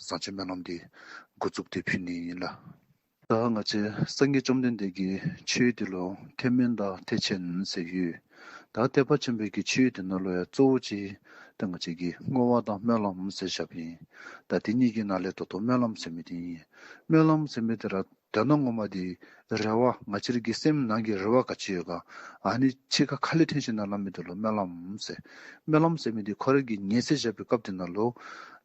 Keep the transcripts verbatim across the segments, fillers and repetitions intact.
བཟང་སྤྱོད་སྨོན་ལམ་འདི་འགོ་བཙུགས་ཏེ་ཕུལ་ནི་ཨིན་ལགས། ད་ང་བཅས་སངས་རྒྱས་བཅོམ་ལྡན་འདས་ཀྱི་ཆོས་འདི་ལུ་ཐེག་དམན་དང་ཐེག་ཆེན་ཟེར་ཡོད། ད་ཐེག་པ་ཆེན་པོའི་གི་ཆོས་འདི་ནང་ལུ་ཡང་གཙོ་བོ་ཅིག་ད་ང་བཅས་ཀྱིས་བསྔོ་བ་དང་སྨོན་ལམ་ཟེར་བཞགཔ་ཨིན། ད་དེ་གཉིས་ཀྱི་ནང་ལས་ད་ལྟོ་སྨོན་ལམ་ཟེར་མི་འདི་ཨིན། སྨོན་ལམ་ཟེར་མི་འདི་ར་དོན་ངོ་མ་འདི་རེ་བ་ང་བཅས་རའི་གི་སེམས་ནང་གི་རེ་བ་ག་ཅི་ཡོད་ག། ཨ་ནི་ཕྱི་ཁར་ཁ་ལས་ཐོན་ཞིནམ་ལས་སླབ་མི་འདི་ལུ་སྨོན་ལམ་ཟེར། སྨོན་ལམ་ཟེར་མི་འདི་ཁོ་རའི་གི་ངེས་ཚིག་བཞག་པའི་སྐབས་འདི་ནང་ལུ་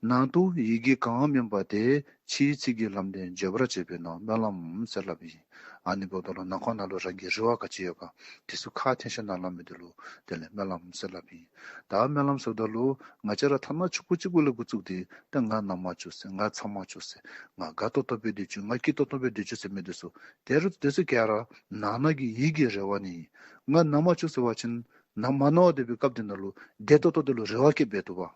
ནང་དུ་ཡི་གེ་གང་མིན་པ་དེ། ཕྱིའི་ཚིག་གི་ལམ་དེ་བརྗོད་པར་བྱེད་པས་ན་སྨོན་ལམ་ཟེར་སླབ་ཨིན། ཨ་ནི་འབདཝ་ད་ལུ་ནང་ཁོག་ནང་ལུ་རང་གི་རེ་བ་ག་ཅི་ཡོད་ག། དེ་ཚུ་ཁ་ཐོན་ཞིནམ་ལས་སླབ་མི་འདི་ལུ་དེ་ལས་སྨོན་ལམ་ཟེར་སླབ་ཨིན། ད་སྨོན་ལམ་ཟེརཝ་ད་ལུ་ང་བཅས་ར་ཐ་ན་ཕྱུགཔོ་གཅིག་པོ་ལས་འགོ་བཙུགས་ཏེ་ད་ང་ན་མ་བཅུག་ཟེར། ང་ཚ་མ་བཅུག་ཟེར། ང་དགའ་ཏོག་ཏོ་སྦེ་སྡོད་བཅུག། ང་སྐྱིད་ཏོག་ཏོ་སྦེ་སྡོད་བཅུག་ཟེར་མི་འདི་ཚུ་དེ་རུ་དེ་ཚུ་ག་ར་ནང་ན་གི་ཡིད་ཀྱི་རེ་བ་ནི། ང་ན་མ་བཅུག་ཟེར་བ་ཅིན་ན་མ་ན་བར་སྡོད་པའི་སྐབས་འདི་ནང་ལུ་བདེ་ཏོག་ཏོ་དེ་ལུ་རེ་བ་བསྐྱེད་འབད་བཏུབ་པ།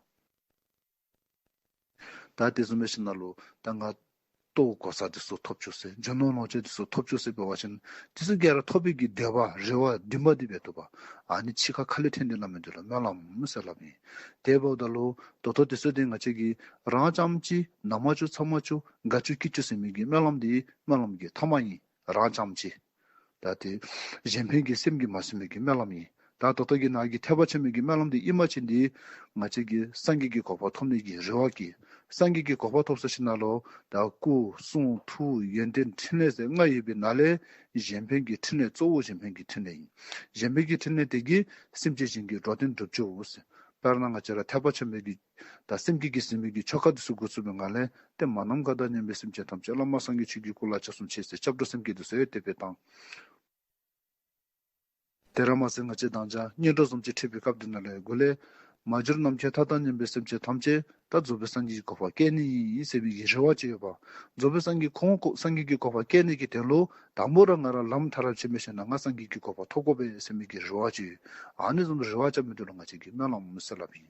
ད་དེ་བཟུམ་འབད་ཞིནམ་ལས་ད་ང་ལྟོ་གོས་གསར་འདི་ཚུ་ཐོབ་བཅུག་ཟེར། རྒྱུ་ནོར་ལོངས་སྤྱོད་འདི་ཚུ་ཐོབ་བཅུག་ཟེར་འབད་བ་ཅིན་དེ་ཚུ་ག་ར་ཐོབ་པའི་གི་འདོད་པ་རེ་བ་འདུན་པ་འདི་འབད་བཏུབ་པ། ཨ་ནི་ཕྱི་ཁར་ཁ་ལས་ཐོན་ཏེ་སླབ་མི་འདི་ལུ་སྨོན་ལམ་ཟེར་སླབ་ཨིན། དེ་འབདཝ་ད་ལུ་ད་ལྟོ་དེ་ཚུ་འདི་ང་བཅས་ཀྱིས་རང་རྐྱངམ་གཅིག་ན་མ་བཅུག་ཚ་མ་བཅུག་དགའ་བཅུག་སྐྱིད་བཅུག་ཟེར་མི་གི་སྨོན་ལམ་འདི་སྨོན་ལམ་གྱི་ཐ་མ་ཨིན། རང་རྐྱངམ་གཅིག། ད་དེ་གཞན་ཕན་གྱི་སེམས་ཀྱིས་མ་ཟིན་པའི་གི་སྨོན་ལམ་ཨིན། ད་ད་ལྟོ་གི་ནང་གི་ཐེག་པ་ཆེན་པོའི་གི་སྨོན་ལམ་འདི་ཨིན་པ་ཅིན་འདི་ང་བཅས་ཀྱིས་སངས་རྒྱས་ཀྱི་གོ་འཕང་ཐོབ་ནི་གི་རེ་བ་བསྐྱེད། སངས་རྒྱས་ཀྱི་གོ་འཕང་ཐོབ་ཚར་ཞིནམ་ལས་ད་སྐུ་གསུང་ཐུགས་ཡོན་ཏན་ཕྲིན་ལས་ཟེར་ལྔ་ཡོད་པའི་ནང་ལས་གཞན་ཕན་གྱི་ཕྲིན་ལས་གཙོ་བོ་གཞན་ཕན་གྱི་ཕྲིན་ལས་ཨིན། གཞན་ཕན་གྱི་ཕྲིན་ལས་དེ་གིས་སེམས་ཅན་གཞན་གྱི་འགྲོ་དོན་འགྲུབ་བཅུག་ཟེར། དཔེར་ན་ང་བཅས་ར་ཐེག་པ་ཆེན་པོའི་གི་ད་སེམས་བསྐྱེད་ཀྱིས་ཟིན་པའི་གི་ཆོ་ག་འདི་ཚུ་འགོ་བཙུགས་པའི་སྒང་ལས་ཏེ་མ་ནམ་མཁའ་དང་མཉམ་པའི་སེམས་ཅན་ཐམས་ཅད་བླ་མ་སངས་རྒྱས་ཆོས་ཀྱི་སྐུ་ལ་སྐྱབས་སུ་མཆི་ཟེར་སྐྱབས་འགྲོ་སེམས་བསྐྱེད་འདི་ཚུ་ཡང་དེ་སྦེ་བཏང་། དེ་ར་མ་ཟད་ང་བཅས་དང་ཅ་གཉེན་གྲོགས་བཟུམ་ཅིག་འཕྱད་པའི་སྐབས་འདི་ནང་ལས་འགོ་ལས་མ་གྱུར་ནམ་མཁའི་མཐའ་དང་མཉམ་པའི་སེམས་ཅན་ཐམས་ཅད་ད་རྫོགས་པའི་སངས་རྒྱས་ཀྱི་གོ་འཕང་བསྐྱལ་ནི་ཨིན་ཟེར་མི་གི་རེ་བ་ཅིག་ཡོད་པ། རྫོགས་པའི་སངས་རྒྱས་ཁོང་ཁོ་སངས་རྒྱས་ཀྱི་གོ་འཕང་བསྐྱལ་ནི་གི་དོན་ལུ་དང་པ་ར་ང་ར་ལམ་མཐར་ཕྱིན་པའི་ཤུལ་ལས་ང་སངས་རྒྱས་ཀྱི་གོ་འཕང་ཐོབ་དགོ་པས་ཟེར་མི་གི་རེ་བ་ཅིག་ཡོད། ཨ་ནི་བཟུམ་རེ་བ་བཅའ་མི་འདི་ལུ་ང་བཅས་ཀྱིས་སྨོན་ལམ་ཟེར་སླབ་ཨིན།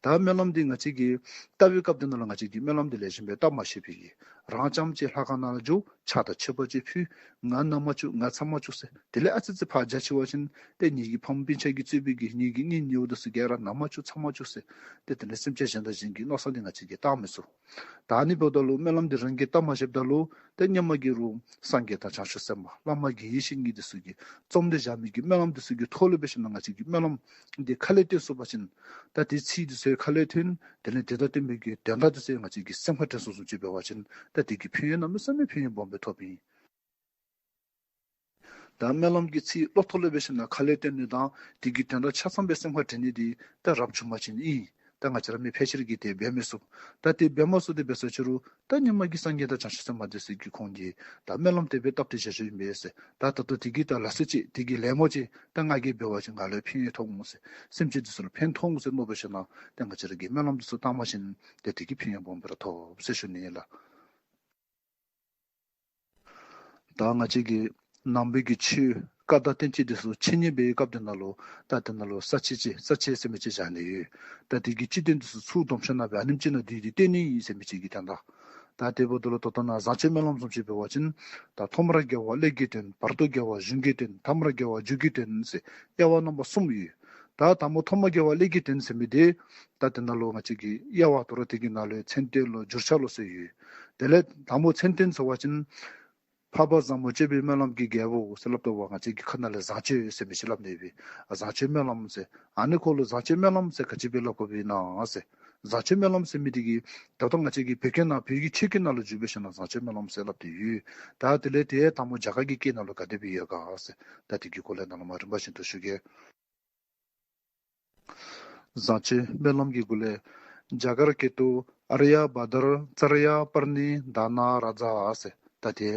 ད་སྨོན་ལམ་འདི་ང་བཅས་ཀྱིས་བཏབ་པའི་སྐབས་འདི་ནང་ལུ་ང་བཅས་ཀྱིས་སྨོན་ལམ་འདི་ལེགས་ཤོམ་སྦེ་བཏབ་མ་ཤེས་པའི་གི་རང་རྐྱངམ་གཅིག་ལྷ་ཁང་ནང་ལུ་འགྱོ་ཕྱག་དང་མཆོད་པ་ཅིག་ཕུལ། ང་ན་མ་བཅུག་ང་ཚ་མ་བཅུག་ཟེར། དེ་ལས་ཨ་ཙི་ཅིག་ཕར་རྒྱ་ཆེ་བ་ཅིན་ཏེ་ངེ་གི་ཕམ་སྤུན་ཆ་གིས་གཙོས་པའི་གི་ངེ་གི་གཉེན་ཉེཝ་འདི་ཚུ་ག་ར་ན་མ་བཅུག་ཚ་མ་བཅུག་ཟེར། ཏེ་དེ་ལས་སེམས་ཅན་གཞན་དང་གཞན་གྱི་མནོ་བསམ་འདི་ང་བཅས་ཀྱིས་བཏང་མི་ཚུགས། ད་ཨ་ནི་འབདཝ་ད་ལུ་སྨོན་ལམ་འདི་རང་གིས་བཏབ་མ་ཤེསཔ་ད་ལུ་ཏེ་སྔོན་མ་གི་རུང་སངས་རྒྱས་དང་བྱང་ཆུབ་སེམས་དཔའ་བླ་མ་དགེ་བའི་བཤེས་གཉེན་འདི་ཚུ་གིས་རྩོམ་སྟེ་བཞག་མི་གི་སྨོན་ལམ་འདི་ཚུ་གི་ཐོག་ལུ་འབད་ཞིནམ་ལས་ང་བཅས་ཀྱིས་སྨོན་ལམ་འདི་ཁ་ལས་བཏོན་སོང་པ་ཅིན་ད་དེ་ཚིག་འདི་ཚུ་ཁ་ལས་ཐོན། དེ་ལས་དེ་དང་བསྟུན་པའི་གི་དོན་དག་འདི་ཚུ་ང་བཅས་ཀྱི་སེམས་ཁར་དྲན་སོང་སོང་ཅིག་འབད་བ་ཅིན་ད་དེ་གི་ཕན་ཡོན་གནམ་མེད་ས་མེད་ཕན་ཡོན་སྦོམ་སྦེ་ཐོབ་ཨིན། ད་སྨོན་ལམ་གྱི་ཚིག་བློ་ཐོག་ལུ་འབད་ཞིནམ་ལས་ཁ་ལས་བཏོན་ནི་དང་དེ་གི་དོན་དག་ཆ་ཚང་སྦེ་སེམས་ཁར་དྲན་ནི་འདི་ད་རབ་བྱུང་པ་ཅིན་ཨིན། ད་ང་བཅས་ར་མི་ཕལ་ཆེར་གྱིས་དེ་འབད་མི་ཚུགས། ད་དེ་འབད་མ་ཚུགས། དེ་འབད་སོང་ཅི་རུང་ད་སྔོན་མ་གི་སངས་རྒྱས་དང་བྱང་ཆུབ་སེམས་དཔའ་འདི་ཚུ་གིས་ཁོང་གིས་ད་སྨོན་ལམ་དེ་སྦེ་བཏབ་སྟེ་བཞག་བཞགཔ་ཨིན་པས་ཟེར། ད་ད་ལྟོ་དེ་གི་ད་ལ་སོགས་ཅིག་དེ་གི་ལད་མོ་ཅིག་ད་ང་གིས་འབད་བ་ཅིན་ང་ལུ་ཕན་ཡོན་ཐོབ་འོང་ཟེར། སེམས་ཅན་འདི་ཚུ་ལུ་ཕན་ཐོགས་འོང་ཟེར་མནོ་འབད་ཞིནམ་ལས་ཏེ་ང་བཅས་ར་གིས་སྨོན་ལམ་འདི་ཚུ་བཏབ་མ་ཤེས་ན་ཏེ་དེ་གི་ཕན་ཡོན་སྦོམ་སྦེ་ར་ཐོབ་ཟེར་ཞུ་ནི་ཨིན་ལགས། ད་ང་བཅས་ཀྱི་ནང་པའི་གི་ཆོས་བཀའ་དང་བསྟན་བཅོས་འདི་ཚུ་འཆད་ཉན་འབད་བའི་སྐབས་འདི་ནང་ལུ་ད་དེ་ནང་ལུ་ས་བཅད་ཅིག་ས་བཅད་ཟེར་མི་ཅིག་བཞག་ནི་ཡོད། ད་དེ་གི་སྤྱི་དོན་འདི་ཚུ་ཚུར་སྡོམ་ཞིནམ་ལས་ཨ་ནེམ་ཅིག་ནང་བསྡུས་ཏེ་སྟོན་ནི་ཨིན་ཟེར་མི་ཅིག་གི་དོན་དག། ད་དེ་འབདཝ་ད་ལུ་ད་ལྟོ་ནཱ་བཟང་སྤྱོད་སྨོན་ལམ་བཟུམ་ཅིག་འབད་བ་ཅིན་ད་ཐོག་མར་དགེ་བ་ཀླད་ཀྱི་དོན། བར་དུ་དགེ་བ་གཞུང་གི་དོན། ཐ་མར་དགེ་བ་རྒྱུད་ཀྱི་དོན་ཟེར་དབྱེ་བ་རྣམ་པ་གསུམ་ཡོད། ད་དང་པོ་ཐོག་མ་དགེ་བ་ཀླད་ཀྱི་དོན་ཟེར་མི་འདི་ད་དེ་ནང་ལུ་ང་བཅས་ཀྱི་དབྱེ་བ་དོ་རུང་དེ་གི་ནང་ལུ་མཚན་དོན་ལོ་བསྒྱུར་བྱ་ལོ་ཟེར་ཡོད། དེ་ལས་དང་པོ་མཚན་དོན་ཟེར་བ་ཅིན་འཕགས་པ་བཟང་པོ་སྤྱོད་པའི་སྨོན་ལམ་གྱི་རྒྱལ་པོ་ཟེར་སླབ་དོ་བ། ང་བཅས་ཀྱི་ཁ་ནང་ལས་བཟང་སྤྱོད་ཟེར་མི་ཅིག་སླབ་ནི་ཡོད་པས། བཟང་སྤྱོད་སྨོན་ལམ་ཟེར། ཨ་ནི་ཁོ་ལུ་བཟང་སྤྱོད་སྨོན་ལམ་ཟེར་ག་ཅི་སྦེ་སླབ་དགོཔ་ཨིན་ན་ཟེར། བཟང་སྤྱོད་སྨོན་ལམ་ཟེར་མི་འདི་གིས་ད་ལྟོ་ང་བཅས་ཀྱི་བོད་སྐད་ནང་བོད་ཀྱི་ཆོས་སྐད་ནང་ལུ་བསྒྱུར་བའི་ཤུལ་ལས་བཟང་སྤྱོད་སྨོན་ལམ་ཟེར་སླབ་སྟེ་ཡོད། ད་དེ་ལས་དེ་དང་པོ་རྒྱ་གར་གྱི་སྐད་ནང་ལུ་ག་དེ་སྦེ་ཡོད་ག་ཟེར། ད་དེ་གི་སྐོར་ལས་ནཱ་ལུ་མར་རིམ་པ་བཞིན་དུ་ཞུ་གེ། བཟང་སྤྱོད་སྨོན་ལམ་གྱི་སྐོར་ལས། རྒྱ་གར་སྐད་དུ་ཨཱརྱ་བྷ་དྲ་ཙརྱ་པཱ་ཎི་དཱ་ན་རཱ་ཛ་ཟེར། ད་དེ་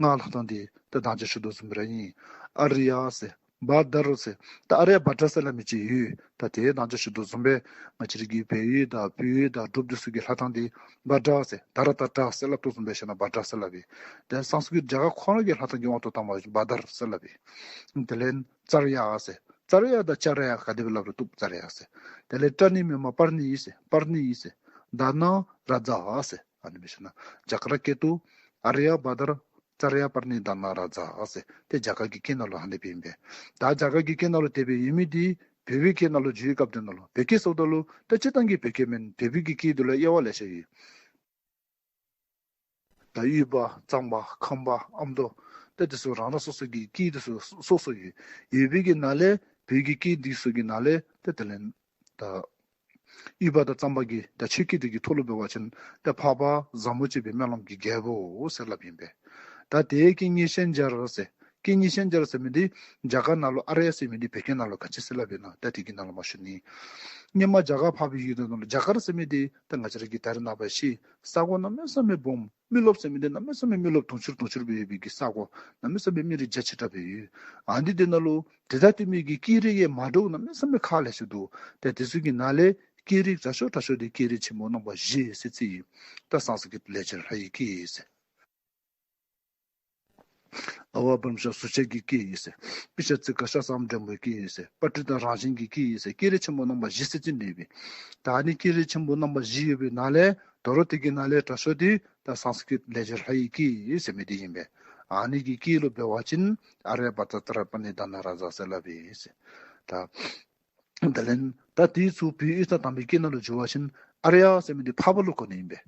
སྔགས་ལྷག་ཐངས་འདི་ད་དང་ཅ་ཞུ་དོ་བཟུམ་སྦེ་ར་ཨིན། ཨཱརྱ་ཟེར་བྷ་དྲ་ཟེར། ད་ཨཱརྱ་བྷ་དྲ་ཟེར་སླབ་མི་ཅིག་ཡོད། ད་དེ་དང་ཅ་ཞུ་དོ་བཟུམ་སྦེ་ང་བཅས་རའི་གི་བལ་ཡུལ་དང་བོད་ཡུལ་དང་འབྲུག་འདི་ཚུ་གི་ལྷག་ཐངས་འདི་བྷ་དྲ་ཟེར། ད་ར་བཏགས་དྲ་ཟེར་སླབ་དོ་བཟུམ་སྦེ་ཞིནམ་ལས་བྷ་དྲ་ཟེར་སླབ་ཨིན། དེ་སཾ་སྐྲྀཏ་རྒྱ་གར་ཁོང་ར་གི་ལྷག་ཐངས་ཀྱི་དབང་དུ་བཏང་བ་ཅིན་བྷ་དྲ་ཟེར་སླབ་ཨིན། དེ་ལས་ཙརྱ་ཟེར། ཙརྱ་དང་ཙརྱ་ག་དེ་སྦེ་སླབ་རུང་བཏུབ། ཙརྱ་ཟེར། དེ་ལས་པྲ་ཎི་མེན་པར་པཱ་ཎི་ཟེར། པཱ་ཎི་ཟེར། དཱ་ན་རཱ་ཛ་ཟེར། ཨ་ནི་སྦེ་ཞིནམ་ལས་རྒྱ་གར་སྐད་དུ་ཨཱརྱ་བྷ་དྲ་ཙརྱ་པཱ་ཎི་དཱ་ན་རཱ་ཛ་ཟེར། དེ་རྒྱ་གར་གྱི་སྐད་ནང་ལུ་ཨ་ནི་སྦེ་ཨིན་པས། ད་རྒྱ་གར་གྱི་སྐད་ནང་ལུ་དེ་སྦེ་ཡོད་མི་འདི་བོད་པའི་སྐད་ནང་ལུ་བསྒྱུར་བའི་སྐབས་འདི་ནང་ལུ་བོད་སྐད་ཟེརཝ་ད་ལུ་ད་སྤྱིར་བཏང་གི་བོད་སྐད་མེན། བོད་པའི་གི་སྐད་འདི་ལུ་དབྱེ་བ་ལེ་ཤ་ཡོད། ད་དབུས་པ་གཙང་པ་ཁམས་པ་ཨ་མདོ་ཏེ་དེ་ཚུ་རང་རང་སོ་སོ་གི་སྐད་དེ་ཚུ་སོ་སོ་ཡོད། ཡོད་པའི་གི་ནང་ལས་བོད་ཀྱི་སྐད་དེ་ཚུ་གི་ནང་ལས་ཏེ་དེ་ལས་ད་དབུས་པ་དང་གཙང་པ་གི་ད་ཆོས་སྐད་དེ་གི་ཐོག་ལུ་འབད་བ་ཅིན་ད་འཕགས་པ་བཟང་པོ་སྤྱོད་པའི་སྨོན་ལམ་གྱི་རྒྱལ་པོ་ཟེར་སླབ་ཨིན་པས། ད་དེ་སྐད་གཉིས་ཤན་སྦྱར་ཟེར། སྐད་གཉིས་ཤན་སྦྱར་ཟེར་མི་འདི་རྒྱ་གར་ནང་ལུ་ཨཱརྱ་ཟེར་མི་འདི་བོད་སྐད་ནང་ལུ་ག་ཅི་ཟེར་སླབ་ཨིན་ན་ད་དེ་གི་ནང་ལུ་མ་ཞུ་ནི། སྔོན་མ་རྒྱ་གར་འཕགས་པའི་ཡུལ་དེ་ནང་ལུ་རྒྱ་གར་ཟེར་མི་འདི་ད་ང་བཅས་ར་གིས་ད་རེས་ནངས་པ་ཤེས། ས་གོ་གནམ་མེད་ས་མེད་སྦོམ། མི་རློབས་ཟེར་མི་འདི་གནམ་མེད་ས་མེད་མི་རློབས་དུང་ཕྱུར་དུང་ཕྱུར་སྦེ་ཡོད་པའི་གི་ས་གོ། གནམ་མེད་ས་མེད་མི་རིགས་རྒྱ་ཆེ་དྲགས་སྦེ་ཡོད། ཨ་ནི་འདི་ནང་ལུ་དེ་དང་བསྟུན་མི་གི་སྐད་རིགས་ཡང་མ་འདྲཝ་གནམ་མེད་ས་མེད་ཁག་ལེ་ཤ་འདུག། ཏེ་དེ་ཚུ་གི་ནང་ལས་སྐད་རིགས་དྲག་ཤོས་དྲག་ཤོས་འདི་སྐད་རིགས་ཆེན་པོ་རྣམ་པ་བཞི་ཟེར་བརྩི་ཡི། ད་སཾསྐྲྀཏ་ལེགས་སྦྱར་ལྷ་ཡི་སྐད་ཟེར། ཨ་ཝ་བྲམ་ཤ་སུ་ཇ་གི་སྐད་ཟེར། པི་ཤ་ཙི་ཀ་ཤ་སམ་འགྲེང་བུ་སྐད་ཟེར། པྲ་ཏི་ཏ་རང་བཞིན་གྱི་སྐད་ཟེར། སྐད་རིགས་ཆེན་པོ་རྣམ་པ་བཞི་ཟེར་བརྩི་ནི་ཨིན་པས། ད་ཨ་ནི་སྐད་རིགས་ཆེན་པོ་རྣམ་པ་བཞི་ཡོད་པའི་ནང་ལས་དོ་རུང་དེ་གི་ནང་ལས་དྲག་ཤོས་འདི་ད་སཾསྐྲྀཏ་ལེགས་སྦྱར་ལྷ་ཡི་སྐད་ཟེར་མི་འདི་ཨིན་པས། ཨ་ནི་གི་སྐད་ལུ་འབད་བ་ཅིན་ཨཱརྱ་བྷ་དྲ་ཏ་ར་པ་ཎི་དྷ་ན་རཱ་ཛ་ཟེར་སླབ་ཨིན་ཟེར། ད་དེ་ལས་ད་དེ་ཚུ་བོད་དབུས་གཙང་དམ་པའི་སྐད་ནང་ལུ་བསྒྱུར་བ་ཅིན་ཨཱརྱ་ཟེར་མི་འདི་འཕགས་པ་ལུ་གོ་ནི་ཨིན་པས།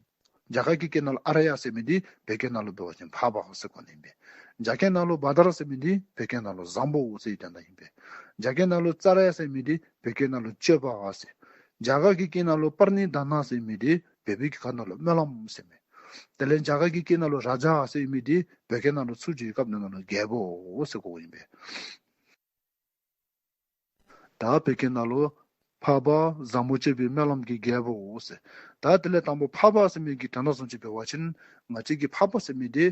རྒྱ་གར་གྱི་སྐད་ནང་ལུ་ཨཱརྱ་ཟེར་མི་འདི་བོད་སྐད་ནང་ལུ་འབད་བ་ཅིན་འཕགས་པ་ཟེར་གོ་ནི་ཨིན་པས། རྒྱ་སྐད་ནང་ལུ་བྷ་དྲ་ཟེར་མི་འདི་བོད་སྐད་ནང་ལུ་བཟང་པོ་ཟེར་དོན་དག་ཨིན་པས། རྒྱ་སྐད་ནང་ལུ་ཙཱརྱ་ཟེར་མི་འདི་བོད་སྐད་ནང་ལུ་སྤྱོད་པ་ཟེར། རྒྱ་གར་གྱི་སྐད་ནང་ལུ་པ་ཎི་དྷ་ན་ཟེར་མི་འདི་བོད་པའི་གི་ཁ་ནང་ལུ་སྨོན་ལམ་ཟེར་མི། དེ་ལས་རྒྱ་གར་གྱི་སྐད་ནང་ལུ་རཱ་ཛ་ཟེར་མི་འདི་བོད་སྐད་ནང་ལུ་ཚུར་བསྒྱུར་བའི་སྐབས་ནང་ལུ་རྒྱལ་པོ་ཟེར་གོཝ་ཨིན་པས། ད་བོད་སྐད་ནང་ལུ་འཕགས་པ་བཟང་པོ་སྤྱོད་པའི་སྨོན་ལམ་གྱི་རྒྱལ་པོ་ཟེར། ད་དེ་ལས་དང་པོ་འཕགས་པ་ཟེར་མི་གི་དོན་དག་བཟུམ་ཅིག་འབད་བ་ཅིན་ང་བཅས་ཀྱི་འཕགས་པ་ཟེར་མི་འདི་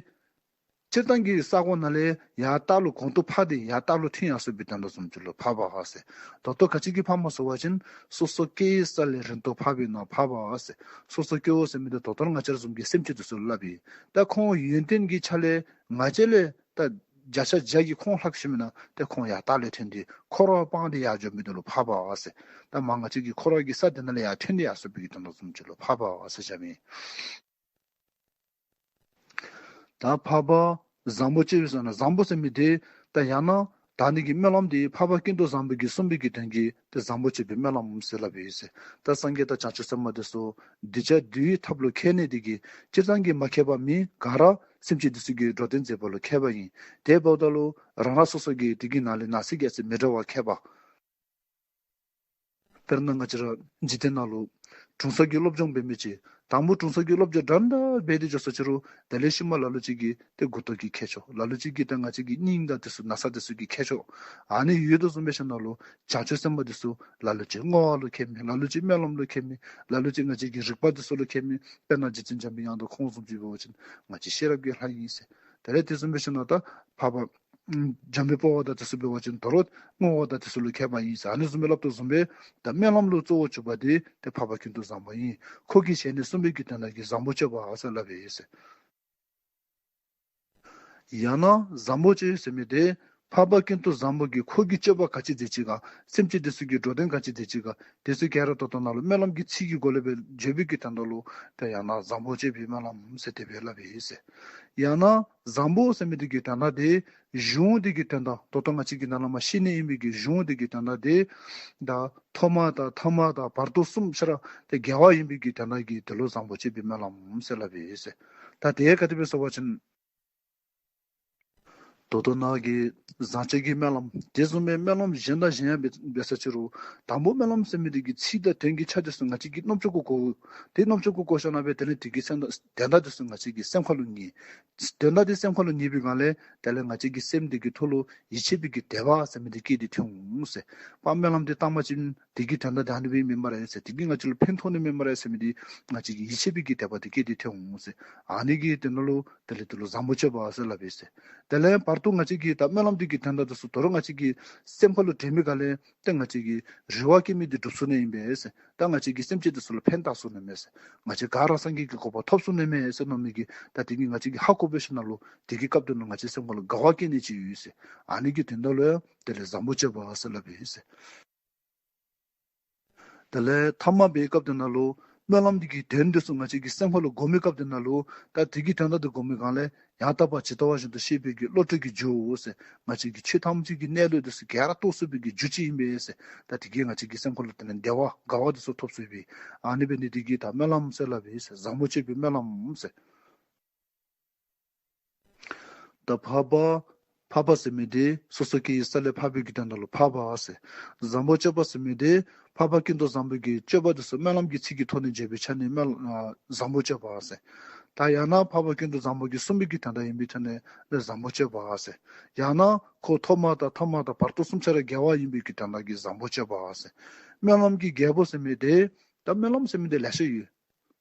སྤྱིར་བཏང་གི་ས་གོ་ནང་ལས་ཡར་ལྟག་ལུ་གོང་དུ་འཕགས་ཏེ་ཡར་ལྟག་ལུ་ཐོན་ཡར་སོང་བའི་དོན་དག་བཟུམ་ཅིག་ལུ་འཕགས་པ་ཟེར། ད་ལྟོ་ག་ཅི་གི་འཕགས་མ་ཟེར་བ་ཅིན་སོ་སོ་སྐྱེ་བོའི་ས་ལས་རིང་དུ་འཕགས་པས་ན་འཕགས་པ་ཟེར། སོ་སོ་སྐྱེ་བོ་ཟེར་མི་འདི་ད་ལྟོ་ང་བཅས་ར་བཟུམ་གྱི་སེམས་ཅན་དེ་ཚུ་ལུ་སླབ་ཨིན། ད་ཁོང་ཡོན་ཏན་གྱི་ཆ་ལས་ང་བཅས་ལས་ད་བརྒྱ་ཆ་བརྒྱ་གིས་ཁོང་ལྷག་ཤེས་མེན་ན། ཏེ་ཁོང་ཡར་ལྟག་ལས་ཐོན་ཏེ་འཁོར་བ་སྤངས་ཏེ་ཡར་འགྱོ་མི་འདི་ལུ་འཕགས་པ་ཟེར། ད་མ་ང་བཅས་ཀྱི་འཁོར་བ་གི་ས་འདི་ནང་ལས་ཡར་ཐོན་ཏེ་ཡར་སོང་བའི་གི་དོན་དག་བཟུམ་ཅིག་ལུ་འཕགས་པ་ཟེར་བྱ་མི། ད་འཕགས་པ་བཟང་པོ་སྤྱོད་པའི་ཟེར་ན་བཟང་པོ་ཟེར་མི་འདི་ད་ཡང་ན་ད་ཨ་ནི་གི་སྨོན་ལམ་འདི་འཕགས་པ་ཀུན་ཏུ་བཟང་པོ་གིས་གསུངས་པའི་གི་དོན་གྱིས་ཏེ་བཟང་པོ་སྤྱོད་པའི་སྨོན་ལམ་ཟེར་སླབ་ཨིན་ཟེར། ད་སངས་རྒྱས་དང་བྱང་ཆུབ་སེམས་དཔའ་འདི་ཚུ་གདུལ་བྱ་འདུལ་བའི་ཐབས་ལུ་མཁས་ནི་འདི་གིས་སྤྱིར་བཏང་གི་མ་མཁས་པ་མི་ག་ར་སེམས་ཅན་འདི་ཚུ་གི་འགྲོ་དོན་མཛད་པ་ལུ་མཁས་པ་ཨིན། དེ་འབདཝ་ད་ལུ་རང་རང་སོ་སོ་གི་དེ་གི་ནང་ལས་ནང་གསེས་ཀྱི་ཨ་ཙི་མི་འདྲ་བ་མཁས་པ། དཔེར་ན་ང་བཅས་ར་འཇིག་རྟེན་ནང་ལུ་དྲུང་འཚོ་གི་སློབ་སྦྱོང་འབད་མི་ཅིག་དང་པོ་དྲུང་འཚོ་གི་སློབ་སྦྱོང་འདྲན་འདྲ་འབད་དེ་འགྱོ་སོང་ཅི་རུང་དེ་ལས་ཤུལ་མ་ལ་ལུ་ཅིག་གིས་ཏེ་མགུ་ཏོ་གི་མཁས་ཆོག། ལ་ལུ་ཅིག་གིས་ཏེ་ང་བཅས་ཀྱི་སྙིང་དང་དེ་ཚུ་ན་ཚ་དེ་ཚུ་གི་མཁས་ཆོག། ཨ་ནི་ཡོད་དོ་བཟུམ་སྦེ་ཞིནམ་ལས་བྱང་ཆུབ་སེམས་དཔའ་དེ་ཚུ་ལ་ལུ་ཅིག་བསྔོ་བ་ལུ་མཁས་མི། ལ་ལུ་ཅིག་སྨོན་ལམ་ལུ་མཁས་མི། ལ་ལུ་ཅིག་ང་བཅས་ཀྱི་རིག་པ་དེ་ཚུ་ལུ་མཁས་མི། དཔེར་ན་རྗེ་བཙུན་འཇམ་པའི་དབྱངས་དང་ཁོང་བཟུམ་ཅིག་འབད་བ་ཅིན་ང་བཅས་ཤེས་རབ་ཀྱི་ལྷ་ཨིན་ཟེར། དེ་ལས་དེ་བཟུམ་སྦེ་ཞིནམ་ལས་ད་འཕགས་པ་འཇམ་དཔལ་དཔའ་བོ་དང་དེ་ཚུ་འབད་བ་ཅིན་དོ་རུང་བསྔོ་བ་དང་དེ་ཚུ་ལུ་མཁས་པ་ཨིན་ཟེར། ཨ་ནི་བཟུམ་སྦེ་སླབ་དོ་བཟུམ་སྦེ་ད་སྨོན་ལམ་ལུ་གཙོ་བོ་གྱུར་པ་འདི་ཏེ་འཕགས་པ་ཀུན་ཏུ་བཟང་པོ་ཨིན། ཁོ་གིས་བྱས་ནས་གསུངས་པའི་གི་དོན་དག་གིས་བཟང་པོ་སྤྱོད་པ་ཟེར་སླབ་ཨིན་ཟེར། ཡང་ན་བཟང་པོ་སྤྱོད་ཟེར་མི་འདི་འཕགས་པ་ཀུན་ཏུ་བཟང་པོ་གིས་ཁོ་གིས་སྤྱོད་པ་ག་ཅི་མཛད་ཅི་ག། སེམས་ཅན་དེ་ཚུ་གི་འགྲོ་དོན་ག་ཅི་མཛད་ཅི་ག། དེ་ཚུ་ག་ར་ད་ལྟོ་ནཱ་ལུ་སྨོན་ལམ་གྱི་ཚིག་གི་སྒོ་ལས་སྦེ་བརྗོད་པའི་གི་དོན་དག་ལུ་ཏེ་ཡང་ན་བཟང་པོ་སྤྱོད་པའི་སྨོན་ལམ་ཟེར་དེ་སྦེ་སླབ་ཨིན་ཟེར། ཡང་ན་བཟང་པོ་ཟེར་མི་འདི་གི་དོན་དག་འདི་གཞུང་འདི་གི་དོན་དག་ད་ལྟོ་ང་བཅས་ཀྱིས་ནཱ་ལས་མར་བཤད་ནི་ཨིན་པའི་གི་གཞུང་འདི་གི་དོན་དག་འདི་ད་ཐོག་མ་དང་ཐ་མ་དང་བར་དོ་གསུམ་ཆ་ར་ཏེ་དགེ་བ་ཨིན་པའི་གི་དོན་དག་གིས་དེ་ལུ་བཟང་པོ་སྤྱོད་པའི་སྨོན་ལམ་ཟེར་སླབ་ཨིན་ཟེར། ད་དེ་ག་དེ་སྦེ་ཟེར་བ་ཅིན་ད་ལྟོ་ནཱ་གི་བཟང་སྤྱོད་ཀྱི་སྨོན་ལམ་དེ་བཟུམ་སྦེ་སྨོན་ལམ་གཞན་དང་གཞན་ཡང་འབད་འབད་ས་ཅི་རུང་དང་པོ་སྨོན་ལམ་ཟེར་མི་འདི་གི་ཚིག་དང་དོན་གྱི་ཆ་དེ་ཚུ་ང་བཅས་ཀྱིས་རྣམ་ཅོ་གུ་གོ། དེ་རྣམ་ཅོ་གུ་གོ་ཞིནམ་ལས་དེ་ལས་དེ་གི་སེམས་དོན་དག་དེ་ཚུ་ང་བཅས་ཀྱི་སེམས་ཁ་ལུ་ངེས། དོན་དག་དེ་སེམས་ཁ་ལུ་ངེས་པའི་སྒང་ལས་དེ་ལས་ང་བཅས་ཀྱི་སེམས་འདི་གི་ཐོག་ལུ་ཡིད་ཆེས་པའི་གི་དད་པ་ཟེར་མི་འདི་སྐྱེས་ཏེ་འོང་ཟེར། པ་སྨོན་ལམ་འདི་བཏང་པ་ཅིན་དེ་གི་དོན་དག་འདི་ཨ་ནི་སྦེ་མེན་པར་ཨིན་ཟེར། དེ་གིས་ང་བཅས་ལུ་ཕན་ཐོགས་ནི་མེན་པར་ཨིན་ཟེར་མི་འདི་ང་བཅས་ཀྱི་ཡིད་ཆེས་པའི་གི་དད་པ་འདི་སྐྱེས་ཏེ་འོང་ཟེར། ཨ་ནི་གི་དོན་དག་ལུ་དེ་ལས་དེ་ལུ་བཟང་པོ་སྤྱོད་པ་ཟེར་སླབ་ཨིན་ཟེར། དེ་ལས་བར་དུ་ང་བཅས་ཀྱིས་ད་སྨོན་ལམ་འདི་གི་དོན་དག་དེ་ཚུ་ད་རུང་ང་བཅས་ཀྱི་སེམས་ཁ་ལུ་དྲན་པའི་སྒང་ལས་ཏེ་ང་བཅས་ཀྱི་རེ་བ་བསྐྱེད་མི་འདི་འགྲུབ་ཚུགས་ནི་ཨིན་པས་ཟེར། ད་ང་བཅས་ཀྱིས་སེམས་ཅན་དེ་ཚུ་ལུ་ཕན་བཏགས་ཚུགས་ནི་མས་ཟེར། ང་བཅས་ག་ར་སངས་རྒྱས་ཀྱི་གོ་འཕང་ཐོབ་ཚུགས་ནི་མས་ཟེར་མནོ་མི་གི་ད་དེ་གིས་ང་བཅས་ཀྱིས་ཧ་གོ་བའི་ཤུལ་ལུ་དེ་གི་སྐབས་དེ་ནང་ང་བཅས་སེམས་ཁ་ལུ་དགའ་བ་སྐྱེ་ནི་ཅིག་ཡོད་ཟེར། ཨ་ནི་གི་དོན་དག་ལུ་ཡང་དེ་ལས་བཟང་པོ་སྤྱོད་པ་ཟེར་སླབ་ཨིན་ཟེར། དེ་ལས་ཐ་མ་པའི་སྐབས་དེ་ནང་ལུ་སྨོན་ལམ་འདི་གི་དོན་དེ་ཚུ་ང་བཅས་ཀྱི་སེམས་ཁ་ལུ་གོ་མི་སྐབས་དེ་ནང་ལུ་ད་དེ་གི་དོན་དག་དེ་གོ་མི་སྒང་ལས་ཡང་དག་པར་ཇི་ལྟ་བ་བཞིན་དུ་ཤེས་པའི་གི་བློ་གྲོས་ཀྱི་རྒྱུ་ཟེར། ང་བཅས་ཀྱི་ཆོས་ཐམས་ཅད་ཀྱི་གནས་ལུགས་དེ་ཚུ་ག་ར་རྟོགས་ཚུགས་པའི་གི་རྒྱུ་ཅིག་ཨིན་པས་ཟེར། ད་དེ་གིས་ང་བཅས་ཀྱི་སེམས་ཁ་ལུ་དེ་ལས་བདེ་བ་དགའ་བ་དེ་ཚུ་ཐོབ་ཚུགས་པའི་ཨ་ནི་འབད་ནི་དེ་གིས་ད་སྨོན་ལམ་ཟེར་སླབ་ཨིན་ཟེར། བཟང་པོ་སྤྱོད་པའི་སྨོན་ལམ་ཟེར། ད་འཕགས་པ་འཕགས་པ་ཟེར་མི་དེ་སོ་སོ་སྐྱེ་བོའི་ས་ལས་འཕགས་པའི་གི་དོན་དག་ལུ་འཕགས་པ་ཟེར། བཟང་པོ་སྤྱོད་པ་ཟེར་མི་དེ་འཕགས་པ་ཀུན་ཏུ་བཟང་པོ་གི་སྤྱོད་པ་དེ་ཚུ་སྨོན་ལམ་གྱི་ཚིག་གི་ཐོག་ནས་བརྗོད་པའི་ཆ་ནས་སྨོན་ཨ་བཟང་པོ་སྤྱོད་པ་ཟེར། ད་ཡང་ན་འཕགས་པ་ཀུན་ཏུ་བཟང་པོ་གིས་གསུངས་པའི་གི་དོན་དག་ཡིན་པའི་ཐོག་ནས་བཟང་པོ་སྤྱོད་པ་ཟེར། ཡང་ན་ཁོ་ཐོག་མ་དང་ཐ་མ་དང་བར་དོ་གསུམ་ཆ་ར་དགེ་བ་ཡིན་པའི་གི་དོན་དག་གིས་བཟང་པོ་སྤྱོད་པ་ཟེར། སྨོན་ལམ་གྱི་རྒྱལ་པོ་ཟེར་མི་དེ་ད་སྨོན་ལམ་ཟེར་མི་དེ་ལེ་ཤ་ཡོད།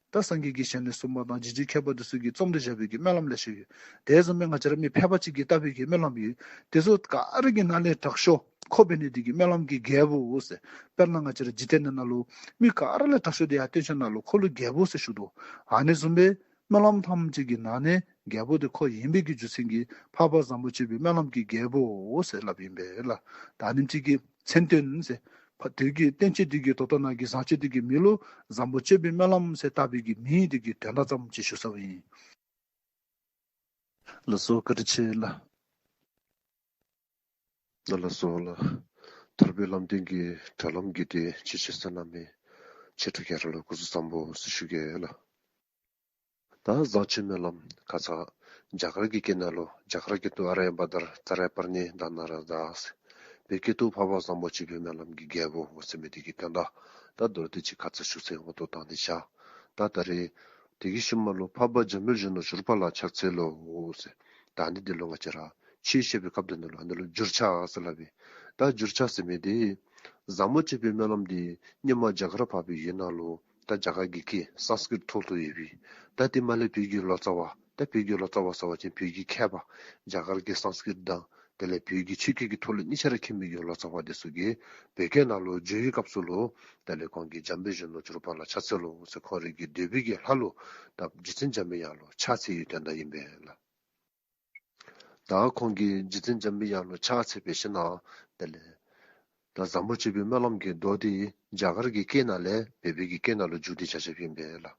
ད་སངས་རྒྱས་ཀྱི་ཞལ་ནས་གསུངས་པ་དང་རྗེ་རྗེ་མཁས་པ་དེ་ཚུ་གིས་རྩོམ་སྟེ་བཞག་པའི་གི་སྨོན་ལམ་ལེ་ཤ་ཡོད། དེ་བཟུམ་སྦེ་ང་བཅས་ར་མི་ཕལ་པ་ཅིག་གིས་བཏབ་པའི་གི་སྨོན་ལམ་ཡོད། དེ་ཚུ་ག་ར་གི་ནང་ལས་དྲག་ཤོས་ཁོ་འབད་ནི་དེ་གིས་སྨོན་ལམ་གྱི་རྒྱལ་པོ་ཟེར། དཔེར་ན་ང་བཅས་ར་འཇིག་རྟེན་འདི་ནང་ལུ་མི་ག་ར་ལས་དྲག་ཤོས་དེ་ཡར་སྟོན་ཆ་ནང་ལུ་ཁོ་ལུ་རྒྱལ་པོ་ཟེར་ཞུ་དོ། ཨ་ནི་བཟུམ་སྦེ་སྨོན་ལམ་ཐམས་ཅད་ཀྱི་ནང་ནས་རྒྱལ་པོ་དེ་ཁོ་ཨིན་པའི་གི་རྒྱུ་མཚན་གྱིས་འཕགས་པ་བཟང་པོ་སྤྱོད་པའི་སྨོན་ལམ་གྱི་རྒྱལ་པོ་ཟེར་སླབ་ཨིན་པས་ལགས། ད་ཨ་ནེམ་ཅིག་གི་མཚན་དོན་ཟེར། ཕ་དེ་གི་བསྟན་བཅོས་དེ་གི་ད་ལྟོ་ནཱ་གི་བཟང་སྤྱོད་དེ་གི་མིང་ལུ་བཟང་པོ་སྤྱོད་པའི་སྨོན་ལམ་ཟེར་བཏགས་པའི་གི་མིང་དེ་གི་དོན་དག་ཙམ་ཅིག་ཞུ་ཚརཝ་ཨིན། ལགས་སོ། བཀའ་དྲིན་ཆེ་ལགས། ལགས་སོ་ལགས། ཐར་པའི་ལམ་སྟོན་གྱི་དྲ་ལམ་གྱི་དེ་ཆེ་ཆེ་ས་ན་མི་ཆེ་ཕྲ་ག་ར་ལུ་སྐུ་གཟུགས་བཟང་པོ་ཟེར་ཞུ་གེ་ལགས། ད་བཟང་སྤྱོད་སྨོན་ལམ་ཁ་ཙ་རྒྱ་གར་གྱི་སྐད་ནང་ལུ་རྒྱ་གར་སྐད་དུ་ཨ་ར་ཡ་བ་དར་ཙ་ར་ཡ་པར་ནི་དྷ་ན་ར་དྷ་ཟེར། བོད་སྐད་དུ་འཕགས་པ་བཟང་པོ་སྤྱོད་པའི་སྨོན་ལམ་གྱི་རྒྱལ་པོ་ཟེར་མི་དེ་གི་དོན་དག་ད་མདོར་བསྡུས་ཅིག་ཁ་ཙ་ཞུ་ཚར་ཡི། འོ་ད་ད་འདི་ཆ་ད་ད་རེས་དེ་གི་ཤུལ་མ་ལུ་འཕགས་པ་འཇམ་དཔལ་གཞོན་ནུར་གྱུར་པ་ལ་ཕྱག་འཚལ་ལོ་ཟེར། ད་ནི་འདི་ལུ་ང་བཅས་ར་ཆོས་བཤད་པའི་སྐབས་དེ་ནང་ལུ་ཨ་ནི་ལུ་བསྒྱུར་བྱ་ཟེར་སླབ་ཨིན། ད་བསྒྱུར་བྱ་ཟེར་མི་དེ་བཟང་པོ་སྤྱོད་པའི་སྨོན་ལམ་དེ་སྔོན་མ་རྒྱ་གར་འཕགས་པའི་ཡུལ་ནང་ལུ་ད་རྒྱ་གར་གྱི་སྐད་སཾསྐྲྀཏ་ཐོག་ཏུ་ཡོད་པའི། ད་དེ་མ་ལས་བོད་ཀྱི་ལོ་ཙཱ་བ། ད་བོད་ཀྱི་ལོ་ཙཱ་བ་ཟེར་བ་ཅིན་བོད་ཀྱི་མཁས་པ། རྒྱ་གར་གྱི་སཾསྐྲྀཏ་དང་དེ་ལས་བོད་ཀྱི་ཆོས་སྐད་ཀྱི་ཐོག་ལས་གཉིས་ཆ་ར་མཁས་མི་གི་ལོ་ཙཱ་བ་དེ་ཚུ་གིས་བོད་སྐད་ནང་ལུ་བསྒྱུར་བའི་སྐབས་སུ་ལུ་དེ་ལས་ཁོང་གིས་འཇམ་དཔལ་གཞོན་ནུར་གྱུར་པ་ལ་ཕྱག་འཚལ་ལོ་ཟེར་ཁོང་རའི་གི་འདོད་པའི་གི་ལྷ་ལུ་ད་རྗེ་བཙུན་འཇམ་པའི་དབྱངས་ལུ་ཕྱག་འཚལ་བའི་དོན་དག་ཨིན་པས་ལགས། ད་ཁོང་གིས་རྗེ་བཙུན་འཇམ་པའི་དབྱངས་ལུ་ཕྱག་འཚལ་བའི་ཤུལ་ན་དེ་ལས་ད་བཟང་པོ་སྤྱོད་པའི་སྨོན་ལམ་གྱི་མདོ་དེ་རྒྱ་གར་གྱི་སྐད་ནང་ལས་བོད་པའི་གི་སྐད་ནང་ལུ་བསྒྱུར་ཏེ་བཞག་བཞགཔ་ཨིན་པས་ལགས།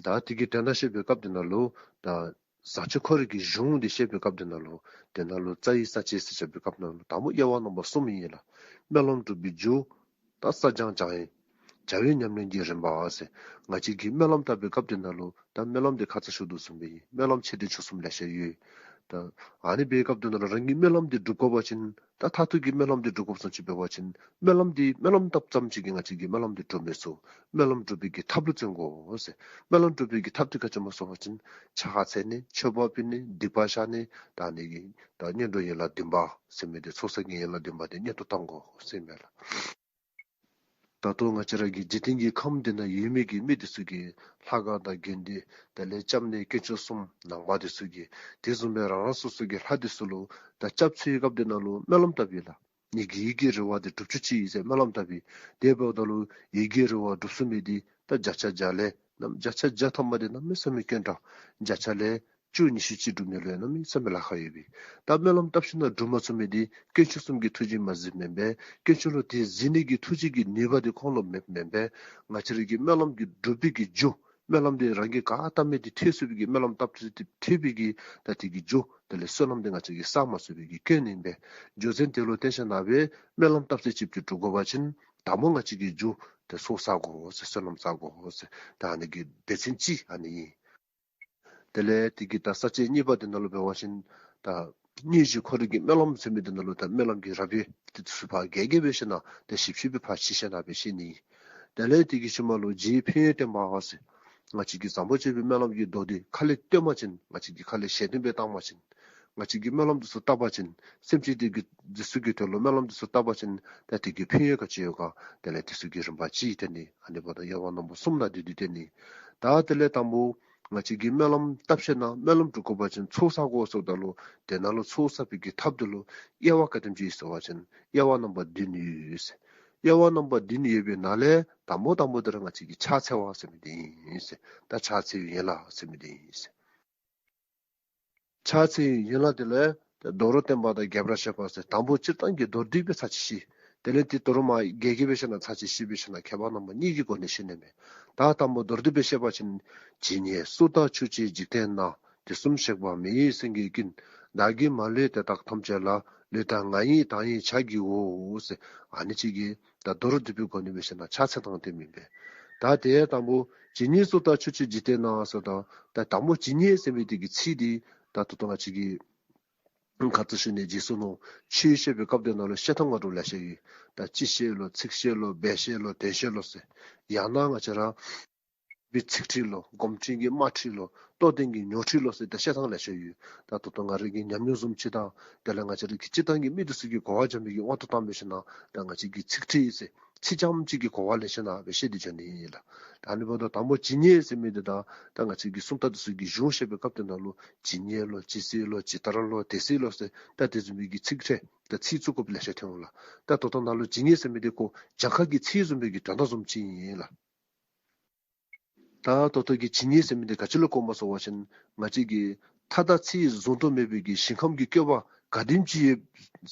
ད་དེ་གི་དོན་དག་བཤད་པའི་སྐབས་དེ་ནང་ལུ་ད་བཟང་སྤྱོད་ཁོ་རའི་གི་གཞུང་དེ་བཤད་པའི་སྐབས་དེ་ནང་ལུ་དེ་ནང་ལུ་རྩ་བའི་ས་བཅད་ཟེར་བྱ་བའི་སྐབས་ནང་ལུ་དང་པོ་དབྱེ་བ་རྣམ་པ་གསུམ་ཨིན་ལགས། སྨོན་ལམ་སྒྲུབ་པའི་རྒྱུ། ད་བསགས་སྦྱང་སྦྱང་ཡིན། བྱ་བའི་ཉམས་ལེན་གྱི་རིམ་པ་ཟེར། ང་བཅས་ཀྱིས་སྨོན་ལམ་བཏབ་པའི་སྐབས་དེ་ནང་ལུ་ད་སྨོན་ལམ་དེ་ཁ་ཙ་ཞུ་དོ་བཟུམ་སྦེ་ཨིན། སྨོན་ལམ་ཆེ་འབྲིང་ཆུང་གསུམ་ལེ་ཤ་ཡོད། ད་ཨ་ནི་འབད་བའི་སྐབས་དེ་ནང་ལུ་རང་གིས་སྨོན་ལམ་དེ་སྒྲུབ་དགོ་པ་ཅིན་ད་མཐར་ཐུག་གི་སྨོན་ལམ་དེ་སྒྲུབ་དགོཔ་བཟུམ་ཅིག་འབད་བ་ཅིན་སྨོན་ལམ་དེ་སྨོན་ལམ་བཏབ་ཙམ་ཅིག་གིས་ང་བཅས་ཀྱིས་སྨོན་ལམ་དེ་སྒྲུབ་མི་ཚུགས། སྨོན་ལམ་སྒྲུབ་པའི་གི་ཐབས་ལུ་བརྩོན་དགོ་ཟེར། སྨོན་ལམ་སྒྲུབ་པའི་གི་ཐབས་དེ་ག་ཅི་སྨོ་ཟེར་བ་ཅིན་ཕྱག་འཚལ་ནི། མཆོད་པ་ཕུལ་ནི། སྡིག་པ་བཤགས་ནི། ད་ཨ་ནི་གི་ད་ངན་འགྲོའི་ཡན་ལག་བདུན་པ་ཟེར་མི་དེ་ཚོགས་བསགས་ཀྱི་ཡན་ལག་བདུན་པ་དེ་མངོན་དུ་བཏང་དགོ་ཟེར་ཨིན་མས་ལགས། ད་ལྟོ་ང་བཅས་ར་གི་འཇིག་རྟེན་གྱི་ཁམས་འདི་ན་ཡོད་མི་གི་མི་དེ་ཚུ་གིས་ལྷ་ཁང་དང་དགོན་སྡེ་དེ་ལས་སྐྱབས་གནས་དཀོན་མཆོག་གསུམ་ནང་པ་དེ་ཚུ་གིས་དེ་བཟུམ་སྦེ་རང་རང་སོ་སོ་གི་ལྷ་དེ་ཚུ་ལུ་ད་སྐྱབས་འཚོལ་བའི་སྐབས་དེ་ནང་ལུ་སྨོན་ལམ་བཏབ་ཨིན་ལགས། ངེ་གི་ཡིད་ཀྱི་རེ་བ་དེ་འགྲུབ་བཅུག་ཅིག་ཟེར་སྨོན་ལམ་བཏབ་ཨིན། དེ་འབདཝ་ད་ལུ་ཡིད་ཀྱི་རེ་བ་འགྲུབ་ཚུགས་མི་དེ་ད་བརྒྱ་ཆ་བརྒྱ་ལས་ནམ་བརྒྱ་ཆ་བརྒྱ་ཐམ་པ་དེ་གནམ་མེད་ས་མེད་དཀོན་དྲགས། བརྒྱ་ཆ་ལས་བཅུ་ཉི་ཤུ་ཅིག་འགྲུབ་ནི་ལུ་ཡང་གནམ་མེད་ས་མེད་ལཱ་ཁག་ཡོད་པས། ད་སྨོན་ལམ་བཏབ་ཞིནམ་ལས་འགྲུབ་མ་ཚུགས་མི་དེ་དཀོན་མཆོག་གསུམ་གྱི་ཐུགས་རྗེ་མ་གཟིགས་མེན་པས། དཀོན་མཆོག་ལུ་དེ་གཟིགས་ནི་གི་ཐུགས་རྗེ་གི་ནུས་པ་དེ་ཁོང་ལུ་མེདཔ་མེན་པས། ང་བཅས་ར་གི་སྨོན་ལམ་གྱི་འགྲུབ་པའི་གི་རྒྱུ། སྨོན་ལམ་དེ་རང་གིས་ག་བཏབ་མི་དེ་ཐོས་ཚུགས་པའི་གི་སྨོན་ལམ་བཏབ་ཐོས་ཐོས་པའི་གི་ད་དེ་གི་རྒྱུ་དེ་ལས་བསོད་ནམས་དེ་ང་བཅས་ཀྱིས་བསག་མ་ཚུགས་པའི་གི་སྐྱོན་ཨིན་པས། རྒྱུ་མཚན་དེ་ལུ་བརྟེན་ཞིནམ་ལས་སྦེ་སྨོན་ལམ་བཏབ་ཚད་ཅིག་ཅིག་འགྲུབ་དགོ་པ་ཅིན་དང་པོ་ང་བཅས་ཀྱིས་རྒྱུ་དེ་ཚོགས་བསག་དགོ་ཟེར། བསོད་ནམས་བསག་དགོ་ཟེར། ད་ཨ་ནི་གི་སྡེ་ཚན་གཅིག་ཨ་ནི་ཨིན། དེ་ལས་དེ་གི་ད་ས་བཅད་གཉིས་པ་དེ་ནང་ལུ་འབད་བ་ཅིན་ད་སྙན་ཞུ་ཁོ་རའི་གི་སྨོན་ལམ་ཟེར་མི་དེ་ནང་ལུ་ད་སྨོན་ལམ་གྱི་རབ་དབྱེ་དེ་ཚུ་ཕར་རྒྱས་རྒྱས་སྦེ་ཞིནམ་ལས་ད་ཞིབ་ཞིབ་སྦེ་ཕར་ཕྱེ་ཞིནམ་ལས་སྦེ་བཤད་ནི་ཨིན། དེ་ལས་དེ་གི་ཤུལ་མ་ལུ་རྗེའི་ཕན་ཡོན་བསྟན་པ་ཟེར། ང་བཅས་ཀྱིས་བཟང་པོ་སྤྱོད་པའི་སྨོན་ལམ་གྱི་མདོ་དེ་ཁ་ལས་བཏོན་པ་ཅིན་ང་བཅས་ཀྱིས་ཁ་ལས་ཞལ་འདོན་སྦེ་བཏང་པ་ཅིན་ང་བཅས་ཀྱིས་སྨོན་ལམ་དེ་ཚུ་བཏབ་པ་ཅིན་སེམས་ཅན་དེ་གི་དེ་ཚུ་གི་དོན་ལུ་སྨོན་ལམ་དེ་ཚུ་བཏབ་པ་ཅིན་ད་དེ་གི་ཕན་ཡོན་ག་ཅི་ཡོད་ག་དེ་ལས་དེ་ཚུ་གི་རིམ་པ་གཅིག་བསྟན་ནི། ཨ་ནི་འབདཝ་ད་དབྱེ་བ་རྣམ་པ་གསུམ་ནང་བསྡུས་ཏེ་བསྟན་ནི། ད་དེ་ལས་དང་པོ་ང་བཅས་ཀྱིས་སྨོན་ལམ་བཏབ་ཞིནམ་ལས་སྨོན་ལམ་འགྲུབ་དགོ་པ་ཅིན་ཚོགས་བསག་དགོ་ཟེརཝ་ད་ལུ་དེ་ནང་ལུ་ཚོགས་བསག་པའི་གི་ཐབས་དེ་ལུ་དབྱེ་བ་ག་དེམ་ཅིག་ཡོད་ཟེར་བ་ཅིན་དབྱེ་བ་རྣམ་པ་བདུན་ཡོད་ཟེར། དབྱེ་བ་རྣམ་པ་བདུན་ཡོད་པའི་ནང་ལས་དང་པོ་དང་པོ་དེ་ར་ང་བཅས་ཀྱིས་ཕྱག་འཚལ་བ་ཟེར་མི་དེ་ཨིན་ཟེར། ད་ཕྱག་འཚལ་བའི་ཡན་ལག་ཟེར་མི་དེ་ཨིན་ཟེར། ཕྱག་འཚལ་བའི་ཡན་ལག་དེ་ལས་ད་མདོ་རུ་བསྟན་པ་དང་རྒྱས་པར་བཤད་པ་ཟེར་དང་པོ་སྤྱིར་བཏང་གི་མདོར་བསྡུས་སྦེ་ཚར་གཅིག་བཤད། དེ་ལས་དེ་དོ་རུང་མར་རྒྱས་རྒྱས་སྦེ་བཤད་ན་ཚར་གཅིག་བཤད་སྦེ་བཤད་ན་ཁྱད་པར་རྣམ་པ་གཉིས་ཀྱི་སྒོ་ནས་བཤད་ནི་མས། ད་དང་པོ་མདོར་བསྡུས་སྦེ་བཤད་པ་ཅིན། ཇི་སྙེད་གསུར་དང་ཆུ་སྐྱེས་འཇིག་རྟེན་ན། དུས་གསུམ་གཤེགས་པ་མི་ཡི་སེང་གེའི་ཀུན། བདག་གིས་མ་ལུས་དེ་དག་ཐམས་ཅད་ལ། ལུས་དང་ངག་ཡིད་དང་ཡི་བྱ་བགྱིའོ་ཟེར། ཨ་ནི་ཅིག་གིས་ད་མདོར་བསྡུས་པའི་སྒོ་ནས་སྦེ་བཤད་ན་ཕྱག་འཚལ་ཐངས་དེ་མེན་པས། ད་དེ་དང་པོ་ཇི་སྙེད་གསུར་དང་ཆུ་སྐྱེས་འཇིག་རྟེན་ན་ཟེར་ད་ད་དང་པོ་ཇི་སྙེད་ཟེར་མི་དེ་གི་ཚིག་དེ་ད་ད་ལྟོ་ང་བཅས་ཀྱིས་ ཁ་ཙ་ཞུ་ནི་བརྗེད་སོ་ནུག། ཆོས་བཤད་པའི་སྐབས་དེ་ནང་ལུ་བཤད་ཐངས་ང་རུ་ལེ་ཤ་ཡོད། ད་སྤྱི་བཤད་ལོ་ཚིག་བཤད་ལོ་སྦས་བཤད་ལོ་དོན་བཤད་ལོ་ཟེར། ཡང་ན་ང་བཅས་ར་པའི་ཚིག་ཁྲིད་ལོ་སྒོམ་ཁྲིད་ཀྱི་དམར་ཁྲིད་ལོ་རྟོགས་ལྡན་གྱི་ཉོག་ཁྲིད་ལོ་ཟེར་ད་བཤད་ཐངས་ལེ་ཤ་ཡོད། ད་ད་ལྟོ་ང་རའི་གི་ཉམས་མྱོང་བཟུམ་ཅིག་དང་དེ་ལས་ང་བཅས་རའི་གི་སྤྱིར་བཏང་གི་མི་དེ་ཚུ་གི་གོ་བ་འཇམ་པའི་གི་དབང་དུ་བཏང་བའི་ཤུལ་ན་ད་ང་བཅས་ཀྱི་ཚིག་ཁྲིད་ཟེར་ཚིག་རྐྱངམ་གཅིག་གི་གོ་བ་ལེན་ཤེས་ན་སྦེ་བཤད་དེ་འགྱོ་ནི་ཨིན་ལགས། ད་ཨ་ནི་འབདཝ་ད་དང་པོ་ཇི་སྙེད་ཟེར་མི་དེ་དང་ད་ང་བཅས་ཀྱི་སུམ་རྟགས་དེ་ཚུ་གི་གཞུང་བཤད་པའི་སྐབས་དེ་ནང་ལུ་ཇི་སྙེད་ལོ་ཇི་སྲིད་ལོ་ཇི་ལྟར་ལོ་དེ་སྲིད་ལོ་ཟེར་ད་དེ་བཟུམ་མའི་གི་ཚིག་ཕྲད་ད་ཚིག་བཙུགས་དགོཔ་ལེ་ཤ་ཐོན་འོང་ལགས། ད་ད་ལྟོ་ནཱ་ལུ་ཇི་སྙེད་ཟེར་མི་དེ་ཁོ་གྱངས་ཁ་གི་ཚིག་བཟུམ་མའི་གི་དོན་དག་བཟུམ་ཅིག་ཨིན་ལགས། ད་ད་ལྟོ་གི་ཇི་སྙེད་ཟེར་མི་དེ་ག་ཅི་ལུ་གོཝ་སྨོ་ཟེར་བ་ཅིན་ང་བཅས་ཀྱིས་མཐའ་དང་ཚིག་བཟུང་དུ་མེད་པའི་གི་ཞིང་ཁམས་ཀྱི་བཀོད་པ་ག་དེམ་ཅིག་ཡོད་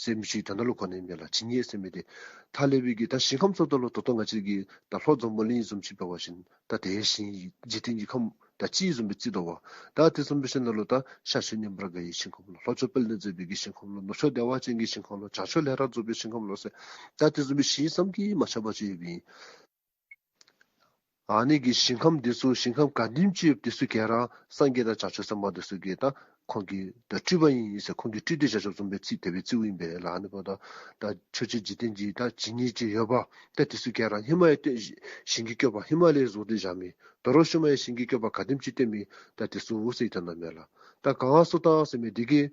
ཟེར་མི་ཅིག་དོན་དག་ལུ་གོ་ནི་མས་ལགས། ཇི་སྙེད་ཟེར་མི་དེ་མཐའ་ཀླས་པའི་གི་ད་ཞིང་ཁམས་ཟེརཝ་ད་ལུ་ད་ལྟོ་ང་བཅས་ཀྱི་ད་ལྷོ་འཛམ་བུ་གླིང་བཟུམ་ཅིག་འབད་བ་ཅིན་ད་དེ་ཞིང་འཇིག་རྟེན་གྱི་ཁམས་ད་སྤྱི་བཟུམ་སྦེ་བརྩི་དོ་བ། ད་དེ་བཟུམ་འབད་ཞིནམ་ལས་ད་ཤར་ཕྱོགས་ཉི་མ་དགའ་བའི་ཞིང་ཁམས་ལོ། ལྷོ་ཕྱོགས་དཔལ་ལྡན་རྩེ་པའི་གི་ཞིང་ཁམས་ལོ། ནུབ་ཕྱོགས་བདེ་བ་ཅན་གྱི་ཞིང་ཁམས་ལོ། བྱང་ཕྱོགས་ལས་རབ་རྫོགས་པའི་ཞིང་ཁམས་ལོ་ཟེར་ད་དེ་བཟུམ་མའི་ཞིང་བསམ་གྱིས་མ་ཁྱབ་པ་ཅིག་ཡོདཔ་ཨིན། ཨ་ནི་གི་ཞིང་ཁམས་འདི་ཚུ་ཞིང་ཁམས་ག་དེམ་ཅིག་ཡོདཔ་འདི་ཚུ་ག་ར་སངས་རྒྱས་དང་བྱང་ཆུབ་སེམས་དཔའ་འདི་ཚུ་གིས་ད་ཁོང་གིས་ད་སྤྲུལ་པ་ཨིན་ཟེར་ཁོང་གིས་སྤྲུལ་ཏེ་བཞག་བཞགཔ་བཟུམ་སྦེ་བརྩི་དེ་སྦེ་བརྩིཝ་ཨིན་པས་ལགས། ཨ་ནི་འབདཝ་ད་ད་ཆོས་རྗེ་འཇིག་རྟེན་གྱི་ད་ཇི་སྙེད་ཅིག་ཡོད་པ་ད་འདི་ཚུ་ག་ར་ཧི་མ་ལ་ཡའི་ཞིང་གི་བཀོད་པ་ཧི་མ་ལ་ཡའི་གཟུགས་དེ་བཞག་མི་དོ་རུང་ཤུལ་མའི་ཞིང་གི་བཀོད་པ་ག་དེམ་ཅིག་སྟོན་མི་ད་འདི་ཚུ་འོ་ཟེར་དོན་དག་མས་ལགས། ད་གང་སུ་དག་ཟེར་མི་འདི་གིས་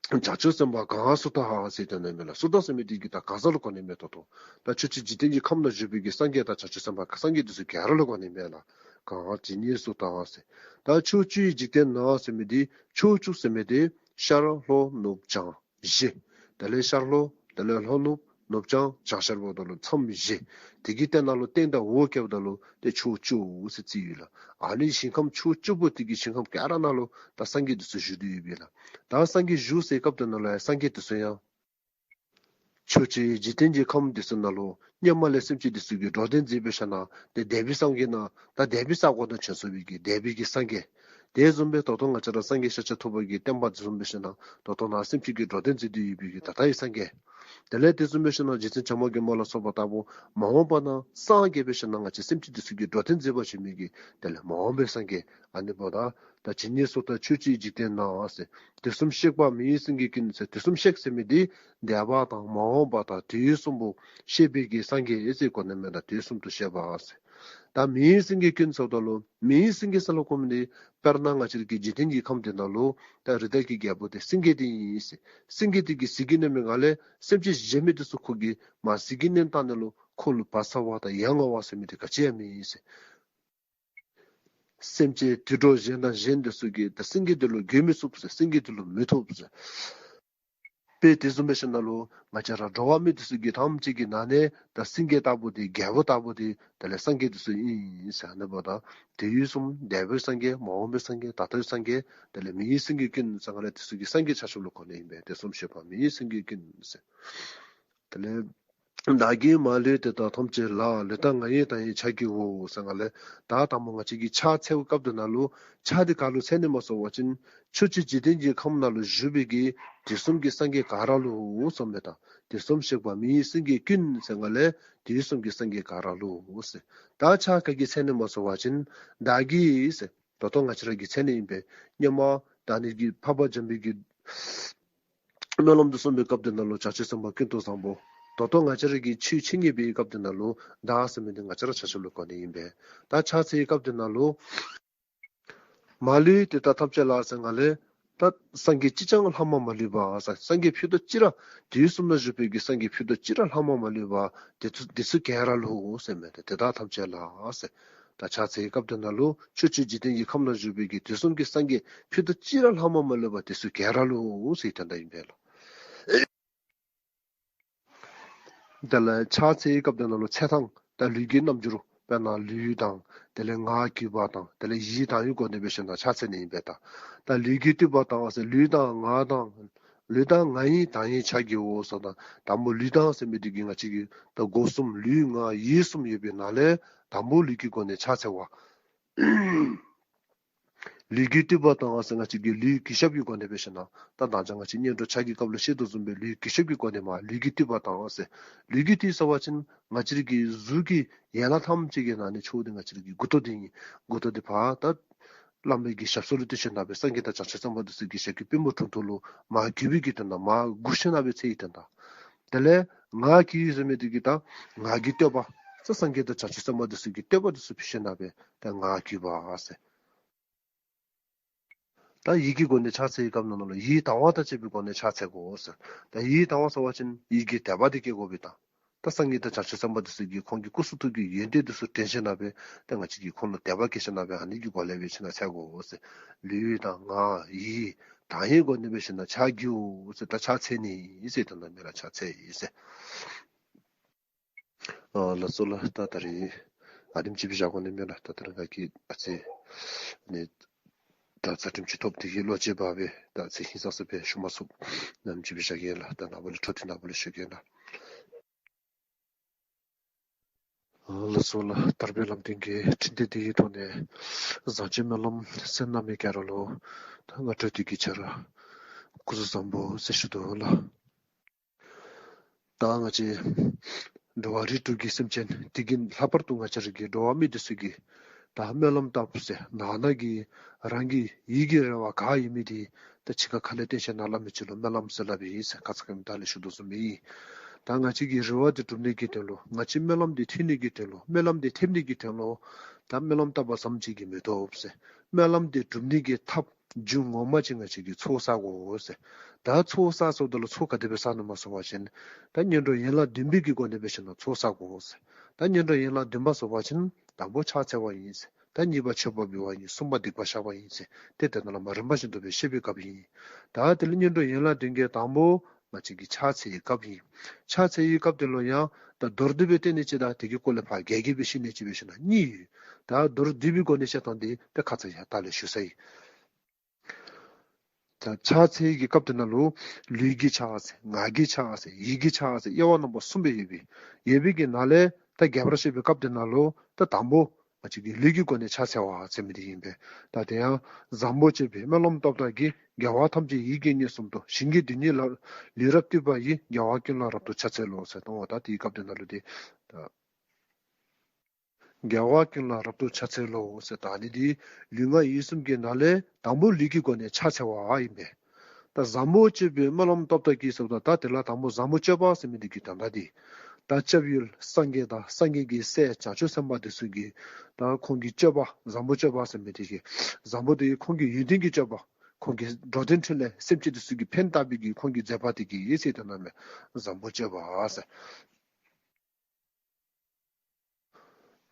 བྱང་ཆུབ་སེམས་དཔའ་གང་སུ་དག་ཟེར་དོན་དག་མས་ལགས། སུ་དག་ཟེར་མི་འདི་གིས་ད་གང་ཟག་ལུ་གོ་ནི་མས། ད་ལྟོ་ད་ཆོས་རྗེ་འཇིག་རྟེན་གྱི་ཁམས་ནང་བཞུགས་པའི་གི་སངས་རྒྱས་དང་བྱང་ཆུབ་སེམས་དཔའ་སངས་རྒྱས་འདི་ཚུ་ག་ར་ལུ་གོ་ནི་མས་ལགས། གང་ཇི་སྙེད་སུ་དག་ཟེར། ད་ཕྱོགས་བཅུའི་འཇིག་རྟེན་ན་ཟེར་མི་འདི་ཕྱོགས་བཅུ་ཟེར་མི་འདི་ཤར་ལྷོ་ནུབ་བྱང་བཞི། དེ་ལས་ཤར་ལྷོ་དེ་ལས་ལྷོ་ནུབ་ནུབ་བྱང་བྱང་ཤར་འབདཝ་ད་ལུ་མཚམས་བཞི། དེ་གི་སྟེང་ན་ལུ་སྟེང་དང་འོག་བརྒྱབ་ད་ལུ་ཏེ་ཕྱོགས་བཅུ་ཟེར་བརྩིཝ་ཨིན་ལགས། ཨ་ནི་ཞིང་ཁམས་ཕྱོགས་བཅུ་པོ་དེ་གི་ཞིང་ཁམས་ག་ར་ནང་ལུ་ད་སངས་རྒྱས་འདི་ཚུ་བཞུགས་ཏེ་ཡོདཔ་ཨིན་ལགས། ད་སངས་རྒྱས་བཞུགས་སའི་སྐབས་དེ་ནང་ལུ་ཡང་སངས་རྒྱས་འདི་ཚུ་ཡང་ཆོས་རྗེ་འཇིག་རྟེན་གྱི་ཁམས་འདི་ཚུ་ནང་ལུ་སྔོན་མ་ལས་སེམས་ཅན་འདི་ཚུ་གི་འགྲོ་དོན་མཛད་པའི་ཤུལ་ན་ཏེ་འདས་པའི་སངས་རྒྱས་ནང་ད་འདས་པའི་ས་གོ་ནང་བྱོན་སོང་བའི་གི་འདས་པའི་གི་སངས་རྒྱས། དེ་བཟུམ་སྦེ་ད་ལྟོ་ང་བཅས་ར་སངས་རྒྱས་ཤཱཀྱ་ཐུབ་པ་གི་བསྟན་པ་འདི་བཟུམ་སྦེ་ཞིནམ་ལས་ད་ལྟོ་ནཱ་སེམས་ཅན་གྱི་འགྲོ་དོན་མཛད་དེ་ཡོད་པའི་གི་ད་ལྟའི་སངས་རྒྱས། དེ་ལས་དེ་བཟུམ་སྦེ་ཞིནམ་ལས་རྗེ་བཙུན་བྱམས་པ་མགོན་པོ་ལ་སོགས་པ་ལྟ་བུ་མ་འོངས་པ་ནང་སངས་རྒྱས་པའི་ཤུལ་ན་ང་བཅས་སེམས་ཅན་འདི་ཚུ་གི་འགྲོ་དོན་མཛད་པར་བྱེད་མི་གི་དེ་ལས་མ་འོངས་པའི་སངས་རྒྱས། ཨ་ནི་འབདཝ་ད་ད་ཇི་སྙེད་སུ་དག་ཕྱོགས་བཅུའི་འཇིག་རྟེན་ན་ཟེར། དུས་གསུམ་གཤེགས་པ་མི་ཡི་སེང་གེ་ཀུན་ཟེར། དུས་གསུམ་གཤེགས་ཟེར་མི་འདི་འདས་པ་དང་མ་འོངས་པ་དང་དུས་གསུམ་པོ་གཤེགས་པའི་གི་སངས་རྒྱས་ཨེ་ཟེར་གོ་ནི་མས། ད་དུས་གསུམ་དུ་གཤེགས་པ་ཟེར། ད་མི་ཡི་སེང་གེ་ཀུན་ཟེརཝ་ད་ལུ་མི་ཡི་སེང་གེ་ཟེར་སླབ་དགོ་མི་འདི་དཔེར་ན་ང་བཅས་ཀྱི་འཇིག་རྟེན་གྱི་ཁམས་འདི་ནང་ལུ་ད་རི་དྭགས་ཀྱི་རྒྱལ་པོ་འདི་སེང་གེ་འདི་ཨིན་ཟེར། སེང་གེ་འདི་གིས་གཟིག་གི་མནན་པའི་སྒང་ལས་སེམས་ཅན་གཞན་མི་འདི་ཚུ་ཁོ་གིས་མ་གཟིག་གི་མནན་བཏང་ནི་ལུ་ཁོ་ལུ་བག་ཚ་བ་དང་ཡ་ང་བ་ཟེར་མི་འདི་ག་ཅི་ཡང་མེད་ཟེར། སེམས་ཅན་དུད་འགྲོ་གཞན་དང་གཞན་འདི་ཚུ་གིས་ད་སེང་གེ་འདི་ལུ་རྒོལ་མི་ཚུགས་ཟེར། སེང་གེ་འདི་ལུ་མི་ཐུབ་ཟེར། དཔེ་དེ་བཟུམ་སྦེ་ཞིནམ་ལས་ང་བཅས་ར་འགྲོ་བ་མི་འདི་ཚུ་གི་ཐམས་ཅད་ཀྱི་ནང་ནས་ད་སེང་གེ་ལྟ་བུ་འདི་རྒྱལ་པོ་ལྟ་བུ་འདི་དེ་ལས་སངས་རྒྱས་འདི་ཚུ་ཨིན་ཟེར། ཨ་ནི་འབདཝ་ད་དུས་གསུམ་འདས་པའི་སངས་རྒྱས་མ་འོངས་པའི་སངས་རྒྱས་ད་ལྟའི་སངས་རྒྱས་དེ་ལས་མི་ཡི་སེང་གེ་ཀུན་ཟེར་སྒང་ལས་འདི་ཚུ་གི་སངས་རྒྱས་ཆ་ཁྱབ་ལུ་གོ་ནི་ཨིན་པས། དུས་གསུམ་གཤེགས་པ་མི་ཡི་སེང་གེ་ཀུན་ཟེར། དེ་ལས་བདག་གིས་མ་ལུས་དེ་དག་ཐམས་ཅད་ལ། ལུས་དང་ངག་ཡིད་དང་ཡི་ཕྱག་གིའོ་ཟེར་སྒང་ལས་ད་དང་པོ་ང་བཅས་ཀྱིས་ཕྱག་འཚལ་བའི་སྐབས་དེ་ནང་ལུ་ཕྱག་འདི་ག་ལུ་འཚལ་ནི་སྨོ་ཟེར་བ་ཅིན་ཕྱོགས་བཅུའི་འཇིག་རྟེན་གྱི་ཁམས་ནང་ལུ་བཞུགས་པའི་གི་དུས་གསུམ་གྱི་སངས་རྒྱས་ག་ར་ལུ་གསུངམ་མས། ད་དུས་གསུམ་གཤེགས་པ་མི་ཡི་སེང་གེ་ཀུན་ཟེར་སྒང་ལས་དུས་གསུམ་གྱི་སངས་རྒྱས་ག་ར་ལུ་ཟེར། ད་ཕྱག་ག་གིས་འཚལ་ནི་སྨོ་ཟེར་བ་ཅིན་བདག་གིས་ཟེར། ད་ལྟོ་ང་བཅས་ར་གིས་འཚལ་ནི་ཨིན་པས། སྔོན་མ་ད་ནི་གི་འཕགས་པ་འཇམ་དཔལ་གྱི་སྨོན་ལམ་འདི་གསུངས་པའི་སྐབས་དེ་ནང་ལུ་བྱང་ཆུབ་སེམས་དཔའ་ཀུན་ཏུ་བཟང་པོ། ད་ལྟོ་ང་བཅས་ར་གིས་ཆོས་འཚོལ་ནི་འབད་བའི་སྐབས་དེ་ནང་ལུ་བདག་ཟེར་མི་འདི་ང་བཅས་ར་ཆ་ཁྱབ་ལུ་གོ་ནི་ཨིན་པས། ད་ཕྱག་འཚལ་བའི་སྐབས་དེ་ནང་ལུ་མ་ལུས་དེ་དག་ཐམས་ཅད་ལ་ཟེར་སྒང་ལས་ད་སངས་རྒྱས་གཅིག་ཀྱང་ལྷག་མ་མ་ལུས་པ་ཟེར། སངས་རྒྱས་ཕུད་རྡོག་གཅིག་ར་དུས་གསུམ་ན་བཞུགས་པའི་གི་སངས་རྒྱས་ཕུད་རྡོག་གཅིག་ར་ལྷག་མ་མ་ལུས་པ་དེ་ཚུ་དེ་ཚུ་ག་ར་ལུ་ཟེར་མས། དེ་དག་ཐམས་ཅད་ལ་ཟེར། ད་ཕྱག་འཚལ་བའི་སྐབས་དེ་ནང་ལུ་ཕྱོགས་བཅུའི་འཇིག་རྟེན་གྱི་ཁམས་ན་བཞུགས་པའི་གི་དུས་གསུམ་གྱི་སངས་རྒྱས་ཕུད་རྡོག་གཅིག་ར་ལྷག་མ་མ་ལུས་པ་དེ་ཚུ་ག་ར་ལུ་ཟེར་དོན་དག་ཨིན་པས་ལགས། དེ་ལས་ཕྱག་འཚལ་བའི་སྐབས་དེ་ནང་ལུ་འཚལ་ཐངས་ད་ལུས་ཀྱི་རྣམ་འགྱུར་དཔེར་ན་ལུས་དང་དེ་ལས་ངག་གུས་པ་དང་དེ་ལས་ཡིད་དང་ཡི་སྒོ་ནས་འབད་ཞིནམ་ལས་ཕྱག་འཚལ་ནི་ཨིན་པས། ད་ད་ལུས་ཀྱི་བཏུད་པ་དང་ཟེར་ལུས་དང་ངག་དང་ལུས་དང་ངག་ཡིད་དང་ཡི་ཕྱག་གིའོ་ཟེར། ད་དང་པོ་ལུས་དང་ཟེར་མི་འདི་གིས་ང་བཅས་ཀྱི་ད་སྒོ་གསུམ་ལུས་ངག་ཡིད་གསུམ་ཡོད་པའི་ནང་ལས་དང་པོ་ལུས་ཀྱི་སྒོ་ནས་ཕྱག་འཚལ་བ། ལུས་ཀྱི་བཏུད་པ་དང་ཟེར་ང་བཅས་ཀྱི་ལུས་གུས་ཞབས་ཀྱི་སྒོ་ནས་འབད་ཞིནམ་ལས་ད་ད་ཅི་ང་བཅས་སྔོན་འགྲོ་ཕྱག་གི་སྐབས་ལུ་བཤད་དོ་བཟུམ་སྦེ་ལུས་གུས་ཞབས་ཀྱི་སྒོ་ནས་མ་ལུས་ཀྱི་བཏུད་པ་དང་ཟེར། ལུས་ཀྱི་བཏུད་ཟེར་བ་ཅིན་ང་བཅས་ཀྱི་གཟུགས་ཀྱི་ཡན་ལག་ཐམས་ཅད་ཀྱི་ནང་ནས་ཆེ་བ་འདི་ང་བཅས་ཀྱི་མགུ་ཏོ་འདི་ཨིན། མགུ་ཏོ་འདི་ཕར་ད་ བླ་མའི་གི་ཞབས་སོར་ལུ་བཏུད་ཞིནམ་ལས་སྦེ་སངས་རྒྱས་དང་བྱང་ཆུབ་སེམས་དཔའ་འདི་ཚུ་གིས་ཞབས་ཀྱི་པུས་མོ་དྲུང་དུ་ལུ་མར་གུས་པའི་གི་དོན་དག་མར་གུས་ཞིནམ་ལས་སྦེ་འཚལ་བའི་དོན་དག། དེ་ལས་ང་གིས་ཟེར་མི་འདི་གིས་ད་ང་གིས་བསྟོད་པ་ཟེར་སངས་རྒྱས་དང་བྱང་ཆུབ་སེམས་དཔའ་འདི་ཚུ་གི་བསྟོད་པ་འདི་ཚུ་ཕུལ་ཞིནམ་ལས་སྦེ་ད་ང་གུས་པ་ཟེར། ད་ཡིད་ཀྱི་སྒོ་ནས་ཕྱག་འཚལ་བའི་སྐབས་ནང་ལུ་ཡིད་དང་བ་དང་བཅས་པའི་སྒོ་ནས་ཕྱག་འཚལ་དགོ་ཟེར། ད་ཡིད་དང་བ་ཟེར་བ་ཅིན་ཡིད་ཀྱི་དད་པ་འདི་སྐྱེ་དགོ་པའི་དང་། ད་སངས་རྒྱས་དང་བྱང་ཆུབ་སེམས་དཔའ་འདི་ཚུ་གིས་ཁོང་གི་སྐུ་གསུང་ཐུགས་ཀྱི་ཡོན་ཏན་འདི་ཚུ་དྲན་ཞིནམ་ལས་སྦེ་ད་ང་བཅས་ཀྱིས་ཁོང་ལུ་དད་པ་སྐྱེ་ཞིནམ་ལས་སྦེ་ཨ་ནི་གི་སྒོ་ལས་སྦེ་ཕྱག་འཚལ་དགོ་ཟེར། ལུས་དང་ངག་ཡིད་དང་བའི་སྒོ་ནས་སྦེ་ཕྱག་འཚལ་དགོ་ཟེར། ད་ཕྱག་འཚལ་ནི་ཟེར་དོན་དག་མེན་ལགས། ཕྱག་འཚལ་ཟེར། ཨ་ལགས་སོ་ལགས། ད་ད་རིས་ཨ་ནེམ་ཅིག་སྦེ་བཞག་དགོ་ནི་མས་ལགས། ད་ད་རིས་ང་གིས་ཨ་ཙི་ནི་ད་ཚར་ཊེམ་ཅིག་ཐོབ་སྟེ་གི་ལོ་རྒྱུས་འབད་སྦེ་ད་ཚེ་ཧིང་སངས་ས་སྦེ་ཞུ་མ་ཚུགས། ཨ་ནེམ་ཅིག་སྦེ་བཞག་གེ་ལགས། ད་ནངས་པ་ལས་འཕྲོ་འདི་ནངས་པ་ལས་ཞུ་གེ་ལགས། ཨ་ལགས་སོ་ལགས། ཐར་པའི་ལམ་སྟོན་གྱི་འཕྲིན་སྟེགས་འདི་གི་ཐོག་ནས་བཟང་སྤྱོད་སྨོན་ལམ་གསན་གནང་མི་ག་ར་ལུ་ད་སྔ་དྲོ་འདི་གི་ཆ་ར་སྐུ་གཟུགས་བཟང་པོ་ཟེར་ཞུ་དོ་ལགས། ད་ང་བཅས་འགྲོ་བ་རིགས་དྲུག་གི་སེམས་ཅན་འདི་གིས་ལྷག་པར་དུ་ང་བཅས་ར་གི་འགྲོ་བ་མི་འདི་ཚུ་གིས་ད་སྨོན་ལམ་བཏབ་ཟེར་ནང་ན་གི་རང་གི་ཡིད་ཀྱི་རེ་བ་ག་ཨིན་མི་འདི་ད་ཕྱི་ཁ་ཁ་ལས་བསྟན་ཞིནམ་ལས་སླབ་མི་ཅིག་ལུ་སྨོན་ལམ་ཟེར་སླབ་ཨིན་ཟེར་ཁ་ཙ་ཁ་ཉིནམ་ད་ལས་ཞུ་དོ་བཟུམ་ཨིན། ད་ང་བཅས་ཀྱི་རེ་བ་འདི་འགྲུབ་ནི་གི་དོན་ལུ་ང་བཅས་སྨོན་ལམ་འདི་ཐོན་ནི་གི་དོན་ལུ་སྨོན་ལམ་འདི་ཐེབས་ནི་གི་དོན་ལུ་ད་སྨོན་ལམ་བཏབ་པ་ཙམ་ཅིག་གིས་མི་བཏུབ་ཟེར། སྨོན་ལམ་འདི་འགྲུབ་ནི་གི་ཐབས་རྒྱུ་ངོ་མ་ཅིག་ང་བཅས་ཀྱིས་ཚོགས་བསག་དགོ་ཟེར། ད་ཚོགས་བསག་ཟེརཝ་ད་ལུ་ཚོགས་ག་དེ་སྦེ་བསག་ནི་སྨོ་ཟེར་བ་ཅིན་ད་སྔོན་འགྲོ་ཡན་ལག་བདུན་པའི་གི་སྒོ་ནས་སྦེ་ཕྱག་ནི་ཚོགས་བསག་དགོ་ཟེར། ད་སྔོན་འགྲོ་ཡན་ལག་བདུན་པ་ཟེར་བ་ཅིན་དང་པོ་ཕྱག་འཚལ་བ་ཨིན་ཟེར། ད་གཉིས་པ་མཆོད་པ་འབུལ་བ་ཨིན། གསུམ་པ་སྡིག་པ་བཤགས་པ་ཨིན་ཟེར། ཏེ་དེ་ནང་ལས་མར་རིམ་པ་བཞིན་དུ་སྦེ་བཤད་པའི་སྐབས་ཨིན། ད་དེ་ལས་སྔོན་འགྲོ་ཡན་ལག་བདུན་གྱི་དང་པོ་ང་བཅས་ཀྱིས་ཕྱག་འཚལ་བའི་སྐབས་ཨིན། ཕྱག་འཚལ་བའི་སྐབས་དེ་ལུ་ཡང་ད་མདོར་བསྡུས་སྦེ་བསྟན་ནི་ཅིག་དང་དེ་གི་སྐོར་ལས་ཕར་རྒྱས་རྒྱས་སྦེ་བཤད་ནི་ཅིག་སྦེ་ཞུ་ན་གཉིས་ཡོད། ད་མདོར་བསྡུས་པའི་སྒོ་ནས་བཤད་ཐངས་འདི་ད་ཁ་ཙ་ཡང་ད་ལས་ཞུ་ཚར་ཡི། ད་ཕྱག་འཚལ་གྱི་སྐབས་དེ་ནང་ལུ་ལུས་ཀྱི་ཕྱག་ཟེར་ངག་གི་ཕྱག་ཟེར་ཡིད་ཀྱི་ཕྱག་ཟེར་དབྱེ་བ་རྣམ་པ་གསུམ་སྦེ་ཡོད་པའི་ཡོད་པའི་གི་ནང་ལས་ད་རྒྱས་པར་བཤད་པའི་སྐབས་དེ་ནང་ལུ་ད་དང་པོ་ང་བཅས་ཀྱིས་ལུས་ཀྱི་སྒོ་ནས་ཕྱག་འཚལ་བ་ཟེར་མི་འདི་ཨིན་པས། ད་དེ་ཡང་བཟང་པོ་སྤྱོད་པའི་སྨོན་ལམ་སྟོབས་དག་གིས། རྒྱལ་བ་ཐམས་ཅད་ཡིད་ཀྱིས་མངོན་སུམ་དུ། ཞིང་གི་རྡུལ་སྙེད་ལ་ལུས་རབ་བཏུད་པ་ཡིས། རྒྱལ་བ་ཀུན་ལ་རབ་ཏུ་ཕྱག་འཚལ་ལོ་ཟེར་དོ། ད་དེའི་སྐབས་དེ་ནང་ལུ་འདི་ད་རྒྱལ་བ་ཀུན་ལ་རབ་ཏུ་ཕྱག་འཚལ་ལོ་ཟེར་ད་ནི་འདི་ལུས་ངག་ཡིད་གསུམ་གྱི་ནང་ལས་དང་པོ་ལུས་ཀྱི་སྒོ་ནས་ཕྱག་འཚལ་བ་ཨིན་པས། ད་བཟང་པོ་སྤྱོད་པའི་སྨོན་ལམ་སྟོབས་དག་གིས་ཟེརཝ་ད་ད་དེ་ལས་དང་པོ་བཟང་པོ་སྤྱོད་པ་ཟེར་མི་འདི་གི་དོན་དག་འདི་ད་སྐྱབས་ཡུལ་སངས་རྒྱས་དང་སངས་རྒྱས་ཀྱི་སྲས་བྱང་ཆུབ་སེམས་དཔའ་འདི་ཚུ་གི་ད་ཁོང་གི་སྤྱོད་པ་བཟང་པོ་སྤྱོད་པ་ཟེར་མི་འདི་གི་བཟང་པོ་འདི་ཁོང་གི་ཡོན་ཏན་གྱི་སྤྱོད་པ། ཁོང་གི་འགྲོ་དོན་འཕྲིན་ལས་སེམས་ཅན་འདི་ཚུ་གི་ཕན་བཏགས་པའི་གི་ཁོང་གི་མཛད་པ་འདི་གིས་ཟེར་དོ་ཨིན་མས། བཟང་པོ་སྤྱོད་པ་ཟེར།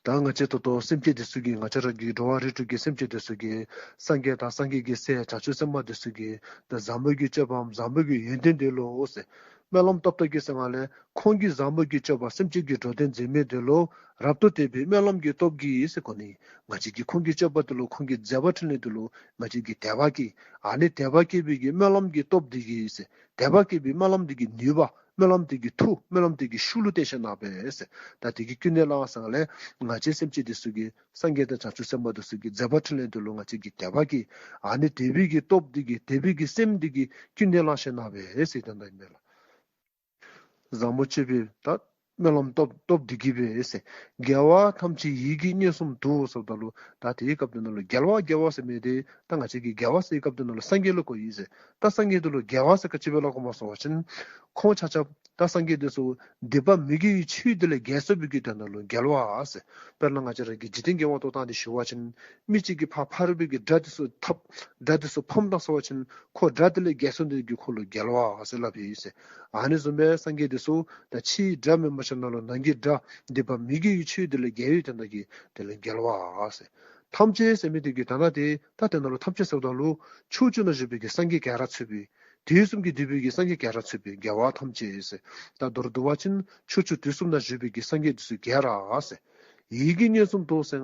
ད་ང་བཅས་ད་ལྟོ་སེམས་ཅན་འདི་ཚུ་གིས་ང་བཅས་ར་གི་འགྲོ་བ་རིགས་དྲུག་གི་སེམས་ཅན་འདི་ཚུ་གིས་སངས་རྒྱས་དང་སངས་རྒྱས་ཀྱི་སྲས་བྱང་ཆུབ་སེམས་དཔའ་འདི་ཚུ་གི་ད་བཟང་པོ་གི་སྤྱོད་པའམ་བཟང་པོ་གི་ཡོན་ཏན་འདི་ལུ་ཟེར་སྨོན་ལམ་སྟོབས་དག་གིས་ཟེར་ང་ལས་ཁོང་གི་བཟང་པོ་གི་སྤྱོད་པ་སེམས་ཅན་གྱི་འགྲོ་དོན་མཛད་མི་འདི་ལུ་རབ་ཏུ་དད་པའི་སྨོན་ལམ་གྱི་སྟོབས་ཀྱིས་ཟེར་གོ་ནི། ང་བཅས་ཀྱིས་ཁོང་གི་སྤྱོད་པ་འདི་ལུ་ཁོང་གི་མཛད་པ་འཕྲིན་ལས་འདི་ལུ་ང་བཅས་ཀྱིས་དད་པ་སྐྱེ། ཨ་ནི་དད་པ་སྐྱེ་བའི་གི་སྨོན་ལམ་གྱི་སྟོབས་འདི་གིས་ཟེར་དད་པ་སྐྱེ་བའི་སྨོན་ལམ་འདི་གི་ནུས་པ་སྨོན་ལམ་འདི་གི་མཐུ་སྨོན་ལམ་འདི་གི་ཤུགས་ལུ་བརྟེན་ཞིནམ་ལས་སྦེ་ཟེར། ད་དེ་གི་ཀུན་ནས་བསླངས་ཟེར་ང་ལས་ང་བཅས་སེམས་ཅན་འདི་ཚུ་གི་སངས་རྒྱས་དང་བྱང་ཆུབ་སེམས་དཔའ་འདི་ཚུ་གི་མཛད་པ་འཕྲིན་ལས་འདི་ལུ་ང་བཅས་ཀྱིས་དད་པ་སྐྱེ། ཨ་ནི་དད་པའི་གི་སྟོབས་འདི་གིས་དད་པའི་གི་སེམས་འདི་གིས་ཀུན་ནས་བསླངས་ཞིནམ་ལས་སྦེ་ཟེར་དོན་དག་ཨིན་མས་ལགས། བཟང་པོ་སྤྱོད་པའི་ད་སྨོན་ལམ་སྟོབས་སྟོབས་འདི་གིས་སྦེ་ཟེར། རྒྱལ་བ་ཐམས་ཅད་ཡིད་ཀྱིས་མངོན་སུམ་དུ་ཟེརཝ་ད་ལུ་ད་དེའི་སྐབས་དེ་ནང་ལུ་རྒྱལ་བ་རྒྱལ་བ་ཟེར་མི་འདི་ད་ང་བཅས་ཀྱིས་རྒྱལ་བ་ཟེར་བའི་སྐབས་དེ་ནང་ལུ་སངས་རྒྱས་ལུ་གོ་ཡི་ཟེར། ད་སངས་རྒྱས་འདི་ལུ་རྒྱལ་བ་ཟེར་ག་ཅི་སྦེ་སླབ་དགོཔ་སྨོ་ཟེར་བ་ཅིན་ཁོང་ཆ་ཁྱབ་ད་སངས་རྒྱས་འདི་ཚུ་སྡིག་པ་མི་དགེ་བའི་ཆོས་འདི་ལས་རྒྱལ་སོང་བའི་གི་དོན་དག་ལུ་རྒྱལ་བ་ཟེར། དཔེར་ན་ང་བཅས་ར་གི་འཇིག་རྟེན་གྱི་དབང་དུ་བཏང་སྟེ་ཞུ་བ་ཅིན་མི་གཅིག་གིས་ཕར་ཕ་རོལ་པའི་གི་དགྲ་འདི་ཚུ་འཐབ་དགྲ་འདི་ཚུ་ཕམ་བཏང་སོང་བ་ཅིན་ཁོ་དགྲ་འདི་ལས་རྒྱལ་སོང་སྟེ་གི་ཁོ་ལུ་རྒྱལ་བ་ཟེར་སླབ་ཨིན་ཟེར། ཨ་ནི་བཟུམ་སྦེ་སངས་རྒྱས་འདི་ཚུ་ད་ཕྱིའི་དགྲ་མེན་པར་ཞིནམ་ལས་ནང་གི་དགྲ་སྡིག་པ་མི་དགེ་བའི་ཆོས་འདི་ལས་རྒྱལ་བའི་དོན་དག་གིས་དེ་ལས་རྒྱལ་བ་ཟེར། ཐམས་ཅད་ཟེར་མི་འདི་གི་དོན་དག་འདི་ད་དེ་ནང་ལུ་ཐམས་ཅད་ཟེརཝ་ད་ལུ་ཕྱོགས་བཅུ་ན་བཞུགས་པའི་གི་སངས་རྒྱས་ག་ར་ཚུད་པའི་དུས་གསུམ་གྱི་འདུས་པའི་གི་སངས་རྒྱས་ག་ར་ཚུད་པའི་རྒྱལ་བ་ཐམས་ཅད་ཟེར། ད་མདོར་བསྡུ་བ་ཅིན་ཕྱོགས་བཅུ་དུས་གསུམ་ན་བཞུགས་པའི་གི་སངས་རྒྱས་འདི་ཚུ་ག་ར་ཟེར། ཡིད་ཀྱིས་མངོན་སུམ་དུ་ཟེར།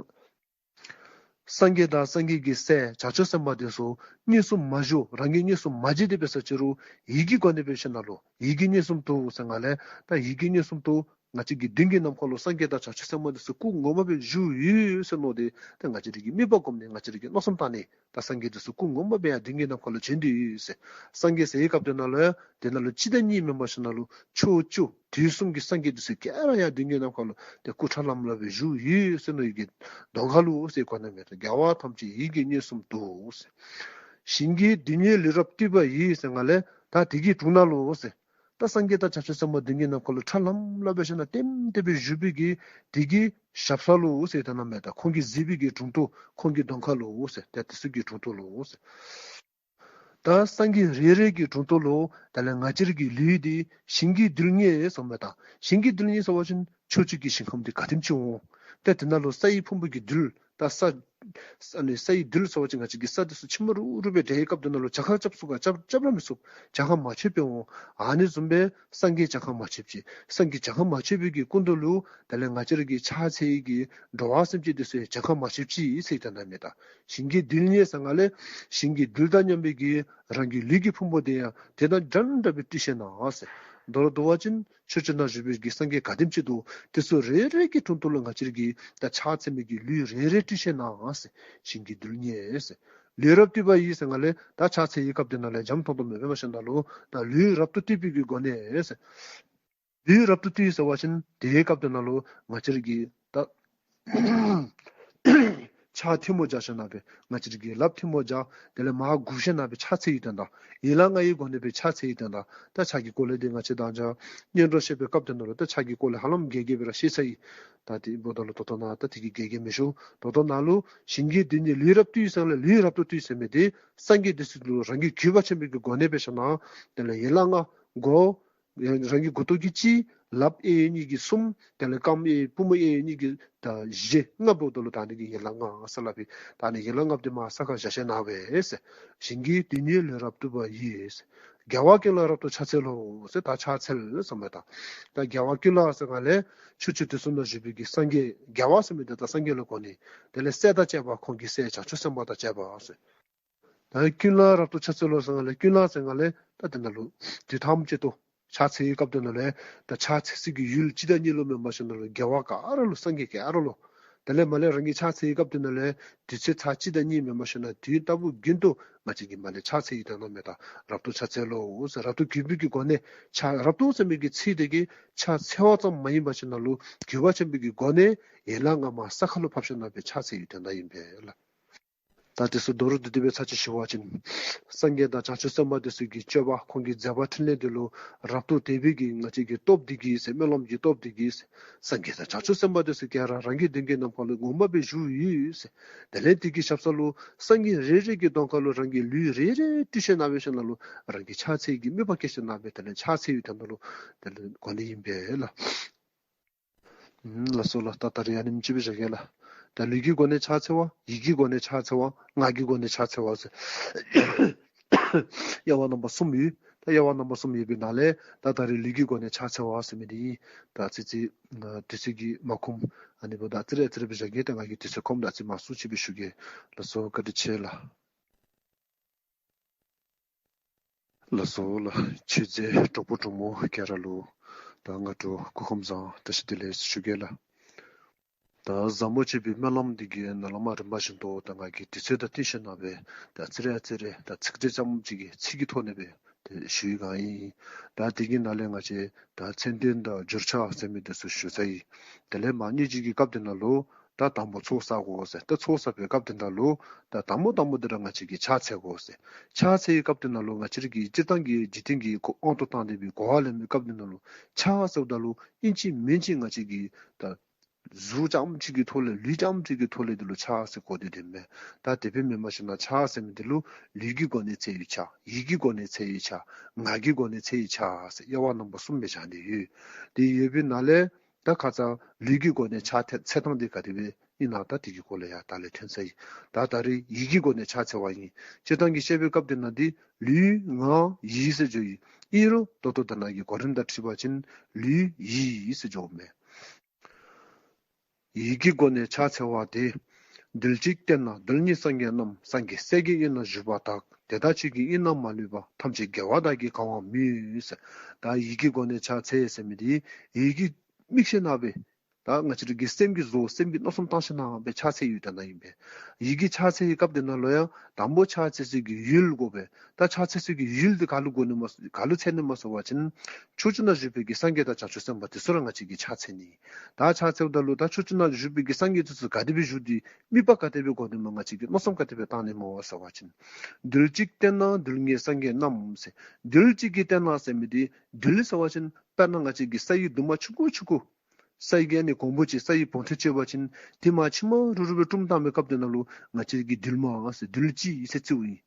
སངས་རྒྱས་དང་སངས་རྒྱས་ཀྱི་སྲས་བྱང་ཆུབ་སེམས་དཔའ་འདི་ཚུ་མངོན་སུམ་མ་བཞུགས་རང་གིས་མངོན་སུམ་མ་མཇལ་ཏེ་འབད་ས་ཅི་རུང་ཡིད་ཀྱི་སྒོ་ནས་འབད་ཞིནམ་ལས་ཡིད་ཀྱིས་མངོན་སུམ་དུ་ཟེར་ང་ལས་ད་ཡིད་ཀྱིས་མངོན་སུམ་དུ་ ང་བཅས་ཀྱི་མདུན་གྱི་ནམ་མཁའ་ལུ་སངས་རྒྱས་དང་བྱང་ཆུབ་སེམས་དཔའ་འདི་ཚུ་སྐུ་ངོ་མ་སྦེ་བཞུགས་ཡོད་ཟེར་མནོ་སྟེ་ཏེ་ང་བཅས་ར་གིས་དམིགས་པ་བསྒོམས་ནས་ང་བཅས་ར་གིས་མནོ་བསམ་བཏང་ནས་ད་སངས་རྒྱས་འདི་ཚུ་སྐུ་ངོ་མ་སྦེ་ཡར་མདུན་གྱི་ནམ་མཁའ་ལུ་བྱོན་ཏེ་ཡོད་ཟེར། སངས་རྒྱས་ཟེར་བའི་སྐབས་དེ་ནང་ལུ་ཡང་དེ་ནང་ལུ་གཅིག་དང་གཉིས་མེན་པར་ཞིནམ་ལས་ཕྱོགས་བཅུ་དུས་གསུམ་གྱི་སངས་རྒྱས་འདི་ཚུ་ག་ར་ཡར་མདུན་གྱི་ནམ་མཁའ་ལུ་ཏེ་སྐུ་ཁྲ་ལམ་ལམ་སྦེ་བཞུགས་ཡོད་ཟེར་མནོ་བའི་གི་གདོང་ཁ་ལུ་ཟེར་གོ་ནི་མས། ད་རྒྱལ་བ་ཐམས་ཅད་ཡིད་ཀྱི་གཉེར་གསུམ་དུ་ཟེར། ཞིང་གི་རྡུལ་སྙེད་ལུས་རབ་བཏུད་པ་ཡིས་ཟེར་གསུངས་ལས་ད་དེ་གི་དྲུང་ནང་ལུ་ཟེར། ད་སངས་རྒྱས་དང་བྱང་ཆུབ་སེམས་དཔའ་མདུན་གྱི་ནམ་མཁའ་ལུ་ཁྲ་ལམ་ལམ་སྦེ་ཞིནམ་ལས་ལྟེམ་ལྟེ་སྦེ་བཞུགས་པའི་གི་དེ་གི་ཞབས་ས་ལུ་ཟེར་ད་ནཱ་མས། ད་ཁོང་གིས་གཟིགས་པའི་གི་དྲུང་དུ་ཁོང་གི་གདོང་ཁ་ལུ་ཟེར། ད་དེ་ཚུ་གི་དྲུང་དུ་ལུ་ཟེར། ད་སངས་རྒྱས་རེ་རེ་གི་དྲུང་དུ་ལུ་ད་ལས་ང་བཅས་ར་གི་ལུས་འདི་ཞིང་གི་རྡུལ་སྙེད་ཟེར་མས། ད་ཞིང་གི་རྡུལ་སྙེད་ཟེར་བ་ཅིན་ཕྱོགས་བཅུ་གི་ཞིང་ཁམས་འདི་ག་དེམ་ཅིག་འོང་། ད་དེ་ནང་ལུ་སའི་ཕུང་པོ་གི་རྡུལ་ད་ས་ས་ནི་སའི་རྡུལ་ཟེར་བ་ཅིན་ང་བཅས་ཀྱི་ས་འདི་ཚུ་ཆེན་མོ་རུ་རུ་སྦེ་འདྲེས་སྐབས་དེ་ནང་ལུ་གྱངས་ཁ་རྐྱབ་ཚུགས་ག་རྐྱབ་རྐྱབ་ར་མི་ཚུགས། གྱངས་ཁ་མ་ཆོདཔ་སྦེ་འོང་། ཨ་ནི་བཟུམ་སྦེ་སངས་རྒྱས་གྱངས་ཁ་མ་ཆོདཔ་ཅིག། སངས་རྒྱས་གྱངས་ཁ་མ་ཆོད་པའི་གི་སྐུ་མདུན་ལུ་ད་ལས་ང་བཅས་ར་གི་ཕྱག་འཚལ་བའི་གི་འགྲོ་བ་སེམས་ཅན་འདི་ཚུ་ཡང་གྱངས་ཁ་མ་ཆོདཔ་ཅིག་ཟེར་ད་ནཱ་མས། ད་ཞིང་གི་རྡུལ་སྙེད་ཟེར་གསུངས་ལས་ཞིང་གི་རྡུལ་དང་མཉམ་པའི་གི་རང་གི་ལུས་ཀྱི་ཕུང་པོ་འདི་ཡང་དེ་དང་འདྲན་འདྲ་སྦེ་སྤྲུལ་ཤེས་གནང་ཟེར། མདོར་བསྡུ་བ་ཅིན་ཕྱོགས་བཅུ་ན་བཞུགས་པའི་གི་སངས་རྒྱས་ག་དེམ་ཅིག་འདུག། དེ་ཚུ་རེ་རེ་གི་དྲུང་དུ་ལུ་ང་བཅས་ར་གིས་ད་ཕྱག་འཚལ་མི་གི་ལུས་རེ་རེ་སྤྲུལ་ཤེས་གནང་ཟེར། ཞིང་གི་རྡུལ་སྙེད་ཟེར། ལུས་རབ་བཏུད་པ་ཡིས་ཟེར་གསུངས་ལས་ད་ཕྱག་འཚལ་བའི་སྐབས་དེ་ནང་ལུ་འཇམ་ཏོང་ཏོ་མེན་པར་ཞིནམ་ལས་ད་ལུས་རབ་ཏུ་བཏུད་པའི་གི་སྒོ་ནས་ཟེར། ལུས་རབ་ཏུ་བཏུད་ཟེར་བ་ཅིན་དེའི་སྐབས་དེ་ནང་ལུ་ང་བཅས་ར་གིས་ད་ཕྱག་ཐལ་མོ་སྦྱར་ཞིནམ་ལས་ང་བཅས་ར་གིས་ལགཔ་ཐལ་མོ་སྦྱར། དེ་ལས་མར་སྒུར་ཞིནམ་ལས་ཕྱག་འཚལ་བའི་དོན་དག། ཡན་ལག་ལྔའི་སྒོ་ནས་སྦེ་ཕྱག་འཚལ་བའི་དོན་དག། ད་ཕྱག་གི་སྐོར་ལས་འདི་ང་བཅས་ད་ཅི་སྔོན་འགྲོ་བཤད་པའི་སྐབས་དེ་ནང་ལུ་ད་ཕྱག་གི་སྐོར་ལས་ཧ་ལམ་རྒྱས་རྒྱས་སྦེ་ར་བཤད་ཚར་ཡི། ད་དེ་འབདཝ་ད་ལུ་ད་ལྟོ་ནཱ་ད་དེ་གི་རྒྱས་རྒྱས་མི་ཞུ། ད་ལྟོ་ནཱ་ལུ་ཞིང་གི་རྡུལ་སྙེད་ལུས་རབ་བཏུད་ཟེར་གསུངས་ལས་ལུས་རབ་ཏུ་བཏུད་ཟེར་མི་འདི་སངས་རྒྱས་འདི་ཚུ་ལུ་རང་གི་གུས་པ་ཆེན་པོའི་གི་སྒོ་ནས་སྦེ་ཞིནམ་ལས་དེ་ལས་ཡན་ལག་ལྔ་སྒོ་རང་གི་མགུ་ཏོ་གི་གཅིག། ལགཔ་གཡས་གཡོན་གཉིས་ཀྱི་གསུམ། དེ་ལས་རྐངམ་གཡས་པུས་མོ་གཡས་གཡོན་གཉིས་ཀྱི་ད་བཞི། ལྔ་འབདཝ་ད་ལུ་ད་ཨ་ནི་གི་ཡན་ལག་ལྔ་ཟེར་སླབ་པས། ད་ཨ་ནི་ཡན་ལག་ལྔ་འདི་མར་ས་ཁར་བཞག་ཞིནམ་ལས་ཞིང་གི་རྡུལ་སྙེད་ལུས་རབ་བཏུད་པ་ཡིས། རྒྱལ་བ་ཀུན་ལ་རབ་ཏུ་ཕྱག་འཚལ་ལོ་ཟེར། ད་ཕྱག་འཚལ་ཟེར་མས། ད་ད་རྒྱལ་བ་ཀུན་ལ་ཟེར་གསུངས་ལས་ཕྱོགས་བཅུ་དུས་གསུམ་ན་བཞུགས་པའི་གི་སངས་རྒྱས། རྒྱལ་བ་ཟེར་མི་འདི་ད་སངས་རྒྱས་ལུ་གོ་ནི། དེ་ལས་སྲས་དང་བཅས་པ་ཁོང་གི་སྲས་བྱང་ཆུབ་སེམས་དཔའ་དང་བཅས་པ་ཟེར། ད་ཀུན་ལ་རབ་ཏུ་ཕྱག་འཚལ་ལོ་ཟེར་གསུངས་ལས་ཀུན་ལ་ཟེར་གསུངས་ལས་ད་དེ་ནང་ལུ་དུས་ཐམས་ཅད་དུ་ཕྱག་འཚལ་བའི་སྐབས་དེ་ནང་ལུ་ད་ཕྱག་འཚལ་སའི་གི་ཡུལ་གཅིག་དང་གཉིས་ལུ་མེན་པར་ཞིནམ་ལས་རྒྱལ་བ་ག་ར་ལུ་སངས་རྒྱས་ག་ར་ལུ་དེ་ལས་མར་ལས་རང་གིས་ཕྱག་འཚལ་བའི་སྐབས་དེ་ནང་ལུ་དུས་ཚོད་ཚར་གཅིག་དང་གཉིས་མེན་པར་ཞིནམ་ལས་དུས་རྟག་བུ་རྒྱུན་དུ་ང་བཅས་ཀྱིས་མར་ལས་ཕྱག་འཚལ་བའི་དོན་དག་མས། ད་རབ་ཏུ་ཕྱག་འཚལ་ལོ་ཟེར་རབ་ཏུ་གུས་པའི་གི་སྒོ་ནས་ཕྱག་རབ་ཏུ་ཟེར་མི་གི་ཚིག་དེ་གིས་ཕྱག་འཚལ་བ་ཙམ་མ་ཡིན་པར་ཞིནམ་ལས་གུས་པ་ཆེན་པོའི་གི་སྒོ་ནས་ཡན་ལག་ལྔ་མར་ས་ཁར་ལུ་ཕབ་ཞིནམ་ལས་ཕྱག་འཚལ་བའི་དོན་དག་ཨིན་པས་ལགས། ད་དེ་ཚུ་མདོར་བསྡུས་ཏེ་སྦེ་ཚར་གཅིག་ཞུ་བ་ཅིན་སངས་རྒྱས་དང་བྱང་ཆུབ་སེམས་དཔའ་དེ་ཚུ་གི་སྤྱོད་པ་ཁོང་གི་མཛད་པ་འཕྲིན་ལས་དེ་ལུ་རབ་ཏུ་དད་པའི་གི་ང་བཅས་ཀྱི་སྟོབས་དེ་གིས་ཟེར་སྨོན་ལམ་གྱི་སྟོབས་དེ་གིས་ཟེར་སངས་རྒྱས་དང་བྱང་ཆུབ་སེམས་དཔའ་དེ་ཚུ་ག་ར་རང་གི་མདུན་གྱི་ནམ་མཁའ་ལུ་ངོ་མ་སྦེ་བཞུགས་ཡོད་ཟེར། དེ་ལས་དེ་གི་ཞབས་ས་ལུ་སངས་རྒྱས་རེ་རེ་གི་གདོང་ཁ་ལུ་རང་གི་ལུས་རེ་རེ་སྤྲུལ་ཞིནམ་ལས་ཞིནམ་ལས་རང་གིས་ཕྱག་འཚལ་གྱི་དམིགས་པ་བསྐྱེད་ཞིནམ་ལས་དེ་ལས་ཕྱག་འཚལ་བའི་དོན་དག་ལུ་དེ་ལས་གོ་ནི་ཨིན་པས་ལགས། ལགས་སོ་ལགས། ད་ད་རིས་ཨ་ནེམ་ཅིག་སྦེ་བཞག་གེ་ལགས། ད་ལུས་ཀྱི་སྒོ་ནས་ཕྱག་འཚལ་བ། ཡིད་ཀྱི་སྒོ་ནས་ཕྱག་འཚལ་བ། ངག་གི་སྒོ་ནས་ཕྱག་འཚལ་བ་ཟེར། དབྱེ་བ་རྣམ་པ་གསུམ་ཡོད། ད་དབྱེ་བ་རྣམ་པ་གསུམ་ཡོད་པའི་ནང་ལས་ད་ད་རིས་ལུས་ཀྱི་སྒོ་ནས་ཕྱག་འཚལ་བ་ཟེར་མི་འདི་ད་ཙི་ཙི་དུས་ཚོད་ཀྱིས་མ་ཁོམ། ཨ་ནི་འབདཝ་ད་ཨ་ཙི་རེ་ཨ་ཙི་རེ་སྦེ་བཞག་གེ། ད་ང་གིས་དུས་ཚོད་ཁོམ་ད་ཨ་ཙི་མང་སུ་ཅིག་སྦེ་ཞུ་གེ། ལགས་སོ། བཀའ་དྲིན་ཆེ་ལགས། ལགས་སོ་ལགས། ཆོས་མཛད་གྲོགས་པོ་གྲོགས་མོ་ག་ར་ལུ་ད་སྔ་དྲོ་སྐུ་ཁམས་བཟང་བཀྲ་ཤིས་བདེ་ལེགས་ཞུ་གེ་ལགས། ད་ཟབ་མོ་སྤྱོད་པའི་སྨོན་ལམ་འདི་གི་ནང་ལས་མར་རིམ་པ་བཞིན་དུ་ད་ང་གིས་དུས་ཚོད་དང་བསྟུན་ཞིནམ་ལས་ད་ཨ་ཙི་རེ་ཨ་ཙི་རེ་ད་ཚིག་འགྲེལ་ཙམ་ཅིག་གི་ཚིག་གི་ཐོག་ནས་སྦེ་ཏེ་ཞུ་ཡི་ག་ཨིན། ད་དེ་གི་ནང་ལས་ང་བཅས་ད་མཚན་དོན་དང་བསྒྱུར་བྱ་ཟེར་མི་འདི་ཚུ་ཞུ་ཚར་ཡི། དེ་ལས་མ་ཉིནམ་གཅིག་གི་སྐབས་དེ་ནང་ལུ་ད་དང་པོ་ཚོགས་བསག་དགོ་ཟེར། ད་ཚོགས་བསག་པའི་སྐབས་དེ་ནང་ལུ་ད་དང་པོ་དང་པོ་དེ་ར་ང་བཅས་ཀྱིས་ཕྱག་འཚལ་དགོ་ཟེར། ཕྱག་འཚལ་བའི་སྐབས་དེ་ནང་ལུ་ང་བཅས་ར་གིས་སྤྱིར་བཏང་གི་འཇིག་རྟེན་གྱི་དབང་དུ་བཏང་སྟེ་སྦེ་གོ་བ་ལེན་པའི་སྐབས་དེ་ནང་ལུ་ཕྱག་ཟེརཝ་ད་ལུ་ཨིན་ཅི་མིན་ཅི་ང་བཅས་ཀྱི་ད་གཟུགས་རྐྱངམ་གཅིག་གི་ཐོག་ལས་ལུས་རྐྱངམ་གཅིག་གི་ཐོག་ལས་དེ་ལུ་ཕྱག་ཟེར་གོ་དོ་དེ་མེན། ད་དེ་སྦེ་མེན་པར་ཞིནམ་ལས་ཕྱག་ཟེར་མི་འདི་ལུ་ལུས་ཀྱི་སྒོ་ནས་འཚལ་བའི་ཕྱག། ཡིད་ཀྱི་སྒོ་ནས་འཚལ་བའི་ཕྱག། ངག་གི་སྒོ་ནས་འཚལ་བའི་ཕྱག་ཟེར་དབྱེ་བ་རྣམ་པ་གསུམ་སྦེ་བཞག་སྟེ་ཡོད། དེ་ཡོད་པའི་ནང་ལས་ད་ཁ་ཙ་ལུས་ཀྱི་སྒོ་ནས་ཕྱག་འཚལ་འཚལ་ཐངས་འདི་ག་དེ་སྦེ་ཨིན་ན་ད་དེ་གི་སྐོར་ལས་ཡང་ད་ལས་ཐོན་ཚར་ཡི། ད་ད་རིས་ཡིད་ཀྱི་སྒོ་ནས་ཕྱག་འཚལ་བ་ཨིན། སྤྱིར་བཏང་གི་བཤད་པའི་སྐབས་དེ་ནང་འདི་ལུས་ངག་ཡིད་ཟེར་བརྗོད་ཡི། ཨིན་རུང་ད་ལྟོ་ད་ནཱ་གི་གོ་རིམ་དང་འཁྲིལ་བ་ཅིན་ལུས་ཡིད་ཟེར་བརྗོད་མས། ཡིད་ཀྱི་སྒོ་ནས་ཕྱག་འཚལ་བ་དེ། རྡུལ་གཅིག་སྟེང་ན་རྡུལ་སྙེད་སངས་རྒྱས་རྣམས། སངས་རྒྱས་སྲས་ཀྱི་དབུས་ན་བཞུགས་པ་དག། དེ་དག་ཆོས་ཀྱི་དབྱིངས་རྣམས་མ་ལུས་པ། ཐམས་ཅད་རྒྱལ་བ་དག་གིས་གང་བར་མོས། ཟེར། ད་ཡིད་ཀྱི་སྒོ་ནས་ཕྱག་འཚལ་ཟེར་མི་འདི་ཡིད་ཀྱི་ དམིགས་ཞིནམ་ལས་ད་ང་བཅས་རའི་གི་སེམས་ཀྱི་བཟོ་སེམས་ཀྱི་མནོ་བསམ་བཏང་ཞིནམ་ལས་ཕྱག་འཚལ་ཡུལ་དེ་ནང་ཨིན་པས། ཡི་གེ་ཕྱག་འཚལ་བའི་སྐབས་དེ་ནང་ལུ་ཡང་དང་པོ་ཕྱག་འཚལ་སའི་གི་ཡུལ་དགོ་པས། ད་ཕྱག་འཚལ་སའི་གི་ཡུལ་དེ་ག་ལུ་དགོ་ནི་མས་ག་ལུ་འཚལ་ནི་མས་ཟེར་བ་ཅིན་ཕྱོགས་བཅུ་ན་བཞུགས་པའི་གི་སངས་རྒྱས་དང་བྱང་ཆུབ་སེམས་དཔའ་དེ་ཚུ་ར་ང་བཅས་ཀྱིས་ཕྱག་འཚལ་ནི། ད་ཕྱག་འཚལཝ་ད་ལུ་ད་ཕྱོགས་བཅུ་ན་བཞུགས་པའི་གི་སངས་རྒྱས་དེ་ཚུ་ག་དེ་སྦེ་བཞུགས་ཏེ་དམིགས་པ་ག་དེ་སྦེ་དགོ་ནི་མས་ང་བཅས་ཀྱིས་མནོ་བསམ་ག་དེ་སྦེ་བཏང་ནི་མས་ཟེར་བ་ཅིན། རྡུལ་གཅིག་སྟེང་ན་རྡུལ་སྙེད་སངས་རྒྱས་རྣམས་ཟེར། རྡུལ་གཅིག་གི་སྟེང་ན་ཟེར་མི་དེ་རྡུལ་ཟེར་བ་ཅིན་དཔེར་ན་ང་བཅས་ཀྱི་ས་ཡི་རྡུལ་མ་ཆུང་ཀུ་ཆུང་ཀུ། ས་ཡི་གི་ཨ་ནི་གོང་བུ་ཅིག་ས་ཡི་བོངས་ཚད་ཅིག་འབད་བ་ཅིན་དེ་མ་ཕྱེ་མ་རུ་རུ་སྦེ་བཀྲུམ་བཏང་བའི་སྐབས་དེ་ནང་ལུ་ང་བཅས་ཀྱིས་རྡུལ་མ་ཟེར་རྡུལ་གཅིག་ཟེར་རྩིཝ་ཨིན།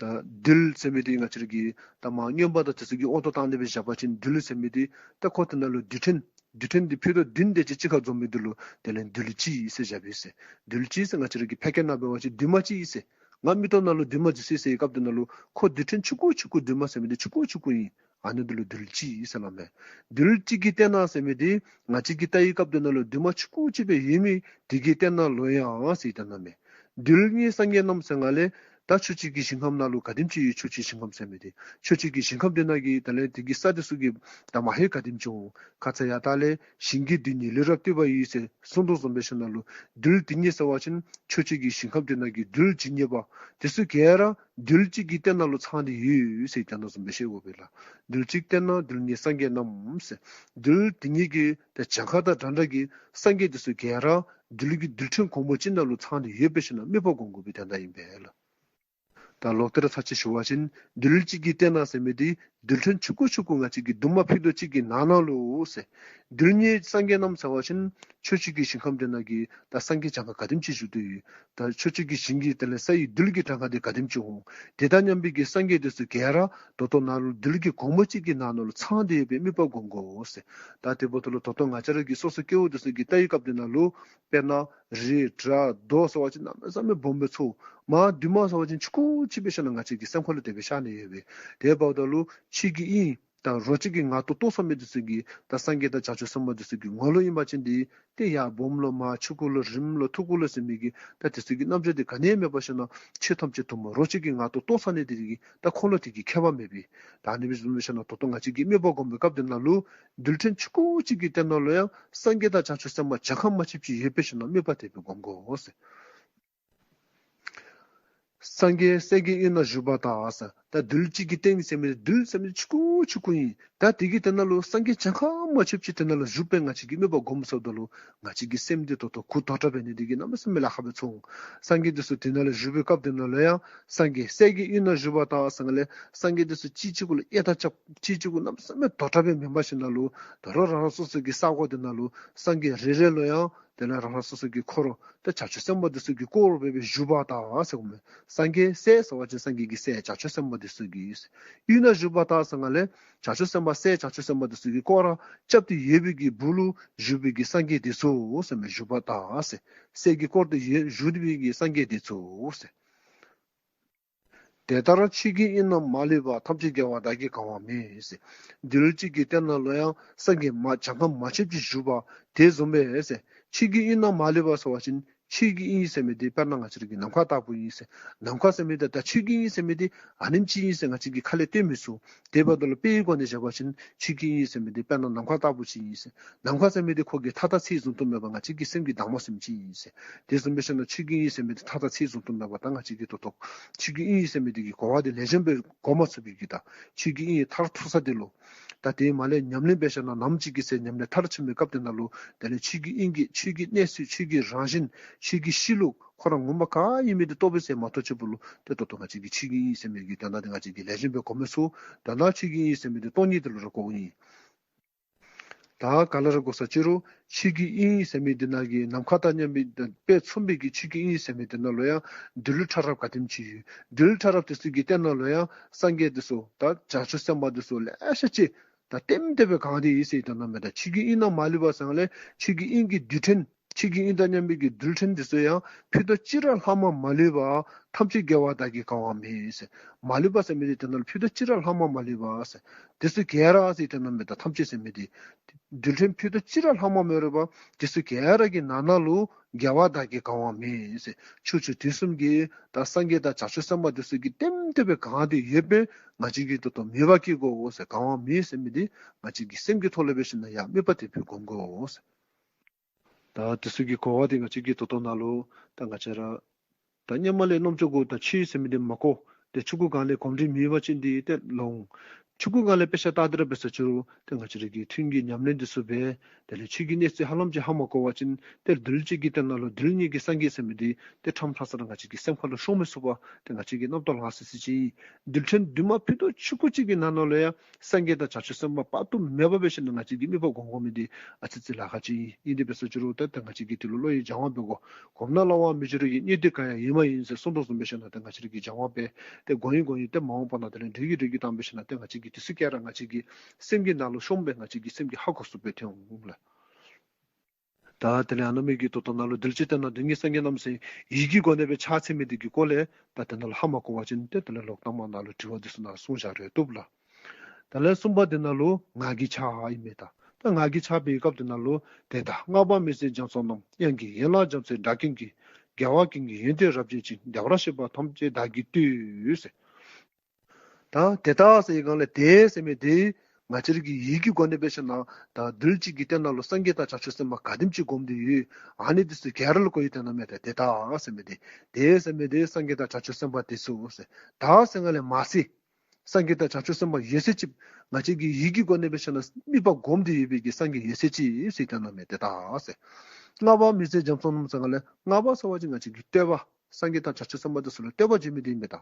ད་རྡུལ་ཟེར་མི་དེ་ང་བཅས་ཀྱིས་ད་མ་རྔོན་པ་དང་དེ་ཚུ་གི་དབང་དུ་བཏང་སྟེ་སྦེ་བཞག་པ་ཅིན་རྡུལ་ཟེར་མི་དེ་ད་ཁོ་དེ་ནང་ལུ་རྡུལ་ཕྲན་རྡུལ་ཕྲན་དེ་ཕུད་རྡོག་བདུན་དེ་ཅིག་གཅིག་ཁར་འཛོམས་མི་དེ་ལུ་དེ་ལས་རྡུལ་གཅིག་ཟེར་བཞག་པས་ཟེར། རྡུལ་གཅིག་ཟེར་ང་བཅས་ཀྱི་ཕལ་སྐད་ནང་འབད་བ་ཅིན་རྡུལ་མ་གཅིག་ཟེར། ང་མིག་ཏོ་ནང་ལུ་རྡུལ་མ་འདི་ཚུ་ཟེར་བའི་སྐབས་དེ་ནང་ལུ་ཁོ་རྡུལ་ཕྲན་ཆུང་ཀུ་ཆུང་ཀུ་རྡུལ་མ་ཟེར་མི་དེ་ཆུང་ཀུ་ཆུང་ཀུ་ཨིན། ཨ་ནི་དེ་ལུ་རྡུལ་གཅིག་ཟེར་སླབ་མས། རྡུལ་གཅིག་གི་སྟེང་ན་ཟེར་མི་དེ་ང་བཅས་ཀྱིས་བལྟ་བའི་སྐབས་དེ་ནང་ལུ་རྡུལ་མ་ཆུང་ཀུ་ཅིག་སྦེ་ཡོད་མི་དེ་གི་སྟེང་ན་ལུ་ཡང་ཟེར་ད་ནི་མས། རྡུལ་སྙེད་སངས་རྒྱས་རྣམས་ཟེར་སླབ་ལས་ད་ཕྱོགས་བཅུ་གི་ཞིང་ཁམས་ནང་ལུ་ག་དེམ་ཅིག་ཡོད། ཕྱོགས་བཅུའི་ཞིང་ཁམས་ཟེར་མི་དེ་ཕྱོགས་བཅུ་གི་ཞིང་ཁམས་དེ་ནང་གི་དེ་ལས་དེ་གི་ས་དེ་ཚུ་གི་ད་མ་ཧེ་ག་དེམ་ཅིག་འོང་། ཁ་ཙ་ཡར་ལྟག་ལས་ཞིང་གི་རྡུལ་སྙེད་ལུས་རབ་བཏུད་པ་ཡི་ཟེར་གསུངས་དོ་བཟུམ་སྦེ་ཞིནམ་ལས་རྡུལ་དེ་སྙེད་ཟེར་བ་ཅིན་ཕྱོགས་བཅུ་གི་ཞིང་ཁམས་དེ་ནང་གི་རྡུལ་ཇི་སྙེད་པ་དེ་ཚུ་ག་ར་རྡུལ་གཅིག་གི་སྟེང་ན་ལུ་ཚང་སྟེ་ཡོད་ཟེར་ད་ནི་བཟུམ་སྦེ་ཤེས་དགོ་པས་ལགས། རྡུལ་གཅིག་སྟེང་ན་རྡུལ་སྙེད་སངས་རྒྱས་རྣམས་ཟེར། རྡུལ་དེ་སྙེད་ཀྱི་ད་གྱངས་ཁ་དང་འདྲ་འདྲ་གི་སངས་རྒྱས་དེ་ཚུ་ག་ར་རྡུལ་གྱི་རྡུལ་ཕྲན་གོང་བུ་གཅིག་ནང་ལུ་ཚང་སྟེ་ཡོད་པས་ཟེར་ནི་དམིགས་པ་སྒོམ་དགོ་པའི་དོན་དག་ཨིན་པས་ལགས། ད་ལོག་སྟེ་ར་ཚར་གཅིག་ཞུ་བ་ཅིན་རྡུལ་གཅིག་གི་སྟེང་ན་ཟེར་མི་དེ་རྡུལ་ཕྲན་ཆུང་ཀུ་ཆུང་ཀུ་ང་བཅས་ཀྱི་རྡུལ་མ་ཕུད་རྡོག་གཅིག་གི་ནང་ན་ལུ་ཟེར། རྡུལ་སྙེད་སངས་རྒྱས་རྣམས་ཟེར་བ་ཅིན་ཕྱོགས་བཅུ་གི་ཞིང་ཁམས་དེ་ནང་གི་ད་སངས་རྒྱས་གྱངས་ཁ་ག་དེམ་ཅིག་བཞུགས་ཏེ་ཡོད། ད་ཕྱོགས་བཅུ་གི་ཞིང་གི་དེ་ལས་ས་ཡི་རྡུལ་གྱི་གྲངས་ཁ་དེ་ག་དེམ་ཅིག་འོང་། དེ་དང་མཉམ་པའི་གི་སངས་རྒྱས་དེ་ཚུ་ག་ར་ད་ལྟོ་ནང་ལུ་རྡུལ་གྱི་གོང་བུ་གཅིག་གི་ནང་ན་ལུ་ཚང་སྟེ་ཡོད་པའི་དམིགས་པ་སྒོམ་དགོ་ཟེར། ད་དེ་འབདཝ་ད་ལུ་ད་ལྟོ་ང་བཅས་ར་གི་སོ་སོ་སྐྱེ་བོ་དེ་ཚུ་གིས་བལྟ་བའི་སྐབས་དེ་ནང་ལུ་དཔེར་ན་རི་བྲག་རྡོ་ཟེར་བ་ཅིན་གནམ་མེད་ས་མེད་སྦོམ་སྦེ་ཚོར། མ་རྡུལ་མ་ཟེར་བ་ཅིན་ཆུང་ཀུ་ཅིག་སྦེ་ཤར་ནི་ང་བཅས་ཀྱི་སེམས་ཁ་ལུ་དེ་སྦེ་ཤར་ནི་ཡོད་པས། དེ་འབདཝ་ད་ལུ་ཆོས་ཀྱི་དབྱིངས་དང་རོ་གཅིག་གི་ངང་དུ་རྟོགས་ཚར་མི་དེ་ཚུ་གིས་ད་སངས་རྒྱས་དང་བྱང་ཆུབ་སེམས་དཔའ་དེ་ཚུ་གི་ངོ་ལུ་ཨིན་པ་ཅིན་དེ་ཏེ་ཡར་སྦོམ་ལོ་མར་ཆུང་ཀུ་ལོ་རིངམ་ལོ་ཐུང་ཀུ་ལོ་ཟེར་མི་གི་ད་དེ་ཚུ་གི་རྣམ་འགྱུར་དེ་ག་ནི་ཡང་མེད་པར་ཞིནམ་ལས་ཆོས་ཐམས་ཅད་དུ་མ་རོ་གཅིག་གི་ངང་དུ་རྟོགས་ཚར་ནི་དེ་གིས་ད་ཁོ་ལུ་དེ་གི་ཁྱད་པར་མེད་པས། ད་ཨ་ནི་སྦེ་བཟུམ་སྦེ་ཞིནམ་ལས་ད་ལྟོ་ང་བཅས་ཀྱིས་དམིགས་པ་སྒོམ་པའི་སྐབས་དེ་ནང་ལུ་རྡུལ་ཕྲན་ཆུང་ཀུ་ཅིག་གི་སྟེང་ན་ལུ་ཡང་སངས་རྒྱས་དང་བྱང་ཆུབ་སེམས་དཔའ་གྱངས་ཁ་མ་ཆོདཔ་ཅིག་ཡོད་པས་ཟེར་ནི་དམིགས་པ་དེ་སྦེ་སྒོམ་དགོ་ཟེར། སངས་རྒྱས་སྲས་ཀྱི་དབུས་ན་བཞུགས་པ་དག་ཟེར། ད་རྡུལ་གཅིག་གི་སྟེང་ཟེར་མི་རྡུལ་ཟེར་མི་ཆུང་ཀུ་ཆུང་ཀུ་ཨིན། ད་དེ་གི་སྟེང་ན་ལུ་སངས་རྒྱས་གྱངས་ཁ་མ་ཆོདཔ་ཅིག་དེ་ནང་ལུ་བཞུགས་པས་ང་བཅས་ཀྱིས་དམིགས་པ་སྒོམ་ཚརཝ་ད་ལུ་ང་བཅས་ཀྱི་སེམས་འདི་ད་ལྟོ་གུ་དོག་དྲགས་འབད་ནི་དེ་གིས་གནམ་མེད་ས་མེད་ལཱ་ཁག་སྦེ་ཚོར་འོང་། སངས་རྒྱས་དེ་ཚུ་དེ་ནང་ལུ་བཞུགས་པའི་སྐབས་དེ་ནང་ལུ་ཡང་སངས་རྒྱས་སྲས་ཀྱི་དབུས་ན་བཞུགས་པ་དག་ཟེར་སླབ་ལས་སངས་རྒྱས་དེ་ཚུ་གཅིག་གཅིག་གུ་ལུ་གཡས་བརྡབ་རྐྱབ་གཅིག་གཅིག་གུ་གནམ་མེད་ས་མེད་དོག་དྲགས་སྦེ་མེན་པར་ཞིནམ་ལས་ད་རུང་རང་རང་སོ་སོ་གི་ས་གོ་དེ་ནང་ལུ་སངས་རྒྱས་རེ་རེ་ལུ་ཡང་དེ་ལས་རང་རང་སོ་སོ་གི་འཁོར་ད་བྱང་ཆུབ་སེམས་དཔའ་དེ་ཚུ་གིས་བསྐོར་སྦེ་སྦེ་བཞུགས་པ་དག་ཟེར་གོ་མས། སངས་རྒྱས་སྲས་ཟེར་བ་ཅིན་སངས་རྒྱས་ཀྱི་སྲས་བྱང་ཆུབ་སེམས་དཔའ་དེ་ཚུ་གི་དབུས་ན་བཞུགས་པ་དག་ཟེར་སླབ་ལས་བྱང་ཆུབ་སེམས་དཔའ་སྲས་བྱང་ཆུབ་སེམས་དཔའ་དེ་ཚུ་གིས་བསྐོར་ར་རྐྱབ་སྟེ་ཡོད་པའི་གི་སྦུག་ལུ་བཞུགས་པའི་གི་སངས་རྒྱས་དེ་ཚུ་ཟེར་མས། བཞུགས་པ་དག་ཟེར། སྲས་ཀྱིས་བསྐོར་ཏེ་ཡོད་བཞུགས་པའི་གི་སངས་རྒྱས་དེ་ཚུ་ཟེར། དེ་ལྟར་ཆོས་ཀྱི་དབྱིངས་རྣམས་མ་ལུས་པ། ཐམས་ཅད་རྒྱལ་བ་བདག་གིས་གང་བར་མོས་ཟེར། རྡུལ་གཅིག་གི་སྟེང་ན་ལུ་ཡང་སངས་རྒྱས་མ་གྱངས་ཁ་མ་ཆོདཔ་ཅིག་བཞུགས་པ་དེ་བཟུམ་སྦེ་ཟེར། ཆོས་ཀྱི་དབྱིངས་རྣམས་མ་ལུས་པ་ཟེར་བ་ཅིན་ཆོས་ཀྱི་དབྱིངས་ཟེར་མི་དེ་དཔེར་ན་ང་བཅས་ར་གི་ནམ་མཁའ་ལྟ་བུ་ཨིན་ཟེར། ནམ་མཁའ་ཟེར་མི་དེ་ད་ཆོས་ཀྱི་དབྱིངས་ཟེར་མི་དེ་ཨ་ནེམ་ཅིག་ཨིན་ཟེར་ང་བཅས་ཀྱིས་ཁ་ལས་སྟོན་མི་ཚུགས། དེ་འབདཝ་ད་ལུ་དཔེའི་སྒོ་ནས་བཞག་པ་ཅིན་ཆོས་ཀྱི་དབྱིངས་ཟེར་མི་དེ་དཔེར་ན་ནམ་མཁའ་ལྟ་བུ་ཅིག་ཨིན་ཟེར། ནམ་མཁའ་ཟེར་མི་དེ་ཁོ་གི་མཐའ་དང་ཚད་བཟུང་དུ་མེད་པར་ང་བཅས་ཀྱི་སེམས་ཀྱི་གདངས་མ་ཟེར་མི་ཅིག་ཨིན་ཟེར། དེ་བཟུམ་སྦེ་ཞིནམ་ལས་ཆོས་ཀྱི་དབྱིངས་ཟེར་མི་དེ་མཐའ་དང་ཚད་བཟུང་དུ་མེད་པར་ད་ང་བཅས་ཀྱིས་ད་ལྟོ་ཆོས་ཀྱི་དབྱིངས་ཟེར་མི་དེ་གི་གོ་བ་དེ་ལེགས་ཤོམ་སྦེ་གོ་མ་ཚུགས་པའི་གི་ད་ཆོས་ཀྱི་དབྱིངས་མཐར་ཐུག་ས་དེ་ལུ་ད་དེ་མ་ལས་ཉམས་ལེན་འབད་ཞིནམ་ལས་ནམ་ཅིག་གི་ཚེ་ཉམས་ལེན་མཐར་ཕྱིན་པའི་སྐབས་དེ་ནང་ལུ་དེ་ལས་ཆོས་ཀྱི་དབྱིངས་ཀྱི་ཆོས་ཀྱི་གནས་ཚུལ་ཆོས་ཀྱི་རང་བཞིན་ཆོས་ཀྱི་གཤིས་ལུགས་ཁོ་ར་ངོ་མ་ག་ཨིན་མི་དེ་རྟོགས་པའི་ཚེ་མ་གཏོགས་ཆོས་པོ་ལུ་དེ་ད་ལྟོ་ང་བཅས་ཀྱིས་ཆོས་ཀྱི་དབྱིངས་ཟེར་མི་གི་དོན་དག་དེ་ང་བཅས་ཀྱིས་ལེགས་ཤོམ་སྦེ་གོ་མི་ཚུགས། དོན་དག་ཆོས་ཀྱི་དབྱིངས་ཟེར་མི་དེ་སྟོང་ཉིད་དེ་ལུ་ར་གོཝ་ཨིན། ད་ག་ལས་ར་གོ་ས་ཅི་རུང་ཆོས་ཀྱི་དབྱིངས་ཟེར་མི་དེ་ནང་གི་ནམ་མཁའ་དང་མཉམ་པའི་དཔེ་མཚོན་པའི་གི་ཆོས་ཀྱི་དབྱིངས་ཟེར་མི་དེ་ནང་ལུ་ཡང་རྡུལ་ཕྲ་རབ་ག་དེམ་ཅིག་ཡོད། རྡུལ་ཕྲ་རབ་དེ་ཚུ་གི་སྟེང་ན་ལུ་ཡང་སངས་རྒྱས་དེ་ཚུ་ད་བྱང་ཆུབ་སེམས་དཔའ་དེ་ཚུ་ལེ་ཤ་ཅིག་ད་ལྟེམ་ལྟེ་སྦེ་གང་སྟེ་ཡོད་ཟེར་ད་ནི་མས། ད་ཆོས་ཀྱི་དབྱིངས་རྣམས་མ་ལུས་པ་ཟེར་སླབ་ལས་ཆོས་ཀྱི་དབྱིངས་ཀྱི་རྡུལ་ཕྲན་ ཁྱེད་ཀྱི་ཨིན་ད་སྙམ་པའི་གི་རྡུལ་ཕྲན་འདི་ཚུ་ཡང་ཕུད་རྡོག་གཅིག་ར་ལྷག་མ་མ་ལུས་པ། ཐམས་ཅད་དགེ་བ་བདག་གིས་གང་བ་མེད་ཟེར། མ་ལུས་པ་ཟེར་མི་འདི་དེ་ནང་ལུ་ཕུད་རྡོག་གཅིག་ར་ལྷག་མ་མ་ལུས་པ་ཟེར། དེ་ཚུ་ག་ར་ཟེར་དེ་ནང་མེད་ད་ཐམས་ཅད་ཟེར་མི་འདི། རྡུལ་ཕྲན་ཕུད་རྡོག་གཅིག་ར་ལྷག་མ་མ་ལུས་པ། དེ་ཚུ་ག་ར་གི་ནང་ན་ལུ་དགེ་བ་བདག་གིས་གང་བ་མེད་ཟེར། ཕྱོགས་བཅུ་དུས་གསུམ་གྱི་ད་སངས་རྒྱས་དང་བྱང་ཆུབ་སེམས་དཔའ་དེ་ཚུ་གིས་ལྟེམ་ལྟེ་སྦེ་གང་སྟེ་ཡོད་པས། ང་བཅས་ཀྱིས་ད་ལྟོ་མོས་པ་བསྐྱེད་དགོ་ཟེར། གང་བ་མེད་ཟེར་མི་འདི་ང་བཅས་ཀྱི་སེམས་ཀྱི་ཐོག་ལས་འབད་ཞིན་ན་ཡང་དམིགས་པ་དེ་སྦེ་སྒོམ་དགོ་ཟེར། ད་དེ་ཚུ་གི་གོ་བ་དེ་ང་བཅས་ཀྱིས་ད་ལྟོ་ནང་ལུ་ད་ང་བཅས་ར་ད་སྔོན་མ་ལས་རྣམ་ཅོ་གུ་ད་ཆོས་ཟེར་མི་འདི་མ་གོ། ཏེ་ཆོས་སྐུ་སྒང་ལས་གོམས་འདྲིས་མེད་པ་ཅིན་འདི་ཏེ་ལོང་། ཆོས་སྐུ་སྒང་ལས་དཔེ་ཆ་ལྟ་སྟེ་ར་འབད་ས་ཅིག་རུང་ཏེ་ང་བཅས་ར་གིས་ཐུན་གྱི་ཉམས་ལེན་འདི་ཚུ་འབད། དེ་ལས་ཆོས་ཀྱི་གནས་ཚུལ་ཧ་ལམ་ཅིག་ཧ་མ་གོ་བ་ཅིན་ཏེ་རྡུལ་གཅིག་གི་སྟེང་ན་ལུ་རྡུལ་སྙེད་ཀྱི་སངས་རྒྱས་ཟེར་མི་འདི་ཏེ་ཕྲང་ཕྲང་ས་ར་ང་བཅས་ཀྱི་སེམས་ཁ་ལུ་ཤོང་མི་ཚུགས་པ། ཏེ་ང་བཅས་ཀྱིས་རྣམ་རྟོག་ལང་སི་སི་ཅིག་ཨིན། རྡུལ་ཕྲན་རྡུལ་མ་ཕུད་རྡོག་ཆུང་ཀུ་ཅིག་གི་ནང་ན་ལུ་ཡང་སངས་རྒྱས་དང་བྱང་ཆུབ་སེམས་དཔའ་དཔག་ཏུ་མེད་པ་འབད་ཞིན་ན་ང་བཅས་ཀྱིས་དམིགས་པ་སྒོམ་དགོ་མི་འདི་ཨ་ཙི་ཙི་ལཱ་ཁག་ཅིག་ཨིན། ཨིན་དེ་འབད་ས་ཅིག་རུང་ད་ད་ང་བཅས་ཀྱིས་དེ་ལུ་བློ་ཡི་སྦྱང་བ་འབད་དགོ། གོམས་ན་སླ་བའང་མི་འགྱུར་ཡིན། རྙེད་དུས་གང་ཡང་ཡེངས་མ་ཡིན་ཟེར་གསུངས་དོ་བཟུམ་འབད་ཞིན་ན་ད་ང་བཅས་ཀྱིས་སྦྱང་བ་འབད། ཏེ་གོ་ཡི་གོ་ཡི་ཏེ་མ་འོངས་པ་ན་དེ་ལས་འགྲིག་གི་འགྲིག་གི་བཏང་འབད་ཞིན་ན་ཏེ་ང་བཅས་ཀྱིས་དེ་ཚུ་ག་ར་ང་བཅས་ཀྱི་སེམས་ཀྱི་ནང་ལུ་ཤོང་སྦེ་ང་བཅས་ཀྱི་སེམས་ཀྱིས་ཧ་གོ་ཚུགསཔ་སྦེ་ཐོན་འོང་ལགས། ད་དེ་ལས་ཨ་ནཱ་མི་གི་ད་ལྟོ་ནང་ལུ་རྡུལ་གཅིག་སྟེང་ན་རྡུལ་སྙེད་སངས་རྒྱས་རྣམས་ཟེར་ཡིག་གི་སྒོ་ནས་སྦེ་ཕྱག་འཚལ་མི་འདི་གི་སྐོར་ལས་ད་དེ་ནང་ལུ་ཧ་མ་གོ་བ་ཅིན་ཏེ་དེ་ལས་ལོག་ལྟ་མ་ནང་ལུ་དྲི་བ་འདི་ཚུ་ནང་གསུངས་བཞག་རུང་བཏུབ་ལགས། དེ་ལས་གསུམ་པ་འདི་ནང་ལུ་ངག་གི་ཕྱག་ཨིན་མས་ད། ད་ངག་གི་ཕྱག་འབད་བའི་སྐབས་འདི་ནང་ལུ་དེ་དག་བསྔགས་པ་མི་ཟད་རྒྱ་མཚོ་རྣམས། དབྱངས་ཀྱི་ཡན་ལག་རྒྱ་མཚོའི་སྒྲ་ཀུན་གྱིས། རྒྱལ་བ་ཀུན་གྱི་ཡོན་ཏན་རབ་བརྗོད་ཅིང་། བདེ་བར་གཤེགས་པ་ཐམས་ཅད་བདག་གིས་བཏུད་ཟེར། ད་དེ་དག་ཟེར་བའི་སྒང་ལས་དེ་ཟེར་མི་འདི་ང་བཅས་ར་གིས་ཡིད་ཀྱི་སྒོ་ནས་འབད་ཞིན་ན་ད་རྡུལ་གཅིག་གི་སྟེང་ན་ལུ་སངས་རྒྱས་དང་བྱང་ཆུབ་སེམས་དཔའ་ག་དེམ་ཅིག་སྒོམ་སྟེ་ཡོད། ཨ་ནི་འདི་ཚུ་ག་ར་ལུ་གོ་ཡི་དེ་ནང་མེད་ད། དེ་དག་ཟེར་མི་འདི་དེ་ཟེར་མི་འདི་སངས་རྒྱས་དང་བྱང་ཆུབ་སེམས་དཔའ་འདི་ཚུ་ཟེར། དག་ཟེར་སྒང་ལས་མ་ཚད་སངས་རྒྱས་དང་བྱང་ཆུབ་སེམས་དཔའ་ཡོད་ཚད་ཅིག་ང་བཅས་ཀྱིས་ཡིད་ཀྱི་སྒོ་ནས་འབད་ཞིན་ན་དམིགས་པ་སྒོམ་སྟེ་ཡོད་པའི་གི་སངས་རྒྱས་ཡོད་ཚད་ཅིག་ཟེར་དེ་ནང་མེད་དེ་དག་ཟེར། བསྔགས་པ་མི་ཟད་རྒྱ་མཚོ་རྣམས་ཟེར་སྒང་ལས་བསྔགས་པ་ཟེར་བ་ཅིན་ང་བཅས་ཀྱིས་བསྟོད་པ། སངས་རྒྱས་དང་བྱང་ཆུབ་སེམས་དཔའ་འདི་ཚུ་ལུ་བསྟོད་པ་བརྗོད་མི་འདི་ཨིན་མས་ད།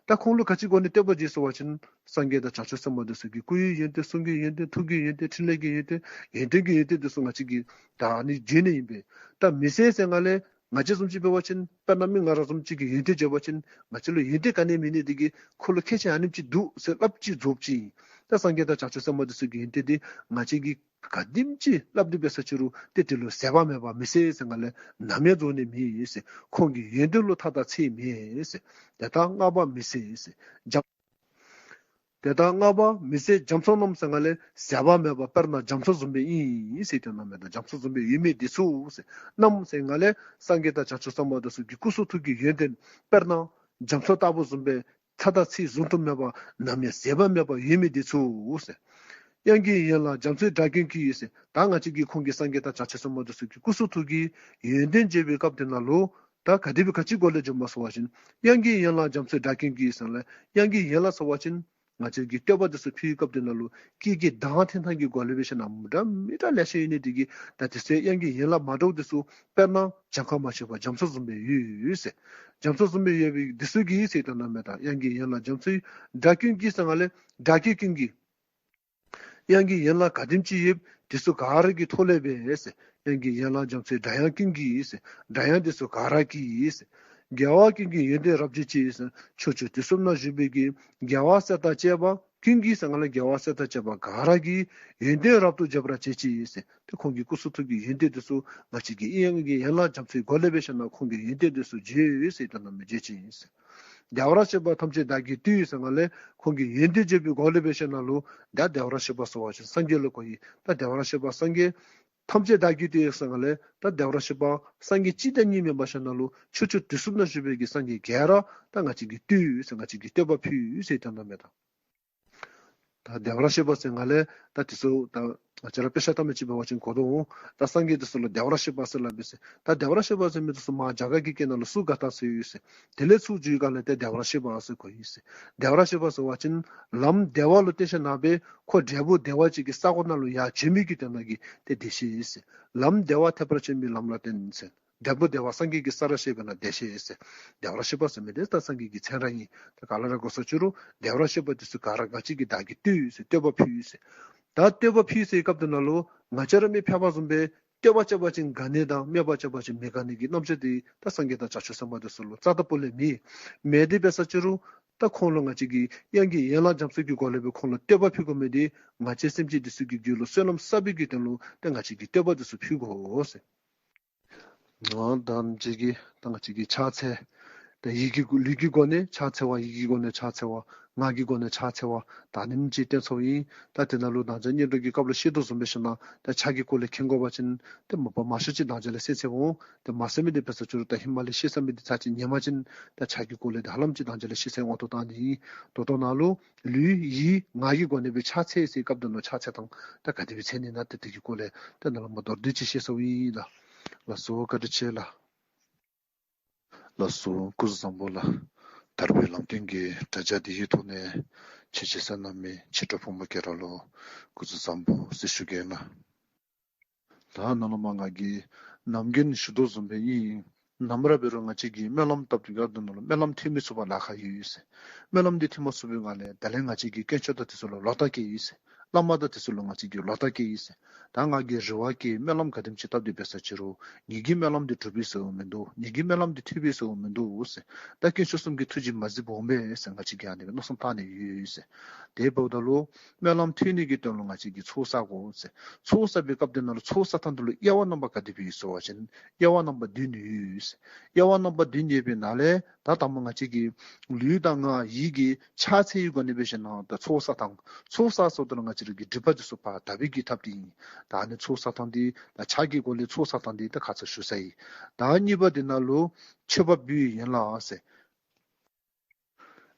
ད་ཁོང་ལུ་ག་ཅི་སྒོ་ནས་བསྟོད་པ་བརྗོད་ཟེར་བ་ཅིན་སངས་རྒྱས་དང་བྱང་ཆུབ་སེམས་དཔའ་འདི་ཚུ་གི་སྐུ་ཡི་ཡོན་ཏན་གསུང་གི་ཡོན་ཏན་ཐུགས་ཀྱི་ཡོན་ཏན་འཕྲིན་ལས་ཀྱི་ཡོན་ཏན་ཡོན་ཏན་གྱི་ཡོན་ཏན་འདི་ཚུ་ང་བཅས་ཀྱིས་ད་ཨ་ནི་བརྗོད་ནི་ཨིན་པས། ད་མི་ཟད་ཟེར་སྒང་ལས་ང་བཅས་བཟུམ་ཅིག་འབད་བ་ཅིན་དཔེར་ན་མི་ང་ར་བཟུམ་ཅིག་གིས་ཡོན་ཏན་བརྗོད་པ་ཅིན་ང་བཅས་ལུ་ཡོན་ཏན་ག་ནི་མེད་ནི་འདི་གིས་ཁོ་ལུ་ཁེ་ཆེ་ཨ་ནེམ་ཅིག་འདུག་ཟེར་སླབ་ཅི་རྫོགས་ཅི། ད་སངས་རྒྱས་དང་བྱང་ཆུབ་སེམས་དཔའ་འདི་ཚུ་གི་ཡོན་ཏན་འདི་ང་བཅས་ཀྱིས་ག་དེམ་ཅིག་སླབ་སྟེ་འབད་ས་ཅིག་རུང་ཏེ་དེ་ལུ་ཟད་པ་མེད་པ་མི་ཟད་ཟེར་སྒང་ལས་ནམ་ཡང་རྫོགས་ནི་མེད་ཟེར། ཁོང་གི་ཡོན་ཏན་ལུ་མཐའ་དང་ཚད་མེད་ཟེར། དེ་དག་བསྔགས་པ་མི་ཟད་ཟེར། རྒྱ་དེ་དག་བསྔགས་པ་མི་ཟད་རྒྱ་མཚོ་རྣམས་ཟེར་སྒང་ལས་ཟད་པ་མེད་པ་དཔེར་ན་རྒྱ་མཚོ་བཟུམ་སྦེ་ཨིན་ཟེར། དེ་ནང་མེད་ད། རྒྱ་མཚོ་བཟུམ་སྦེ་ཡོད་མི་འདི་ཚུ་ཟེར། རྣམས་ཟེར་སྒང་ལས་སངས་རྒྱས་དང་བྱང་ཆུབ་སེམས་དཔའ་འདི་ཚུ་གི་སྐུ་གསུང་ཐུགས་ཀྱི་ཡོན་ཏན་དཔེར་ན་རྒྱ་མཚོ་ལྟ་བུ་བཟུམ་སྦེ་མཐའ་དང་ཚད་བཟུང་དུ་མེད་པ་ནམ་ཡང་ཟད་པ་མེད་པ་ཡོད་མི་འདི་ཚུ་ཟེར། དབྱངས་ཀྱི་ཡན་ལག་རྒྱ་མཚོའི་སྒྲ་ཀུན་གྱིས་ཟེར། ད་ང་བཅས་ཀྱིས་ཁོང་གི་སངས་རྒྱས་དང་བྱང་ཆུབ་སེམས་དཔའ་འདི་ཚུ་གི་སྐུ་གསུང་ཐུགས་ཀྱི་ཡོན་ཏན་བརྗོད་པའི་སྐབས་དེ་ནང་ལུ་ད་ག་དེ་སྦེ་ག་ཅི་སྒོ་ལས་བརྗོདཔ་སྨོ་ཟེར་བ་ཅིན་དབྱངས་ཀྱི་ཡན་ལག་རྒྱ་མཚོའི་སྒྲ་ཀུན་གྱིས་ཟེར་སྒང་ལས་དབྱངས་ཀྱི་ཡན་ལག་ཟེར་བ་ཅིན་ང་བཅས་ཀྱིས་བསྟོད་པ་འདི་ཚུ་ཕུལ་བའི་སྐབས་དེ་ནང་ལུ་སྐད་ཀྱི་གདངས་འཐེན་ཐངས་ཀྱི་སྒོ་ལས་འབད་ཞིན་ན་མི་འདྲ་མི་འདྲ་ལེ་ཤ་ཡོད་ནི་འདི་གིས་ད་དེ་ཚུ་དབྱངས་ཀྱི་ཡན་ལག་མ་འདྲཝ་འདི་ཚུ་དཔེར་ན་གྱངས་ཁ་མ་ཆོད་པར་རྒྱ་མཚོ་བཟུམ་སྦེ་ཡོད་ཟེར། རྒྱ་མཚོ་བཟུམ་སྦེ་ཡོད་པའི་འདི་ཚུ་གིས་ཟེར་དོན་དག་མེད་ད། དབྱངས་ཀྱི་ཡན་ལག་རྒྱ་མཚོའི་སྒྲ་ཀུན་གྱིས་ཟེར་སྒང་ལས་སྒྲ་སྐད་ཀུན་གྱིས་དབྱངས་ཀྱི་ཡན་ལག་ག་དེམ་ཅིག་ཡོད་དེ་ཚུ་ག་ར་གི་ཐོག་ལས་སྦེ་ཟེར། དབྱངས་ཀྱི་ཡན་ལག་རྒྱ་མཚོའི་སྒྲ་དབྱངས་ཀུན་གྱིས་ཟེར། སྒྲ་དབྱངས་འདི་ཚུ་ག་ར་གིས་ཟེར། རྒྱལ་བ་ཀུན་གྱི་ཡོན་ཏན་རབ་བརྗོད་ཅིང་ཟེར། ཕྱོགས་བཅུ་དུས་གསུམ་ན་བཞུགས་པའི་གི་རྒྱལ་བ་སྲས་དང་བཅས་པ་ཀུན་གྱིས་ཟེར་སྒང་ལས་རྒྱལ་བ་སྲས་དང་བཅས་པ་ག་ར་གི་ཡོན་ཏན་རབ་ཏུ་བརྗོད་པར་བྱེད་ཅིང་ཟེར། ཏེ་ཁོང་གི་སྐུ་གསུང་ཐུགས་ཀྱི་ཡོན་ཏན་འདི་ཚུ་ང་བཅས་ཀྱིས་དབྱངས་ཀྱི་ཡན་ལག་རྒྱ་མཚོའི་སྒོ་ལས་འབད་ཞིན་ན་ཁོང་གི་ཡོན་ཏན་འདི་ཚུ་བརྗོད་ཟེར་དོན་དག་མེད་བརྗོད་ཅིང་ཟེར། བདེ་བར་གཤེགས་པ་ཐམས་ཅད་བདག་གིས་བཏུད་ཟེར་སྒང་ལས་ཁོང་གི་ཡོན་ཏན་བརྗོད་པའི་སྒོ་ལས་འབད་ཞིན་ན་ལུ་ད་བདེ་བར་གཤེགས་པ་ཟེར་བ་ཅིན་སངས་རྒྱས་ལུ་གོ་ཡི། ད་བདེ་བར་གཤེགས་པ་སངས་རྒྱས་ཐམས་ཅད་བདག་གིས་བཏུད་ཟེར་སྒང་ལས་ད་བདེ་བར་གཤེགས་པ་སངས་རྒྱས་གཅིག་དང་གཉིས་མེན་པར་ཞིན་ན་ལུ་ཕྱོགས་བཅུ་དུས་གསུམ་ན་བཞུགས་པའི་གི་སངས་རྒྱས་ག་ར་ད་ང་བཅས་ཀྱིས་བཏུད་ཟེར་ང་བཅས་ཀྱིས་བསྟོད་པ་ཕུལ་ཟེར་དོན་དག་མེད་ད། ད་བདེ་བར་གཤེགས་པ་ཟེར་སྒང་ལས་ད་དེ་ཚུ་ད་ང་བཅས་ར་དཔེ་ཆ་ལྟ་མི་ཅིག་འབད་བ་ཅིན་གོ་དོ་འོང་། ད་སངས་རྒྱས་འདི་ཚུ་ལུ་བདེ་བར་གཤེགས་པ་ཟེར་སླབ་པས་ཟེར། ད་བདེ་བར་གཤེགས་པ་ཟེར་མི་འདི་ཚུ་མ་རྒྱ་གར་གྱི་སྐད་ནང་ལུ་ཚུར་ག་ཏེ་ཟེར་ཡོད་ཟེར། དེ་ལས་ཚུར་བསྒྱུར་སྒང་ལས་ཏེ་བདེ་བར་གཤེགས་པ་ཟེར་གོ་ཡི་ཟེར། བདེ་བར་གཤེགས་པ་ཟེར་བ་ཅིན་ལམ་བདེ་བ་ལུ་བརྟེན་ཞིན་ན་སྦེ་ཁོ་འབྲས་བུ་བདེ་བ་ཅིག་གི་ས་གོ་ནང་ལུ་ཡར་བྱོན་མི་གི་དོན་དག་གིས་ཏེ་བདེ་གཤེགས་ཟེར། ལམ་བདེ་བ་ཐེག་པར་བྱོན་པའི་ལམ་ལ་བརྟེན་ཟེར། འབྲས་བུ་བདེ་བ་སངས་རྒྱས་ཀྱི་ས་ར་ཞེས་པས་ན་བདེ་གཤེགས་ཟེར། བདེ་བར་གཤེགས་པ་ཟེར་མི་འདི་ད་སངས་རྒྱས་ཀྱི་མཚན་ར་ཨིན། ད་ག་ལ་ར་གོ་ས་ཅི་རུང་བདེ་བར་གཤེགས་པ་འདི་ཚུ་ག་ར་ང་བཅས་ཀྱིས་བདག་གིས་བཏུད་ཟེར་བསྟོད་པ་ཕུལ་ཟེར། ད་བསྟོད་པ་ཕུལ་ཟེར་སྐབས་དེ་ནང་ལུ་ང་བཅས་ར་མི་ཕལ་པ་བཟུམ་སྦེ་བསྟོད་པ་རྐྱབ་པ་ཅིན་དགའ་ནི་དང་སྨད་པ་རྐྱབ་པ་ཅིན་མི་དགའ་ནི་གི་རྣམ་ཅོ་འདི་ད་སངས་རྒྱས་དང་བྱང་ཆུབ་སེམས་དཔའ་འདི་ཚུ་ལུ་རྩ་དང་པོ་ལས་མེད། མེད་དེ་འབད་ས་ཅི་རུང་ད་ཁོང་ལུ་ང་བཅས་ཀྱིས་དབྱངས་ཀྱི་ཡན་ལག་རྒྱ་མཚོ་གི་སྒོ་ལས་སྦེ་ཁོང་ལུ་བསྟོད་པ་ཕུལ་དགོ་མི་འདི་ང་བཅས་སེམས་ཅན་འདི་ཚུ་གི་རྒྱུད་ལུ་བསོད་ནམས་བསགས་པའི་གི་དོན་ལུ་ད་ང་བཅས་ཀྱིས་བསྟོད་པ་འདི་ཚུ་ཕུལ་དགོ་ཟེར། ཨ་ད་ང་བཅས་ཀྱི་ད་ང་བཅས་ཀྱི་ཕྱག་འཚལ། ད་ཡིད་ཀྱི་སྒོ་ལུས་ཀྱི་སྒོ་ནས་ཕྱག་འཚལ་བ། ཡིད་ཀྱི་སྒོ་ནས་ཕྱག་འཚལ་བ། ངག་གི་སྒོ་ནས་ཕྱག་འཚལ་བ། ད་ཨ་ནེམ་ཅིག་སྟོན་སོང་ཡི། ད་དེ་ནང་ལུ་ད་ཅི་སྔོན་འགྲོ་གི་སྐབས་ལུ་བཤད་དོ་བཟུམ་སྦེ་ཞིནམ་ད་ཕྱག་གི་སྐོར་ལས་མཁྱེན་དགོ་པ་ཅིན་ཏེ་མ་པ་མང་ཤོས་ཅིག་ད་ཅི་ལས་བཤད་ཚར་འོང་། ཏེ་མ་ཤེས་མི་འདི་འབད་ས་ཅིག་རུང་ད་ཧེ་མ་ལས་ཤེས་ཚར་མི་འདི་ཚར་ཅིག་ཉན་པ་ཅིན་ད་ཕྱག་གི་སྐོར་ལས་ད་ཧ་ལམ་ཅིག་ད་ཅི་ལས་ཤེས་ཚར་འོང་དོ། ད་ཨ་ནི་ད་ལྟོ་ནང་ལུ་ལུས་ཡིད་ངག་གི་སྒོ་ནས་སྦེ་ཕྱག་འཚལ་ཟེར་སྐབས་དེ་ནང་ཕྱག་འཚལ་ཐངས་ད་ག་དེ་སྦེ་འཚལ་ནི་ན་ཏེ་དེ་གི་སྐོར་ལས་ཏེ་ནཱ་ལུ་མ་མདོར་བསྡུས་ཅིག་བཤད་སོང་ཡི་ལགས། ལགས་སོ། བཀའ་དྲིན་ཆེ་ལགས། ལགས་སོ། སྐུ་གཟུགས་བཟང་པོ་ལགས། དར་པའི་ལམ་སྟོན་གྱི་དྲ་རྒྱ་འདི་གི་ཐོག་ནས་ཆེ་ཆེ་ས་གནང་མི་ཆེ་དྲགས་ཕོ་མོ་ག་ར་ལུ་སྐུ་གཟུགས་བཟང་པོ་ཟེར་ཞུ་གེ་ལགས། ད་ནཱ་ལུ་མ་ང་གིས་ནམ་རྒྱུན་ཞུ་དོ་བཟུམ་སྦེ་ཨིན། ནམ་ར་འབད་རུང་ང་བཅས་ཀྱིས་སྨོན་ལམ་བཏབ་དུས་སྐབས་དེ་ནང་ལུ་སྨོན་ལམ་ཐོན་མི་ཚུགས་པར་ལཱ་ཁག་ཡོད་ཡོད་ཟེར། སྨོན་ལམ་འདི་ཐོན་མ་ཚུགས་པའི་སྒང་ལས་ད་ལས་ང་བཅས་ཀྱིས་དཀོན་མཆོག་དང་དེ་ཚུ་ལུ་ལོག་ལྟ་སྐྱེ་ཡི་ཟེར། བླ་མ་དང་དེ་ཚུ་ལུ་ང་བཅས་ཀྱིས་ལོག་ལྟ་སྐྱེ་ཡི་ཟེར། ད་ང་གིས་རེ་བ་བསྐྱེད་སྨོན་ལམ་ག་དེམ་ཅིག་བཏབ་དེ་འབད་ས་ཅིག་རུང་ངེ་གི་སྨོན་ལམ་འདི་གྲུབ་པས་ཟེར་འོང་མིན་འདུག། ངེ་གི་སྨོན་ལམ་འདི་ཐོས་པས་ཟེར་འོང་མིན་འདུག་ཟེར། ད་དཀོན་མཆོག་གསུམ་གྱི་ཐུགས་རྗེ་མ་གཟིགས་པར་འོང་པས་ཟེར་ང་བཅས་ཀྱིས་ཨ་ནི་སྦེ་མནོ་བསམ་བཏང་ནི་ཡོད་ཡོད་ཟེར། དེ་འབདཝ་ད་ལུ་སྨོན་ལམ་ཐོན་ནི་གི་དོན་ལུ་ང་བཅས་ཀྱིས་ཚོགས་བསག་དགོ་ཟེར། ཚོགས་བསག་པའི་སྐབས་དེ་ནང་ལུ་ཚོགས་བསག་ཐངས་དེ་ལུ་དབྱེ་བ་རྣམ་པ་ག་དེ་སྦེ་ཡོད་ཟེར་བ་ཅིན་དབྱེ་བ་རྣམ་པ་བདུན་ཡོད་ཟེར། དབྱེ་བ་རྣམ་པ་བདུན་ཡོད་པའི་ནང་ལས་ད་དང་པ་ང་བཅས་ཀྱི་ལུས་དང་ངག་ཡིད་ཀྱི་ཕྱག་འཚལ་བའི་སྒོ་ནས་འབད་ཞིནམ་ད་ཚོགས་བསག་ཐངས། ཚོགས་བསག་སོང་ད་ལུ་ང་བཅས་ར་གི་སྒྲིབ་པ་དེ་ཚུ་ཕར་དག་པའི་གི་ཐབས་དེ་ཨིན། ད་ཨ་ནི་ཚོགས་བསག་ཐངས་དེ་ད་ཕྱག་གི་སྒོ་ལས་ཚོགས་བསག་ཐངས་དེ་ད་ཁ་ཙ་ཞུ་ཚར་ཡི། ད་གཉིས་པ་དེ་ནང་ལུ་མཆོད་པ་འབུལ་བའི་ཡན་ལག་ཟེར།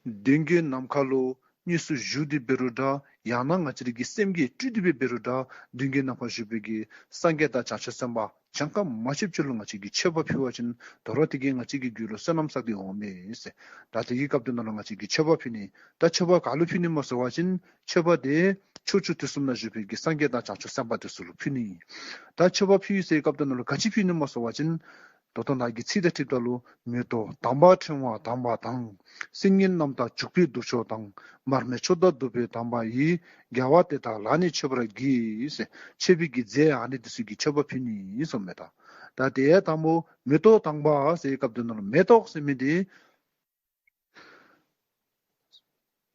མདུན་གྱི་ནམ་མཁའ་ལུ་དངོས་སུ་བཞུགས་ཏེ་འབད་རུང་འདྲ། ཡང་ན་ང་བཅས་ར་གི་སེམས་ཀྱིས་སྤྲུལ་ཏེ་སྦེ་འབད་རུང་འདྲ། མདུན་གྱི་ནམ་མཁའ་བཞུགས་པའི་གི་སངས་རྒྱས་དང་བྱང་ཆུབ་སེམས་དཔའ་གྱངས་ཁ་མ་ཆོདཔ་ཅིག་ལུ་ང་བཅས་ཀྱིས་མཆོད་པ་ཕུལ་བ་ཅིན་དོ་རུང་དེ་གིས་ང་བཅས་ཀྱི་རྒྱུད་ལུ་བསོད་ནམས་བསགས་ཏེ་འོང་མས་ཟེར། ད་དེ་གི་སྐབས་དེ་ནང་ལུ་ང་བཅས་ཀྱིས་མཆོད་པ་ཕུལ་ནི། ད་མཆོད་པ་ག་ལུ་ཕུལ་ནི་སྨོ་ཟེར་བ་ཅིན་མཆོད་པ་དེ་ཕྱོགས་བཅུ་དུས་གསུམ་ན་བཞུགས་པའི་གི་སངས་རྒྱས་དང་བྱང་ཆུབ་སེམས་དཔའ་དེ་ཚུ་ལུ་ཕུལ་ནི། ད་མཆོད་པ་ཕུལ་ཟེར་བའི་སྐབས་དེ་ནང་ལུ་ག་ཅི་ཕུལ་ནི་སྨོ་ཟེར་བ་ཅིན་ད་ལྟོ་ནཱ་གི་ཚིག་དང་འཁྲིལཝ་ད་ལུ། མེ་ཏོག་དམ་པ་ཕྲེང་བ་དམ་པ་དང་། སིལ་སྙན་རྣམས་དང་བྱུག་པའི་གདུགས་མཆོག་དང་། མར་མེ་མཆོག་དང་བདུག་སྤོས་དམ་པ་ཡིས། རྒྱལ་བ་དེ་དག་ལ་ནི་མཆོད་པར་བགྱི། ཟེར་མཆོད་པའི་གི་རྫས་ཨ་ནི་དེ་ཚུ་གི་མཆོད་པ་ཕུལ་ནི་ཟེརཝ་མས་ད། ད་དེ་ཡང་དང་པོ་མེ་ཏོག་དམ་པ་ཟེར་བའི་སྐབས་དེ་ནང་ལུ་མེ་ཏོག་ཟེར་མི་དེ་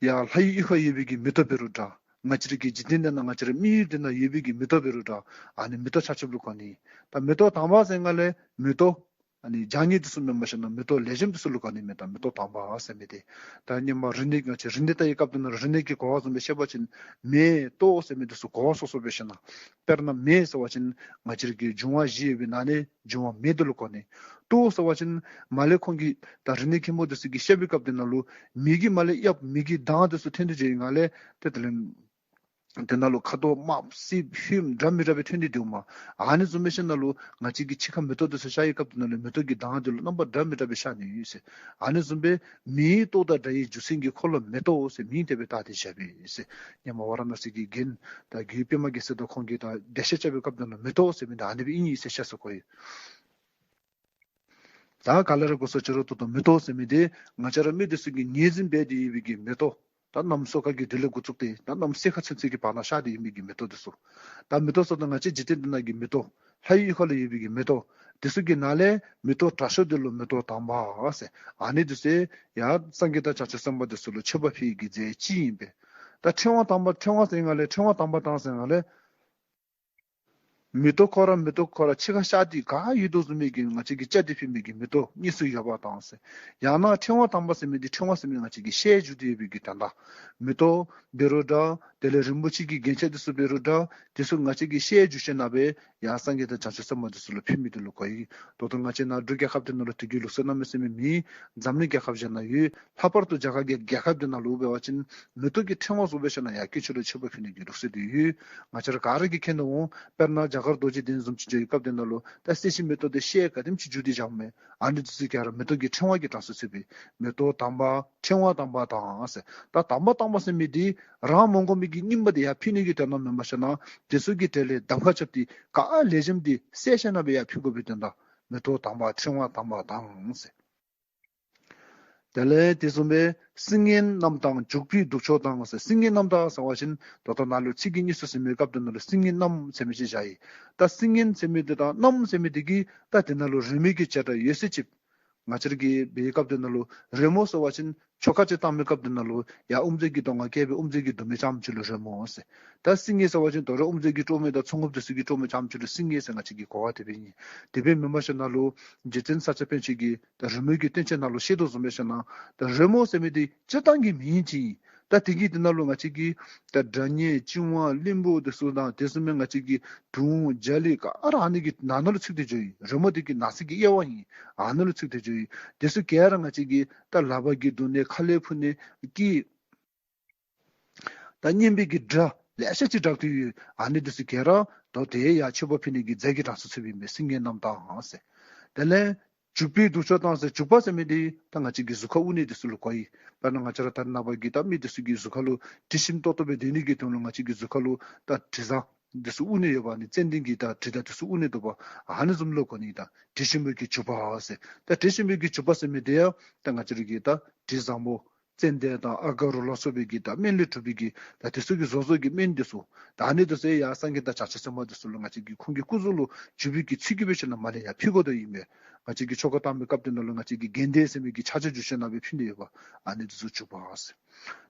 ཡར་ལྷ་ཡི་གཡུས་ཁར་ཡོད་པའི་གི་མེ་ཏོག་འབད་རུང་འདྲ། ང་བཅས་ར་གི་འཇིག་རྟེན་འདི་ནང་ང་བཅས་ར་མི་ཡུལ་འདི་ནང་ཡོད་པའི་གི་མེ་ཏོག་འབད་རུང་འདྲ། ཨ་ནི་མེ་ཏོག་ཆ་ཁྱབ་ལུ་གོ་ནི། ད་མེ་ཏོག་དམ་པ་ཟེར་སྒང་ལས་མེ་ཏོག་ཨ་ནི་ལྗང་ནི་དེ་ཚུ་མེན་པར་ཞིནམ་མེ་ཏོག་ལེགས་ཤོམ་དེ་ཚུ་ལུ་གོ་ནི་མས། ད་མེ་ཏོག་དམ་པ་ཟེར་མི་དེ། ད་ཧེ་མ་རིག་གནས་ང་བཅས་རིག་གནས་ལྟ་བའི་སྐབས་དེ་ནང་རིག་གནས་ཀྱི་གོ་བ་བཟུམ་སྦེ་བཤད་པ་ཅིན་མེ་ཏོག་ཟེར་མི་དེ་ཚུ་གོ་བ་སོ་སོ་སྦེ་ཞིནམ། དཔེར་ན་མེ་ཟེར་བ་ཅིན་ང་བཅས་ར་གི་འབྱུང་བ་བཞི་ཡོད་པའི་ནང་ནས་འབྱུང་བ་མེ་དེ་ལུ་གོ་ནི། ཏོག་ཟེར་བ་ཅིན་མར་ལས་ཁོང་གིས་ད་རིག་གནས་མཁན་པོ་དེ་ཚུ་གིས་བཤད་པའི་སྐབས་དེ་ནང་ལུ་མེ་གི་མར་ལས་གཡབ་མེ་གི་མདངས་དེ་ཚུ་ཐོན་ཏེ་འགྱོ་བའི་སྒང་ལས་ཏེ་དེ་ལས་དེ་ནང་ལུ་ཁ་དོག་དམརཔོ་སེརཔོ་ཧོནམོ་འདྲ་མི་འདྲ་སྦེ་ཐོན་ཏེ་འདུག་མས། ཨ་ནི་བཟུམ་སྦེ་ཞིནམ་ལུ་ང་བཅས་ཀྱི་ཕྱི་ཁར་མེ་ཏོག་དེ་ཚུ་ཤར་བའི་སྐབས་དེ་ནང་ལུ་མེ་ཏོག་གི་མདངས་དེ་ལུ་རྣམ་པ་འདྲ་མི་འདྲ་སྦེ་ཤར་ནི་ཡོད་ཟེར། ཨ་ནི་བཟུམ་སྦེ་མེའི་ཏོག་དང་འདྲ་བའི་རྒྱུ་མཚན་གྱིས་ཁོ་ལུ་མེ་ཏོག་ཟེར་མིང་དེ་སྦེ་བཏགས་ཏེ་བཞག་པས་ཟེར། ཧེ་མ་ཝ་ར་ཎ་སི་གི་རྒན་ད་རྒྱལ་བའི་པདྨ་རྒྱལ་མཚན་དང་ཁོང་གིས་ད་འགྲེལ་བཤད་རྐྱབ་པའི་སྐབས་དེ་ནང་ལུ་མེ་ཏོག་ཟེར་མི་དེ་ཨ་ནི་སྦེ་ཨིན་ཨིན་ཟེར་བཤད་སོ་གོ་ཡི། ད་ག་ལས་ར་གོ་ས་ཅི་རུང་ད་ལྟོ་མེ་ཏོག་ཟེར་མི་དེ་ང་བཅས་ར་མི་དེ་ཚུ་གིས་ངོས་འཛིན་འབད་དེ་ཡོད་པའི་གི་མེ་ཏོག། ད་གནམ་སོས་ཀ་གི་དུས་ལས་འགོ་བཙུགས་ཏེ་ད་གནམ་སེར་ཁ་ཚུན་ཚོད་ཀྱི་བར་ན་ཤར་ཏེ་ཡོད་མི་གི་མེ་ཏོག་དེ་ཚུ། ད་མེ་ཏོག་ཟེརཝ་ད་ང་བཅས་འཇིག་རྟེན་འདི་ནང་གི་མེ་ཏོག། ལྷ་ཡི་གཡུས་ཁ་ལུ་ཡོད་པའི་གི་མེ་ཏོག། དེ་ཚུ་གི་ནང་ལས་མེ་ཏོག་དྲག་ཤོས་དེ་ལུ་མེ་ཏོག་དམ་པ་ཟེར། ཨ་ནི་དེ་ཚུ་ཡང་སངས་རྒྱས་དང་བྱང་ཆུབ་སེམས་དཔའ་དེ་ཚུ་ལུ་མཆོད་པ་ཕུལ་བའི་གི་རྫས་ཅིག་ཨིན་པས། ད་ཕྲེང་བ་དམ་པ་ཕྲེང་བ་ཟེར་སྒང་ལས་ཕྲེང་བ་དམ་པ་དང་ཟེར་སྒང་ལས་མེ་ཏོག་ཁོ་ར་མེ་ཏོག་ཁོ་ར་ཕྱི་ཁར་ཤར་ཏེ་ག་ཡོད་དོ་བཟུམ་མའི་གི་ང་བཅས་ཀྱིས་བཅད་དེ་ཕུལ་མི་གི་མེ་ཏོག་དངོས་སུ་ཡོད་པ་དང་ཟེར། ཡང་ན་ཕྲེང་བ་དམ་པ་ཟེར་མི་དེ་ཕྲེང་བ་ཟེར་མི་ང་བཅས་ཀྱི་ཤེལ་བྱུགས་ཏེ་ཡོད་པའི་གི་དོན་དག། མེ་ཏོག་འབད་རུང་འདྲ། དེ་ལས་རིན་པོ་ཆེ་གི་རྒྱན་ཆ་དེ་ཚུ་འབད་རུང་འདྲ། དེ་ཚུ་ང་བཅས་ཀྱིས་ཤེལ་བྱུགས་ཞིནམ་སྦེ་ཡར་སངས་རྒྱས་དང་བྱང་ཆུབ་སེམས་དཔའ་དེ་ཚུ་ལུ་ཕུལ་མི་དེ་ལུ་གོ་ཡི། ད་ལྟོ་ང་བཅས་ནཱ་འབྲུག་རྒྱལ་ཁབ་དེ་ནང་ལུ་དེ་གི་ལུགས་སྲོལ་གནམ་མེད་ས་མེད་མེད། འཛམ་གླིང་རྒྱལ་ཁབ་གཞན་ནང་ཡོད། ལྷག་པར་དུ་རྒྱ་གར་གྱི་རྒྱལ་ཁབ་དེ་ནང་ལུ་འབད་བ་ཅིན་མེ་ཏོག་གི་ཕྲེང་བ་བཟོ་སྦེ་ཞིནམ་ཡར་དཀོན་མཆོག་ལུ་མཆོད་པ་ཕུལ་ནི་གི་ལུགས་སྲོལ་དེ་ཡོད། ང་བཅས་ར་ག་ར་གིས་མཁྱེན་ནི་འོང་། དཔེར་ན་རྒྱ་གར་རྡོ་རྗེ་གདན་བཟུམ་ཅིག་འགྱོ་བའི་སྐབས་དེ་ནང་ལུ་ད་སྲིད་ཞིའི་མེ་ཏོག་དེ་ཤེལ་ག་དེམ་ཅིག་བྱུགས་ཏེ་བཞགཔ་མས། ཨ་ནི་དེ་ཚུ་ག་ར་མེ་ཏོག་གི་ཕྲེང་བ་གི་གྲངས་སུ་ཚུད་པས། མེ་ཏོག་དམ་པ་ཕྲེང་བ་དམ་པ་དང་ཟེར། ད་དམ་པ་དམ་པ་ཟེར་མི་དེ་རང་མ་དགོ་མི་གི་རྙིངམ་དེ་ཡར་ཕུལ་ནི་གི་དོན་དག་མེན་པར་ཞིནམ་དེ་ཚུ་གི་གྲལ་ལས་ལྡབ་ཁ་རྐྱབ་སྟེ་ག་ལེགས་ཤོམ་དེ་བསལ་ཞིནམ་སྦེ་ཡར་ཕུལ་དགོ་པའི་དོན་དག། མེ་ཏོག་དམ་པ་ཕྲེང་བ་དམ་པ་དང་ཟེར། དེ་ལས་དེ་བཟུམ་སྦེ་སིལ་སྙན་རྣམས་དང་བྱུག་པའི་གདུགས་མཆོག་དང་ཟེར། སིལ་སྙན་རྣམས་དང་ཟེར་བ་ཅིན་ད་ལྟོ་ནཱ་ལུ་ཚིག་གི་དངོས་སུ་ཟེར་མི་སྐབས་དེ་ནང་ལུ་སིལ་སྙན་རྣམས་ཟེར་མི་ཅིག་བཞག་ཡི། ད་སིལ་སྙན་ཟེར་མི་དེ་དང་རྣམས་ཟེར་མི་དེ་གིས་ད་དེ་ནང་ལུ་རིང་མོའི་གི་བྱེ་བྲག་ཡོད་ཚད་ཅིག། ང་བཅས་ར་གི་འབད་བའི་སྐབས་དེ་ནང་ལུ་རོལ་མོ་ཟེར་བ་ཅིན་ཆོ་ག་ཅིག་བཏང་མིའི་སྐབས་དེ་ནང་ལུ་ཡར་དབུ་མཛད་ཀྱི་གདོང་ཁར་བཀལ་སྦེ་དབུ་མཛད་ཀྱི་མདོ་སྨད་རྐྱངམ་ཅིག་ལུ་རོལ་མོ་ཟེར། ད་སིལ་སྙན་ཟེར་བ་ཅིན་དོ་རུང་དབུ་མཛད་ཀྱི་སྤྲོ་མོ་དང་ཚོགས་དངོས་དེ་ཚུ་གི་སྤྲོ་མོ་རྐྱངམ་ཅིག་ལུ་སིལ་སྙན་ཟེར་ང་བཅས་ཀྱིས་གོ་བ་དེ་སྦེ་ཨིན། དེ་སྦེ་མེན་པར་ཞིནམ་ལས་རྗེ་བཙུན་ས་སྐྱ་པཎ་ཆེན་གྱིས་ད་རོལ་མོ་གི་བསྟན་བཅོས་ནང་ལུ་བཤད་དོ་བཟུམ་སྦེ་ཞིནམ་ལས་ད་རོལ་མོ་ཟེར་མི་དེ་སྤྱིར་བཏང་གི་མིང་ཅིག་ཨིན། ད་དེ་གི་དེ་ནང་ལུ་ང་བཅས་ཀྱི་ད་སྒྲ་སྙན་གཅིག་དབང་གླིང་བུ་དེ་ཚུ་དང་དེ་བཟུམ་སྦེ་ང་བཅས་ཀྱི་དུང་རྒྱ་གླིང་ག་ར་ཨ་ནི་གི་ནང་ན་ལུ་ཚུད་དེ་འགྱོཝ་ཨིན། རོལ་མོ་དེ་གི་ནང་གསེས་ཀྱི་དབྱེ་བ་ཨིན། ཨ་ནི་ལུ་ཚུད་དེ་འགྱོཝ་ཨིན། དེ་ཚུ་ག་ར་ང་བཅས་ཀྱི་ད་ལག་པ་གིས་བརྡུང་ནི་ཁ་ལས་ཕུ་ནི་གི་ད་སྙན་པའི་གི་སྒྲ་ལེ་ཤ་ཅིག་གྲགས་ཏེ་ཡོད། ཨ་ནི་དེ་ཚུ་ག་ར་ད་དེ་ཡང་མཆོད་པ་ཕུལ་ནི་གི་རྫས་ཀྱི་གྲངས་སུ་ཚུདཔ་ཨིན་པས། སིལ་སྙན་རྣམས་དང་ཟེར། དེ་ལས་བྱུག་པའི་དུག་མཆོག་དང་ཟེར། བྱུག་པ་ཟེར་མི་དེ་ད་ང་བཅས་ཀྱི་གཟུགས་ཁར་དབུར་ནི་དེ་ཚུ་ལུ་གོཝ་ཨིན། དཔེར་ན་ང་བཅས་ར་ད་ནངས་པ་གི་ད་མི་དེ་ཚུ་གི་གཟུགས་ཁར་ལུ་དྲི་ཞིམ་ཏོག་ཏོ་སྦེ་སྡོད་ནི་གི་དོན་ལུ་ང་བཅས་ཀྱི་གཟུགས་ཁར་ལུ་ད་དྲི་བཟང་དེ་ཚུ་དབུར་ནི་ཡོདཔ་ཨ་ནི་ཙན་དན་གྱི་ད་དྲི་དང་དེ་ཚུ་དབུར་ནི་འདུག་པ། ཨ་ནི་བཟུམ་ལུ་གོ་ནི། ད་དྲི་ཞིམ་པོའི་གི་བྱུག་པ་ཟེར། ད་དྲི་ཞིམ་པོའི་གི་བྱུག་པ་ཟེར་མི་དེ་ཡང་ད་ང་བཅས་ར་གི་ད་དྲི་བཟང་པོ་ཙན་དན་དང་ཨ་ག་རུ་ལ་སོགས་པའི་གི་ད་སྨན་ལས་གྲུབ་པའི་གི་ད་དེ་ཚུ་གིས་བཟོ་བཟོཝ་གི་སྨན་དེ་ཚུ། ད་ཨ་ནི་དེ་ཚུ་ཡང་སངས་རྒྱས་དང་བྱང་ཆུབ་སེམས་དཔའ་དེ་ཚུ་ལུ་ང་བཅས་ཀྱིས་ཁོང་གི་སྐུ་གཟུགས་ལུ་བྱུག་པའི་གི་ཚུལ་གྱིས་སྦེ་ཞིནམ་ལས་མར་ལས་ཡར་ཕུལ་དགོ་དོ་ཨིན་པས། ང་བཅས་ཀྱིས་ཆོ་ག་བཏང་མིའི་སྐབས་དེ་ནང་ལུ་ང་བཅས་ཀྱིས་དགེ་འདུན་ཟེར་མི་གི་ཕྱག་ཕྱིད་བསྒྱུར་ཞིནམ་ལས་ཕུལ་ནི་ཡོདཔ། ཨ་ནི་དེ་ཚུ་བྱུག་པ་ཟེར།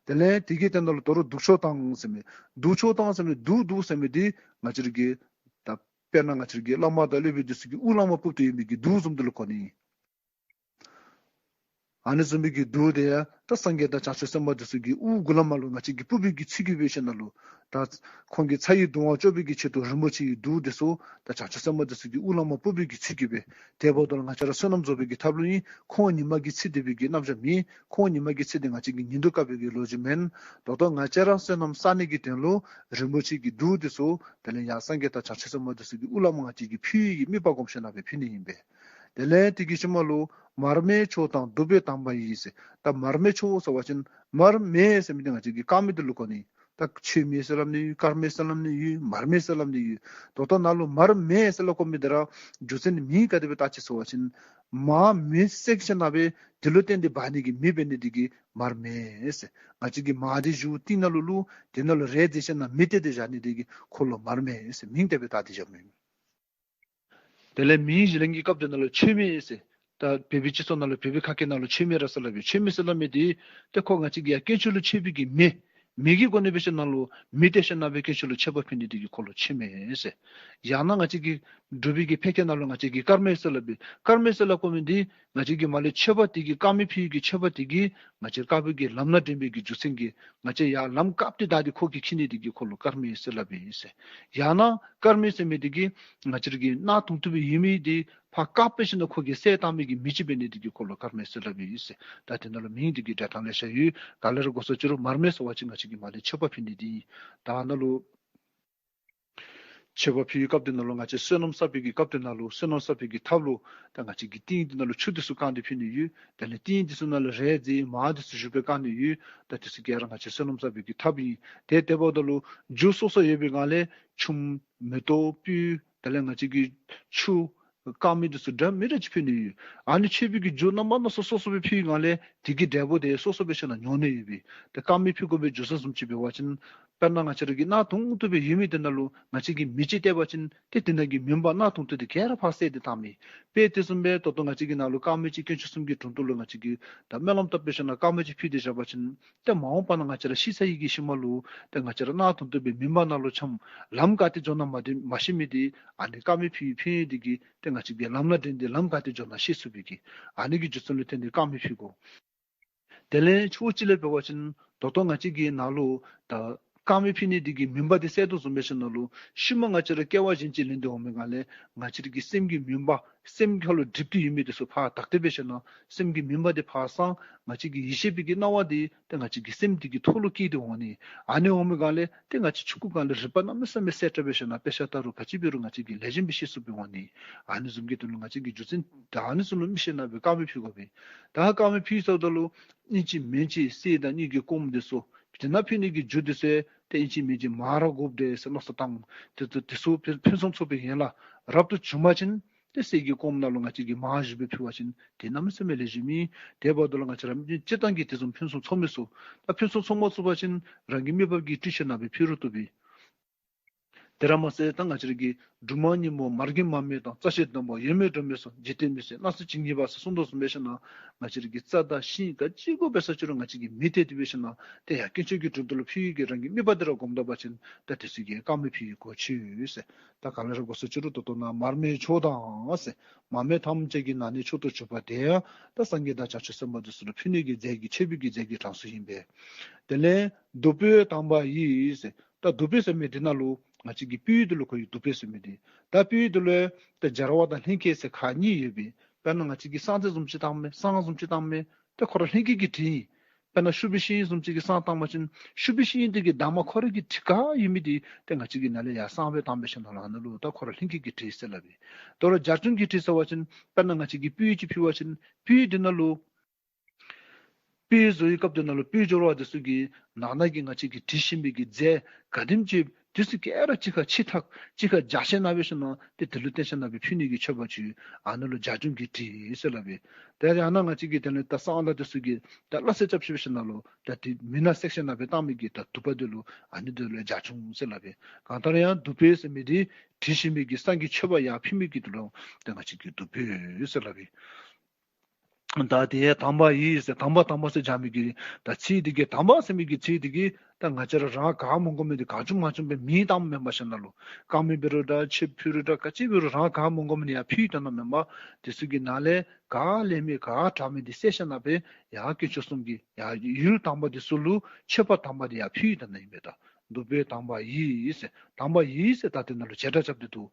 དེ་ལས་དེ་གི་དེ་ནང་ལུ་དོ་རུང་དུག་མཆོག་དང་ཟེར་མི། དུག་མཆོག་དང་ཟེར་མི་དུག་དུག་ཟེར་མི་དེ་ང་བཅས་ར་གི་ད་དཔེར་ན་ང་བཅས་ར་གི་བླ་མ་དང་སློབ་དཔོན་དེ་ཚུ་གི་དབུ་ལས་མར་ཕུབ་སྟེ་ཡོད་མི་གི་དུག་བཟུམ་དེ་ལུ་གོ་ནི། ཨ་ནི་བཟུམ་མའི་གི་དུག་དེ་ཡང་ད་སངས་རྒྱས་དང་བྱང་ཆུབ་སེམས་དཔའ་དེ་ཚུ་གི་དབུ་གུ་ལས་མར་ལུ་ང་བཅས་ཀྱིས་ཕུབ་པའི་གི་ཚུལ་གྱིས་སྦེ་ཞིནམ་ལས་ད་ཁོང་གི་ཚ་ཡི་གདུང་བ་གཅོད་པའི་གི་ཆེད་དུ་རིན་པོ་ཆེ་ཡི་དུག་དེ་ཚུ་ད་བྱང་ཆུབ་སེམས་དཔའ་དེ་ཚུ་གི་དབུ་ལས་མར་ཕུབ་པའི་གི་ཚུལ་གྱིས་སྦེ། དེ་འབདཝ་ད་ལུ་ང་བཅས་ར་བསོད་ནམས་རྫོགས་པའི་གི་ཐབས་ལུ་ཨིན། ཁོང་ཉི་མ་གིས་འཚིག་སྡོད་པའི་གི་རྣམ་གཞག་མེན། ཁོང་ཉི་མ་གིས་འཚིག་སྟེ་ང་བཅས་ཀྱིས་ཉིན་དུ་བཀབ་པའི་གི་ལོ་རྒྱུས་མེན། ད་ལྟོ་ང་བཅས་ར་བསོད་ནམས་བསག་ནི་གི་དོན་ལུ་རིན་པོ་ཆེ་གི་དུག་དེ་ཚུ་དེ་ལས་ཡང་སངས་རྒྱས་དང་བྱང་ཆུབ་སེམས་དཔའ་དེ་ཚུ་གི་དབུ་ལས་མར་ང་བཅས་ཀྱིས་ཕུལ་བའི་གི་དམིགས་པ་བསྒོམ་ཞིནམ་ལས་ཕུལ་ནི་ཨིན་པས། དེ་ལས་དེ་གི་ཤུལ་མ་ལུ་མར་མེ་མཆོག་དང་བདུག་སྤོས་དམ་པ་ཡིས་ཟེར། ད་མར་མེ་མཆོག་ཟེར་བ་ཅིན་མར་མེ་ཟེར་མི་དེ་ང་བཅས་ཀྱིས་དཀར་མེ་དེ་ལུ་གོ་ནི། ད་མཆོད་མེ་ཟེར་སླབ་ནི་ཡོད། དཀར་མེ་ཟེར་སླབ་ནི་ཡོད། མར་མེ་ཟེར་སླབ་ནི་ཡོད། ད་ལྟོ་ནཱ་ལུ་མར་མེ་ཟེར་སླབ་དགོ་མི་དེ་ར་རྒྱུ་མཚན་མིང་ག་དེ་སྦེ་བཏགས་ཅི་ཟེར་བ་ཅིན་མར་མེ་བསྲེགས་ཞིནམ་ལས་དེ་ལུ་བརྟེན་ཏེ་འབར་ནི་གི་མེ་འབད་ནི་དེ་གིས་མར་མེ་ཟེར། ང་བཅས་ཀྱིས་མར་དེ་བཞུ་ཏེ་ནཱ་ལུ་བླུགས། དེ་ནང་ལུ་རས་བསྡུས་ཞིནམ་ལས་མེ་བཏེགས་ཏེ་བཞག་ནི་དེ་གིས་ཁོ་ལུ་མར་མེ་ཟེར་མིང་དེ་སྦེ་བཏགས་ཏེ་བཞགཔ་ཨིན། དེ་ལས་མིང་གཞི་ལེན་གྱི་སྐབས་དེ་ནང་ལུ་མཆོད་མེ་ཟེར། ད་བོད་པའི་སྤྱི་ཚོགས་ནང་ལུ་བོད་པའི་ཁ་སྐད་ནང་ལུ་མཆོད་མེ་ར་ཟེར་སླབ་ཨིན། མཆོད་མེ་ཟེར་སླབ་མི་དེ་ཏེ་ཁོ་ང་བཅས་ཀྱིས་ཡར་དཀོན་མཆོག་ལུ་མཆོད་པའི་གི་མེ། མེ་གི་སྒོ་ནས་འབད་ཞིནམ་ལས་མེ་བཏེགས་ཞིནམ་ལས་དཀོན་མཆོག་ལུ་མཆོད་པ་ཕུལ་ནི་དེ་གིས་ཁོ་ལུ་མཆོད་མེ་ཟེར། ཡང་ན་ང་བཅས་ཀྱི་འབྲུག་པའི་གི་ཕལ་སྐད་ནང་ལུ་ང་བཅས་ཀྱིས་དཀར་མེ་ཟེར་སླབ་ཨིན། དཀར་མེ་ཟེར་སླབ་དགོ་མི་དེ་ང་བཅས་ཀྱིས་མར་ལས་མཆོད་པ་དེ་གིས་དཀར་མེ་ཕུལ་བའི་གི་མཆོད་པ་དེ་གིས་ང་བཅས་དཀར་པོའི་གི་ལམ་སྣ་འདྲེན་པའི་གི་རྒྱུ་མཚན་གྱིས་ང་བཅས་ཡར་ལམ་བཀག་སྟེ་བདའ་སྟེ་ཁོ་གིས་འཁྱིད་ནི་དེ་གིས་ཁོ་ལུ་དཀར་མེ་ཟེར་སླབ་ཨིན་ཟེར། ཡང་ན་དཀར་མེ་ཟེར་མི་དེ་གིས་ང་བཅས་ར་གི་གནག་དུང་དུ་སྦེ་ཡོད་མི་དེ་ཕར་བཀག་སྦེ་ཞིནམ་ལས་ཁོ་གིས་བསལ་བཏང་མི་གི་མེ་ཅིག་འབད་ནི་དེ་གིས་ཁོ་ལུ་དཀར་མེ་ཟེར་སླབ་ཨིན་ཟེར། ད་དེ་ནང་ལུ་མིང་དེ་གི་འགྲེལ་སྟངས་ལེ་ཤ་ཡོད། ག་ལས་ར་གོ་ས་ཅི་རུང་མར་མེ་ཟེར་བ་ཅིན་ང་བཅས་ཀྱིས་མར་ལས་མཆོད་པ་ཕུལ་ནི་དེ་ཨིན། ད་ནཱ་ལུ་མཆོད་པ་ཕུལ་བའི་སྐབས་དེ་ནང་ལུ་ང་བཅས་བསོད་ནམས་བསགས་པའི་གི་སྐབས་དེ་ནང་ལུ་བསོད་ནམས་བསགས་པའི་གི་ཐབས་ལུ་ད་ང་བཅས་ཀྱིས་ཏིང་དེ་ནང་ལུ་ཆུ་དེ་ཚུ་བཀང་སྟེ་ཕུལ་ནི་ཡོད། དེ་ལས་ཏིང་དེ་ཚུ་ནང་ལུ་རས་བསྡུས་མར་དེ་ཚུ་བཞུ་སྦེ་བཀང་ནི་ཡོད། ད་དེ་ཚུ་ག་ར་ང་བཅས་བསོད་ནམས་བསགས་པའི་གི་ཐབས་ཨིན། དེ་དེ་འབདཝ་ད་ལུ་རྒྱུ་སོ་སོ་ཡོད་པའི་སྒང་ལས་ཆུམ་མེ་ཏོག་སྤོས་དེ་ལས་ང་བཅས་ཀྱི་ཆུ་དཀར་མེ་དེ་ཚུ་འདྲ་མི་འདྲ་ཅིག་ཕུལ་ནི་ཡོད། ཨ་ནི་མཆོད་པའི་གི་རྒྱུ་རྣམ་པ་སྣ་ཚོགས་སོ་སོ་སྦེ་ཕུལ་བའི་སྒང་ལས་དེ་གི་འབྲས་བུ་དེ་སོ་སོ་སྦེ་ཞིནམ་ལས་མྱོང་ནི་ཡོད་པས། ཏེ་དཀར་མེ་ཕུལ་དགོ་པའི་རྒྱུ་མཚན་བཟུམ་ཅིག་འབད་བ་ཅིན་དཔེར་ན་ང་བཅས་ར་གི་གནག་དུང་དུ་སྦེ་ཡོད་མི་དེ་ནང་ལུ་ང་བཅས་ཀྱིས་མེ་ཅིག་བཏེག་པ་ཅིན་ཏེ་དེ་ནང་གི་མུན་པ་གནག་དུང་དུ་དེ་ག་ར་ཕར་བསལ་ཏེ་བཏང་མི། དཔེ་དེ་བཟུམ་སྦེ་ད་ལྟོ་ང་བཅས་ཀྱི་ནང་ལུ་དཀར་མེ་ཅིག་དཀོན་མཆོག་གསུམ་གྱི་དྲུང་དུ་ལུ་ང་བཅས་ཀྱིས་ད་སྨོན་ལམ་བཏབ་སྦེ་ཞིནམ་ལས་དཀར་མེ་ཅིག་ཕུལ་ཏེ་བཞག་པ་ཅིན་ཏེ་མ་འོངས་པ་ན་ང་བཅས་ར་ཤི་ཚར་བའི་གི་ཤུལ་མ་ལུ་ཏེ་ང་བཅས་ར་གནག་དུང་དུ་སྦེ་མུན་པ་ནང་ལུ་འཁྱམས་ལམ་ག་ཏེ་འགྱོ་ན་མ་དེ་མ་ཤེས་མི་དེ་ཨ་ནི་དཀར་མེ་ཕུལ་ཕུལ་དེ་གིས་ཏེ་ང་བཅས་ཀྱིས་ལམ་སྣ་འདྲེན་ཏེ་ལམ་ག་ཏེ་འགྱོ་ན་ཤེས་ཚུགས་པའི་གི་ཨ་ནི་གི་རྒྱུ་མཚན་ལུ་བརྟེན་ཏེ་དཀར་མེ་ཕུལ་དགོ། དེ་ལས་ཕྱོགས་གཅིག་ལས་འབད་བ་ཅིན་ད་ལྟོ་ང་བཅས་ཀྱི་ནང་ལུ་ད་དཀར་མེ་ཕུལ་ནི་དེ་གིས་མུན་པ་དེ་བསལ་དོ་བཟུམ་སྦེ་ཞིནམ་ལས་ཤུལ་མ་ང་བཅས་ར་སྐྱེ་བ་གཞན་ཅིག་ལེན་ཏེ་འོང་མི་སྒང་ལས་ང་བཅས་ར་གི་སེམས་ཀྱི་མུན་པ་སེམས་ཁ་ལུ་སྒྲིབ་སྟེ་ཡོད་མི་དེ་ཚུ་ཕར་དག་སྟེ་འབད་ཞིནམ་ལས་སེམས་ཀྱི་མུན་པ་དེ་ཕར་སངས། ང་བཅས་ཀྱི་ཡེ་ཤེས་པའི་གི་སྣང་བ་དེ་ཏེ་ང་བཅས་ཀྱི་སེམས་དེ་གི་ཐོག་ལུ་སྐྱེས་ཏེ་འོང་ནི། ཨ་ནི་འོང་མི་སྒང་ལས་ཏེ་ང་བཅས་ཆུང་ཀུ་སྒང་ལས་རིག་པ་གནམ་མེད་ས་མེད་གསལ་དྲགས་འབད་ཞིནམ་ལས་དཔེ་ཆ་ལྟ་རུང་ག་ཅི་འབད་རུང་ང་བཅས་ཀྱིས་ལེགས་ཤོམ་སྦེ་ཤེས་ཚུགསཔ་འབད་འོང་ནི། ཨ་ནི་བཟུམ་གྱི་དོན་ལུ་ང་བཅས་ཀྱིས་རྒྱུ་མཚན་ད་ཨ་ནི་ཚུ་ལུ་དམིགས་ཞིནམ་ལས་དཀར་མེ་ཕུལ་དགོ་པས། ད་དཀར་མེ་ཕུལ་ཚརཝ་ད་ལུ་ཨིན་ཅི་མིན་ཅི་གསེར་དང་དངུལ་གྱི་ཀོམ་དེ་ཚུ་དེ་ནང་ཕུལ་ནི་གི་རྒྱུ་དེ་ཚུ་ཏེ་ཨིན་ཅི་མིན་ཅི་མར་ར་དགོཔ་འདྲས་ཟེར་མནོ་བསམ་བཏང་། དེ་ཚུ་དེ་ཚུ་ཕུན་ཕུན་སུམ་ཚོགས་པའི་ཡན་ལག་རབ་ཏུ་བྱུང་པ་ཅིན་ཏེ་གསེར་གྱི་ཀོམ་ནང་ལུ་ང་བཅས་ཀྱིས་མར་བཞུ་སྦེ་ཕུལ་བ་ཅིན་ཏེ་གནམ་མེད་ས་མེད་ལེགས་ཤོམ་ཨིན། དེ་འབདཝ་ད་ལུ་ང་བཅས་ར་མི་སྤྱིར་བཏང་གིས་དེ་བཟུམ་ཕུན་སུམ་ཚོགས་མི་ཚུགས། ད་ཕུན་སུམ་ཚོགས་མ་ཚུགས་པ་ཅིན་རང་གི་དམིགས་བབ་ཀྱིས་བཀྲི་ཞིནམ་ལས་ཕུལ་རུང་བཏུབ་པས། དེ་ར་མ་ཚད་ད་ང་བཅས་ར་གི་སྦྲུམ་མ་སྙིང་པོ་མ་རྒན་མ་སྨད་དང་། རྩ་ཤེ་སྡོང་པོ་ཡོད་མེད་འགྲོ་མེད་སོགས། འཇིག་རྟེན་མི་སེར་སྣང་སྲིད་ཇི་སྙེད་པ་ཟེར་གསུངས་དོ་བཟུམ་སྦེ་ཞིནམ་ལས་ང་བཅས་ར་གི་རྩྭ་དང་ཤིང་ག་ཅི་དགོ་པས་ཟེར་ཅི་རུང་ང་བཅས་ཀྱིས་མི་དེ་དེ་སྦེ་ཞིནམ་ལས་ཏེ་ཡར་དཀོན་མཆོག་གི་དྲུང་དུ་ལུ་ཕུལ་ནི་གི་རང་གི་དམིགས་པ་དེ་ར་སྒོམ་ད་པ་ཅིན་ད་དེ་ཚུ་གི་དཀར་མེ་ཕུལ་ནི་གོ་ཆོད་ཟེར། ད་ག་ལས་ར་དགོ་ཟེར་ཅི་རུང་ད་ལྟོ་ན་མར་མེ་མཆོག་དང་ཟེར། མར་མེ་ཐམས་ཅད་ཀྱི་ནང་ནས་མཆོག་ཏུ་གྱུར་པ་དེ་ཡང་ད་སངས་རྒྱས་དང་བྱང་ཆུབ་སེམས་དཔའ་དེ་ཚུ་ལུ་ཕུལ་ནི་གི་རྫས་ཀྱི་མཆོད་པའི་གི་རྫས་ཀྱི་གྲངས་སུ་ཨིན་པས། དེ་ལས་བདུག་སྤོས་དམ་པ་ཡིས་ཟེར། ད་བདུག་སྤོས་ཟེར་མི་དེ་ནང་ལུ་ང་བཅས་ཀྱི་སྤོས་དེ་ལུ་གོ་ཡི། བདུག་སྤོས་ཟེར་མི་དེ། ད་སྤོས་དེ་ལུ་ད་སྦྱར་བ་དང་ལྷན་སྐྱེས་ཟེར་ཁག་གཉིས་ཡོད་པས། དཔེར་ན་ང་བཅས་ཀྱི་བསང་རྫས་བཟུམ་ཅིག་བཏང་མས། བསང་བཟུམ་ཅིག་བཏང་མས། ད་ཁོ་ར་ལྷན་སྐྱེས་ཀྱི་དྲི་ཨིན། དཔེར་ན་ཤུག་པའི་ཤིང་བཟུམ་ཅིག་གི་བསང་བཏང་པ་ཅིན་ཤུག་པའི་ཤིང་དེ་གི་འདབ་མ་ཁོ་ར་གི་དྲི་ག་ཡོད་མི་དེ་ཏེ་ང་བཅས་ཀྱི་ནང་ལས་ཡར་བསང་སྦེ་བཏང་སྦེ་ཞིནམ་ལས་ཨ་ནཱ་ལུ་ད་ཁོ་ར་ལྷན་སྐྱེས་ཀྱི་དྲི་ཟེར་སླབ་ཨིན། དོ་རུང་སྦྱར་བྱུང་གི་དྲི་ཟེར་བ་ཅིན་དཔེར་ན་ང་བཅས་ཀྱིས་སྤོས་ཅིག་ཕུལ་བ་ཅིན་སྤོས་དེ་ནང་ལུ་སྤོས་བཟོ་བའི་སྐབས་དེ་ནང་ལུ་སྤོས་སྦྱོར་བ་དེ་ཚུ་གི་ནང་ན་གི་ང་བཅས་ཀྱི་དྲི་ཞིམ་པའི་གི་རྫས་ག་དེམ་ཅིག་དེ་ཚུ་ག་ར་གཅིག་ཁར་ཕྱི་ཐག་གཅིག་ཁར་སྦྱར་ཞིནམ་ལས་སྦེ་ཞིནམ་ལས་ཏེ་དེ་ལུ་བརྟེན་ཞིནམ་ལས་སྦེ་ཕུལ་ནི་གི་མཆོད་པ་ཅིག་ཨ་ནཱ་ལུ་སྦྱར་བྱུང་གི་དྲི་ཟེར་སླབ་ཨིན། ཏེ་ཨ་ནཱ་ང་བཅས་ཀྱི་དེ་ལས་ད་བསང་ལ་དེ་ཚུ་གི་ད་སླ་བསྲེ་རྐྱབ་ཞིནམ་ལས་ཞིནམ་ལས་ད་དེ་མེ་ནང་བསྲེག་ཞིནམ་ལས་སྦེ་བཏང་མི་གི་ད་དུ་པ་དེ་ལུ་ཨ་ནི་དེ་ལུ་སྦྱར་བྱུང་ཟེར་སླབ་ཨིན། གང་ལྟར་ཡང་བདུག་སྤོས་ཟེར་མི་དེ་དྲི་ཞིམ་པའི་གི་བསང་གི་མཆོད་པ་ཡར་ཕུལ་མི་གི་དེ་ལུ་ཏེ་ང་བཅས་ཀྱིས་བདུག་སྤོས་ཟེར་སླབ་ཨིན། ད་དེ་དམ་པ་ཡིས་ཟེར། དམ་པ་དམ་པ་ཟེར་སྦྱར་མི་གི་ད་ཚིག་དེ་གིས་དམ་པ་ཟེར་མི་གི་ཚིག་དེ་གིས་ད་ང་བཅས་ར་རང་ག་མོང་གོ་མི་དེ་གང་བྱུང་མང་བྱུང་སྦེ་མེ་བཏངམ་མེན་པར་ཞིནམ་ལས་དཀར་མེ་འབད་རུང་འདྲ་མཆོད་ཕུལ་རུང་འདྲ་ག་ཅི་འབད་རུང་རང་ག་མོང་གོ་མི་དེ་ཡར་ཕུལ་བཏང་ནི་མེན་པར་དེ་ཚུ་གི་ནང་ལས་ག་ལེགས་མི་ག་དྲག་མི་དེ་བསྲེ་ཞིནམ་ལས་སྦེ་ཡར་དཀོན་མཆོག་གསུམ་གྱི་ཡར་ཡུལ་དམ་པ་དེ་ཚུ་ལུ་མཆོད་པ་དམ་པ་དེ་ཡར་ཕུལ་བཏང་ནི་ཨིན་པས། ད་བདུག་སྤོས་དམ་པ་ཡིས་ཟེར། དམ་པ་ཡིས་ཟེར་ད་དེ་ནང་ལུ་བྱེ་བྲག་རྐྱབ་སྟེ་འདུག།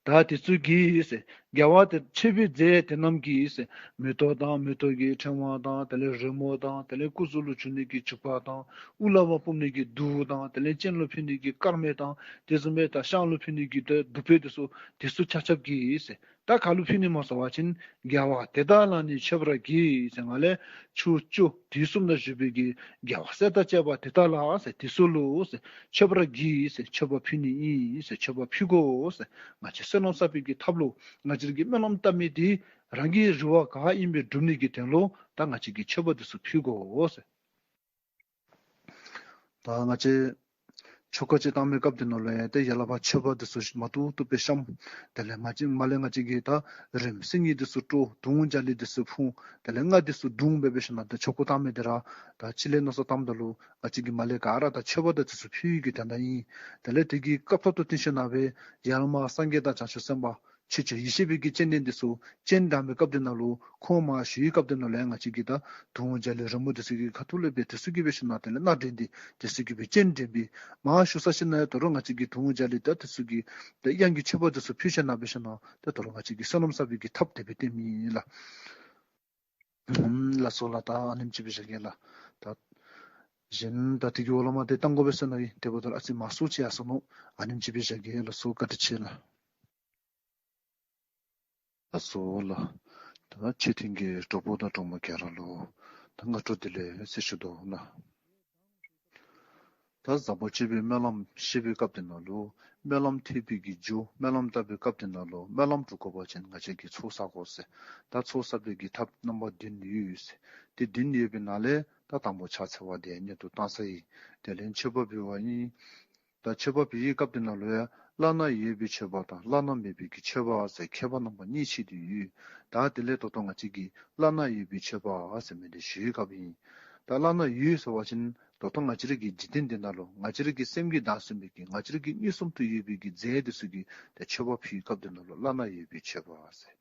ད་དེ་ཚུ་གིས་ཟེར་དགེ་བ་དེ་མཆོད་པའི་རྫས་དེ་རྣམས་ཀྱིས་ཟེར་མེ་ཏོག་དང་མེ་ཏོག་གི་ཕྲེང་བ་དང་དེ་ལས་རོལ་མོ་དང་དེ་ལས་སྐུ་གཟུགས་ལུ་བྱུག་ནི་གི་བྱུག་པ་དང་དབུ་ལ་བ་སྤུབ་ནི་གི་གདུགས་དང་དེ་ལས་སྤྱན་ལུ་ཕུལ་ནི་གི་དཀར་མེ་དང་དེ་བཟུམ་སྦེ་ད་ཤངས་ལུ་ཕུལ་ནི་གི་ད་བདུག་སྤོས་དེ་ཚུ་དེ་ཚུ་ཆ་ཁྱབ་ཀྱིས་ཟེར་ད་ག་ལུ་ཕུལ་ནི་སྨོ་ཟེར་བ་ཅིན་དགེ་བ་དེ་དག་ལ་ནི་མཆོད་པར་བགྱི་ཟེར་ང་ལས་ཕྱོགས་བཅུ་དུས་གསུམ་ན་བཞུགས་པའི་གི་རྒྱལ་བ་སྲས་དང་བཅས་པ་དེ་དག་ལ་ཟེར་དེ་ཚུ་ལུ་ཟེར་མཆོད་པར་བགྱི་ཟེར་མཆོད་པ་ཕུལ་ནི་ཨིན་ཟེར་མཆོད་པ་ཕུལ་དགོ་ཟེར་ང་བཅས་བསོད་ནམས་བསགས་པའི་གི་ཐབས་ལུ་ང་བཅས་ཀྱིས་སྨོན་ལམ་བཏབ་མི་དེ་རང་གི་རེ་བ་ག་ཨིན་པའི་སྒྲུབ་ནི་གི་དོན་ལུ་ད་ང་བཅས་ཀྱིས་མཆོད་པ་དེ་ཚུ་ཕུལ་དགོ་ཟེར། ད་ང་བཅས་ཆོ་ག་ཅིག་བཏང་མི་སྐབས་དེ་ནང་ལུ་ཡང་ཏེ་ཡར་ལས་ཕར་མཆོད་པ་དེ་ཚུ་མ་ཏོག་ཏོ་སྦེ་བཤམས། དེ་ལས་མ་ཅིག་མར་ལས་ང་བཅས་ཀྱིས་ད་རིམ་བསྲེ་ནི་དེ་ཚུ་དཀྲོལ། དུང་འཇའ་ལུས་དེ་ཚུ་ཕུང་། དེ་ལས་སྔགས་དེ་ཚུ་བརྡུང་འབད་འབད་ཞིནམ་ལས་ད་ཆོ་ག་བཏང་མི་དེ་ར་ད་ཕྱི་ལས་མནོ་བསམ་བཏངམ་ད་ལུ་ང་བཅས་ཀྱིས་མར་ལས་ག་ར་ད་མཆོད་པ་དང་དེ་ཚུ་ཕུལ་ནི་གི་དོན་དག་ཨིན། དེ་ལས་དེ་གི་སྐབས་ཐོག་ཏུ་བསྟུན་ཞིནམ་ལས་ཡར་ལས་མར་སངས་རྒྱས་དང་བྱང་ཆུབ་སེམས་དཔའ་ཆོས་སྐྱོང་ཡེ་ཤེས་པའི་གི་སྤྱན་འདྲེན་དེ་ཚུ་སྤྱན་དྲངས་པའི་སྐབས་དེ་ནང་ལུ་ཁོང་མར་བཞུགས་པའི་སྐབས་དེ་ནང་ལུ་ཡང་ང་བཅས་ཀྱིས་ད་དུང་འཇའ་ལུས་རོལ་མོ་དེ་ཚུ་གི་ཁ་ཐུག་ལས་སྦེ་དེ་ཚུ་གིས་འབད་ཞིནམ་ལས་དེ་ལས་སྣ་འདྲེན་ཏེ་དེ་ཚུ་གིས་སྦེ་སྤྱན་འདྲེན་པའི་མར་ཞུ་ས་ཅིག་ནང་ཡང་དོ་རུང་ང་བཅས་ཀྱིས་དུང་འཇའ་ལུས་ད་དེ་ཚུ་གི་ད་དབྱངས་ཀྱི་མཆོད་པ་དེ་ཚུ་ཕུལ་ཞིནམ་ལས་འབད་ཞིནམ་ལས་ད་དོ་རུང་ང་བཅས་ཀྱིས་བསོད་ནམས་བསགས་པའི་གི་ཐབས་དེ་སྦེ་བསྟེན་མི་ཨིན་ལགས། ལགས་སོ་ལགས། ད་ཨ་ནེམ་ཅིག་སྦེ་བཞག་གེ་ལགས། ད་གཞན་ད་དེ་གི་འོག་ལས་མར་ཏེ་བཏང་དགོ་པས་ཟེར་མནོ་ཡི། དེ་འབདཝ་ད་ཨ་ཙི་མང་སུ་ཅིག་ཡར་སོང་ནུག། ཨ་ནེམ་ཅིག་སྦེ་བཞག་གེ་ལགས། ལགས་སོ། བཀའ་དྲིན་ཆེ་ལགས། ལགས་སོ་ལགས། ད་ཆོས་ཐེངས་ཀྱི་གྲོགས་པོ་དང་གྲོགས་མོ་ག་ར་ལུ་ད་སྔ་དྲོ་བདེ་ལེགས་ཟེར་ཞུ་དོ་ལགས། ད་བཟང་པོ་སྤྱོད་པའི་སྨོན་ལམ་བཤད་པའི་སྐབས་དེ་ནང་ལུ་སྨོན་ལམ་ཐེག་པའི་གི་རྒྱུ། སྨོན་ལམ་བཏབ་པའི་སྐབས་དེ་ནང་ལུ་སྨོན་ལམ་སྒྲུབ་དགོ་པ་ཅིན་ང་བཅས་ཀྱིས་ཚོགས་བསག་དགོ་ཟེར། ད་ཚོགས་བསག་པའི་གི་ཐབས་རྣམ་པ་བདུན་ཡོད་ཟེར། དེ་བདུན་ཡོད་པའི་ནང་ལས་ད་དང་པོ་ཕྱག་འཚལ་བ་དེ་སྔོན་དུ་བཏང་ཚར་ཡི། དེ་ལས་མཆོད་པ་ཕུལ་བ་ཨིན། ད་མཆོད་པ་ཕུལ་བའི་སྐབས་དེ་ནང་ལུ་ཡང་བླ་ན་ཡོད་པའི་མཆོད་པ་དང་བླ་ན་མེད་པའི་གི་མཆོད་པ་ཟེར་ཁྱད་པར་རྣམ་པ་གཉིས་ཕྱེ་སྟེ་ཡོད། ད་དེ་ལས་ད་ལྟོ་ང་བཅས་ཀྱིས་བླ་ན་ཡོད་པའི་མཆོད་པ་ཟེར་མི་དེ་ཞུ་བའི་སྐབས་ཨིན། ད་བླ་ན་ཡོད་ཟེར་བ་ཅིན་ད་ལྟོ་ང་བཅས་ར་གི་འཇིག་རྟེན་འདི་ནང་ལུ་ང་བཅས་ར་གི་སེམས་ཀྱིས་བདག་བཟུང་བའི་གི་ང་བཅས་ར་གི་མངོན་སུམ་དུ་ཡོད་པའི་གི་རྫས་དེ་ཚུ་གི་ད་མཆོད་པ་ཕུལ་བའི་སྐབས་དེ་ནང་ལུ་བླ་ན་ཡོད་པའི་མཆོད་པ་ཟེར།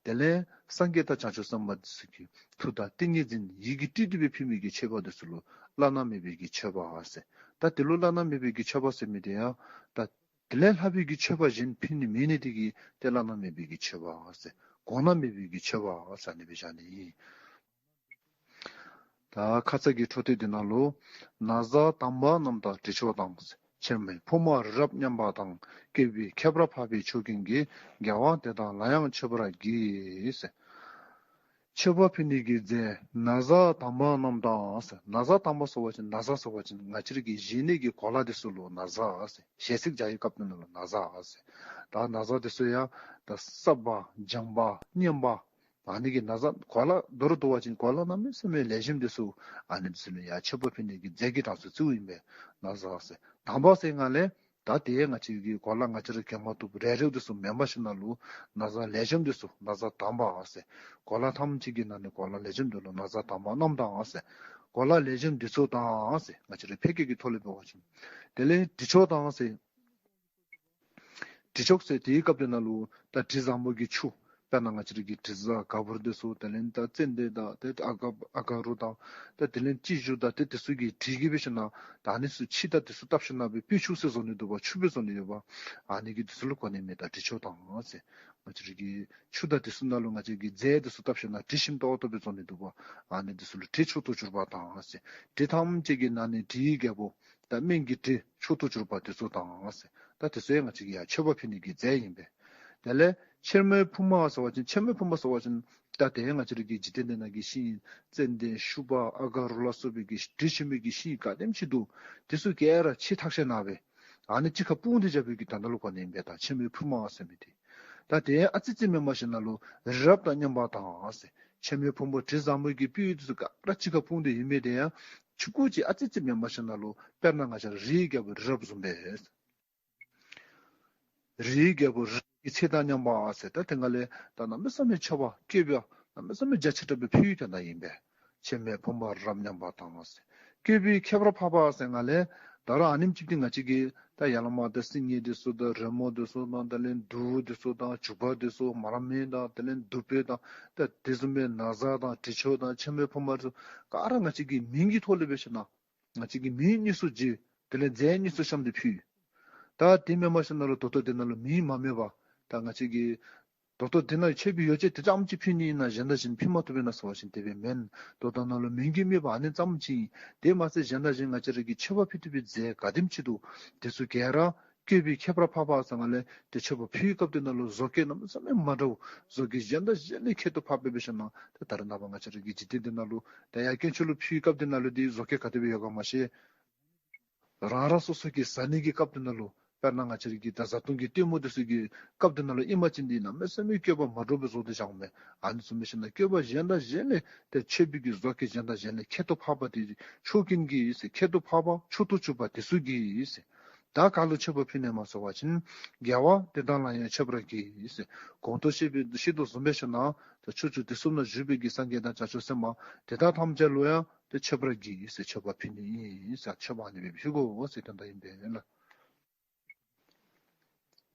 དེ་ལས་སངས་རྒྱས་དང་བྱང་ཆུབ་སེམས་དཔའ་དེ་ཚུ་གི་མཐུ་དང་ཏིང་ངེ་འཛིན་ཡིད་ཀྱིས་དཀྲིས་ཏེ་སྦེ་ཕུལ་མི་གི་མཆོད་པ་དེ་ཚུ་ལུ་བླ་ན་མེད་པའི་གི་མཆོད་པ་ཟེར། ད་དེ་ལུ་བླ་ན་མེད་པའི་གི་མཆོད་པ་ཟེར་མི་དེ་ཡང་ད་དེ་ལས་ལྷག་པའི་གི་མཆོད་པ་གཞན་ཕུལ་ནི་མེད་ནི་དེ་གིས་ཏེ་བླ་ན་མེད་པའི་གི་མཆོད་པ་ཟེར། གོང་ན་མེད་པའི་གི་མཆོད་པ་ཟེར་ཨ་ནི་སྦེ་བཞག་ནི་ཨིན། ད་ཁ་ཙ་གི་འཕྲོ་མཐུད་དེ་ནང་ལུ་ན་བཟའ་དམ་པ་རྣམས་དང་དྲི་མཆོག་དང་། ཕྱེ་མའི་ཕོ་མོ་རི་རབ་མཉམ་པ་དང་། བསྐལ་པའི་ཁྱད་པར་འཕགས་པའི་ཕྱོགས་ཀུན་གྱི། དགེ་བ་དེ་དག་ལ་ཡང་མཆོད་པར་བགྱི། མཆོད་པ་ཕུལ་ནི་གི་རྫས་ན་བཟའ་དམ་པ་རྣམས་དང་ཟེར། ན་བཟའ་དམ་པ་ཟེར་བ་ཅིན་ན་བཟའ་ཟེར་བ་ཅིན་ང་བཅས་ར་གི་བཞེས་ནི་གི་གོ་ལ་དེ་ཚུ་ལུ་ན་བཟའ་ཟེར། ཞལ་ཚིག་སྦྱར་བའི་སྐབས་དེ་ནང་ལུ་ན་བཟའ་ཟེར། ད་ན་བཟའ་དེ་ཚུ་ཡང་ད་སྲབ་པ་འཇམ་པ་མཉེན་པ་ཨ་ནི་གི་ན་བཟའ་གོ་ལ་མདོར་བསྡུ་བ་ཅིན་གོ་ལ་གནམ་མེད་ས་མེད་ལེགས་ཤོམ་དེ་ཚུ་ཨ་ནི་དེ་ཚུ་ལུ་ཡང་མཆོད་པ་ཕུལ་ནི་གི་རྫས་ཀྱི་གྲངས་སུ་བརྩིཝ་ཨིན་པས། ན་བཟའ་ཟེར། དམ་པ་ཟེར་ང་ལས་ད་དེ་ང་བཅས་ཀྱི་གོ་ལ་ང་བཅས་ར་གྱོན་མ་བཏུབ་རལ་གྲི་འདི་ཚུ་མེན་པར་ཞིནམ་ལས་ན་བཟའ་ལེགས་ཤོམ་འདི་ཚུ་ན་བཟའ་དམ་པ་ཟེར། གོ་ལ་ཐམས་ཅད་ཀྱི་ནང་ནས་གོ་ལ་ལེགས་ཤོམ་འདི་ལུ་ན་བཟའ་དམ་པ་རྣམས་དང་ཟེར། གོ་ལ་ལེགས་ཤོམ་འདི་ཚུ་དང་ཟེར། ང་བཅས་ར་ཕལ་སྐད་ཀྱི་ཐོག་ལས་འབད་བ་ཅིན། དེ་ལས་གྲི་མཆོག་དང་ཟེར། གྲི་མཆོག་ཟེར་དེའི་སྐབས་དེ་ནང་ལུ་ད་དྲི་བཟང་པོ་གི་ཆུ། དཔེར་ན་ང་བཅས་ར་གི་དྲི་བཟང་ག་བུར་འདི་ཚུ། དེ་ལས་ད་ཙན་དན་དང་དེ་ཨ་ག་ཨ་ག་རུ་དང་། ད་དེ་ལས་སྤྱི་ཞུ་དང་དེ་དེ་ཚུ་གིས་དྲི་གི་འབད་ཞིནམ་ལས་ད་ཨ་ནི་ཚུ་ཕྱེ་ད་དེ་ཚུ་བཏབ་ཞིནམ་ལས་སྦེ་སྤོས་ཆུ་ཟེར་བཟོ་ནི་འདུག་པ། ཆུ་སྦེ་བཟོ་ནི་ཡོདཔ། ཨ་ནི་གི་དེ་ཚུ་ལུ་གོ་ནི་མས། ད་གྲི་མཆོག་དང་ཟེར། ང་བཅས་ར་གི་ཆུ་དང་དེ་ཚུ་ནང་ལུ་ང་བཅས་ཀྱི་རྫས་དེ་ཚུ་བཏབ་ཞིནམ་ལས་དྲི་ཞིམ་ཏོག་ཏོ་སྦེ་བཟོ་ནི་འདུག་པ། ཨ་ནི་དེ་ཚུ་ལུ་དྲི་མཆོག་ཏུ་གྱུར་པ་དང་ཟེར། དྲི་ཐམས་ཅད་ཀྱི་ནང་ནས་དྲིའི་རྒྱལ་པོ་ད་སྨན་གྱི་དྲི་མཆོག་ཏུ་གྱུར་པ་དེ་ཚུ་དང་ཟེར། ད་དེ་ཚུ་ཡང་ང་བཅས་ཀྱི་ཡང་མཆོད་པ་ཕུལ་ནི་གི་རྫས་ཨིན་པས། དེ་ལས་མཆོད་མེ་ཕུར་མ་ཟེར་བ་ཅིན། མཆོད་མེ་ཕུར་མ་ཟེར་བ་ཅིན་ད་དེ་ང་བཅས་ར་གི་འཇིག་རྟེན་འདི་ནང་གི་ཤིང་ཙན་དན་ཤུ་བ་ཨ་ག་རུ་ལ་སོགས་པའི་གི་དྲི་ཞིམ་པའི་གི་ཤིང་ག་དེམ་ཅིག་འདུག། དེ་ཚུ་ག་ར་ཕྱེ་ཐག་ཤེ་ན་སྦེ་ཨ་ནི་གཅིག་ཁར་སྤུངས་ཏེ་བཞག་པའི་གི་དོན་དག་ལུ་གོ་ནི་ཨིན་པས། ད་མཆོད་མེ་ཕུར་མ་ཟེར་མི་དེ། ད་དེ་ཡང་ཨ་ཙི་ཙི་མེན་པར་ཞིནམ་ལས་ན་རི་རབ་དང་མཉམ་པ་དང་ཟེར། མཆོད་མེ་ཕུར་མ་དྲི་བཟང་པོ་གི་སྤོས་དེ་ཚུ་ག་ར་གཅིག་ཁར་སྤུངས་ཏེ་ཨིན་མི་དེ་ཡང་ཆུང་ཀུ་ཅིག་ཨ་ཙི་ཙི་མེན་པར་ཞིནམ་ལས་ན། དཔེར་ན་ང་བཅས་ར་རིའི་རྒྱལ་པོ་རི་རབ་བཟུམ་སྦེ། རིའི་རྒྱལ་པོ་རི་རབ་ཀྱི་ཚད་དང་མཉམ་པ་ཟེར། ད་དེ་ནང་ལས་ད་གནམ་མེད་ས་མེད་མཆོད་པ་བཀོད་པ་གནམ་མེད་ས་མེད་རྒྱ་ཆེ་དྲགས་སྦེ་ཕུལ་བའི་དོན་དག་ཨིན་པས། མཆོད་མེ་ཕུར་མ་རི་རབ་མཉམ་པ་དང་ཟེར། བཀོད་པའི་ཁྱད་པར་འཕགས་པ་ཟེར་ང་ལས་ད་རུང་ཨ་ནེམ་ཅིག་འདི་ང་བཅས་ཀྱི་ད་ཡར་ལས་མར་ད་སིལ་སྙན་འདི་ཚུ་དང་རོལ་མོ་འདི་ཚུ་དང་དེ་ལས་དུག་འདི་ཚུ་དང་བྱུག་པ་འདི་ཚུ་མར་མེ་དང་དེ་ལས་དུ་པའི་དང་ད་དེ་བཟུམ་སྦེ་ན་བཟའ་དང་དྲི་མཆོག་དང་མཆོད་མེ་ཕུར་མ་འདི་ཚུ་ག་ར་ང་བཅས་ཀྱི་མིང་གི་ཐོག་ལས་འབད་ཞིནམ་ལས་ང་བཅས་ཀྱིས་མིང་དངོས་སུ་བརྗོད། དེ་ལས་རྫས་དངོས་སུ་བཤམས་ཏེ་ཕུལ། ད་དེ་མེན་པར་ཞིནམ་ལས་ན་ད་ལྟོ་དེ་ནང་ལུ་མིང་མ་སྨོས་པར་ད་ང་བཅས་ཀྱིས་ད་ལྟོ་དེ་ནང་མཆོད་པའི་ཡོ་བྱད་དེ་ཙམ་ཅིག་ཕུལ་ནི་ཨིན་ན་གཞན་དང་གཞན་ཕུལ་མ་བཏུབ་པས་ན་ཟེར་བ་ཅིན་དེ་སྦེ་མེན། ད་ལྟོ་ནང་ལུ་མིང་གིས་སྨོས་པ་ཨ་ནི་ཙམ་ཅིག་ཨིན། དེ་མ་ཚད་གཞན་དང་གཞན་ང་བཅས་ར་གིས་མཆོད་པ་ཕུལ་བཏུབ་པའི་རྫས་ག་དེམ་ཅིག་འདུག། དེ་ཚུ་ག་ར་བཀོད་པའི་ཁྱད་པར་འཕགས་པ་ཟེར་ང་ལས་ཏེ་མཆོད་པ་ཕུལ་བའི་སྐབས་དེ་ནང་ལུ་བཟོ་བཀོད་གནམ་མེད་ས་མེད་མ་འདྲཝ་བཟོ་བཀོད་གཞན་དང་གཞན་ལས་ཁྱད་དུ་འཕགས་པ་སྦེ་འབད་ཞིནམ་ལས་ད་ད་རེས་ནངས་པ་ང་བཅས་ར་གི་འཇིག་རྟེན་འདི་ནང་ལུ་ད་ཡར་དཀོན་མཆོག་ལུ་ཕུལ་བའི་སྐབས་དེ་ནང་ལུ་འདི་བཟོ་བཀོད་ག་དེ་སྦེ་ཡོད་ག་མ་ཤེས། རང་རང་སོ་སོ་གི་བཟའ་ནི་གི་སྐབས་དེ་ནང་ལུ་དཔེར་ན་ང་བཅས་ར་གི་ད་བཟའ་བཏུང་གི་སྟོན་མོ་དེ་ཚུ་གི་སྐབས་དེ་ནང་ལུ་ཨིན་པ་ཅིན་འདི་གནམ་མེད་ས་མེད་བཀོད་པ་མ་འདྲཝ་སྦེ་བཟོ་སྟེ་བཞགཔ་མས། ཨ་ནི་བཟུམ་སྦེ་ཞིནམ་ལས་བཀོད་པ་གཞན་དང་གཞན་ལས་ཏེ་མཆོད་པའི་གི་བཟོ་བཀོད་གཞན་དང་གཞན་ལས་ཁྱད་དུ་འཕགས་པ་དེ་ཕྱོགས་ཀུན་གྱིས་ཟེར། ཁྱད་དུ་འཕགས་པ་མཆོག་ཏུ་གྱུར་པ་དེ་ཚུ་གིས་ཟེར། ད་ག་ལུ་མཆོད་པ་ཕུལ་ནི་སྨོ་ཟེར་བ་ཅིན། རྒྱལ་བ་དེ་དག་ལ་ཡང་མཆོད་པར་བགྱི་ཟེར། གོང་དུ་བཤད་པའི་བཤད་དོ་བཟུམ་སྦེ་ཞིནམ་ལས་ད་ཕྱོགས་བཅུ་དུས་གསུམ་ན་བཞུགས་པའི་གི་སངས་རྒྱས་དང་བྱང་ཆུབ་སེམས་དཔའ་དེ་དག་ཐམས་ཅད་ལུ་ཡང་ཏེ་མཆོད་པར་བགྱི་ཟེར། མཆོད་པ་ཕུལ་ནི་ཨིན་ཟེར། མཆོད་པ་ཨ་ནི་སྦེ་ཕུལ་དགོ་ཟེར་དོན་དག་ཨིན་པས་ལགས།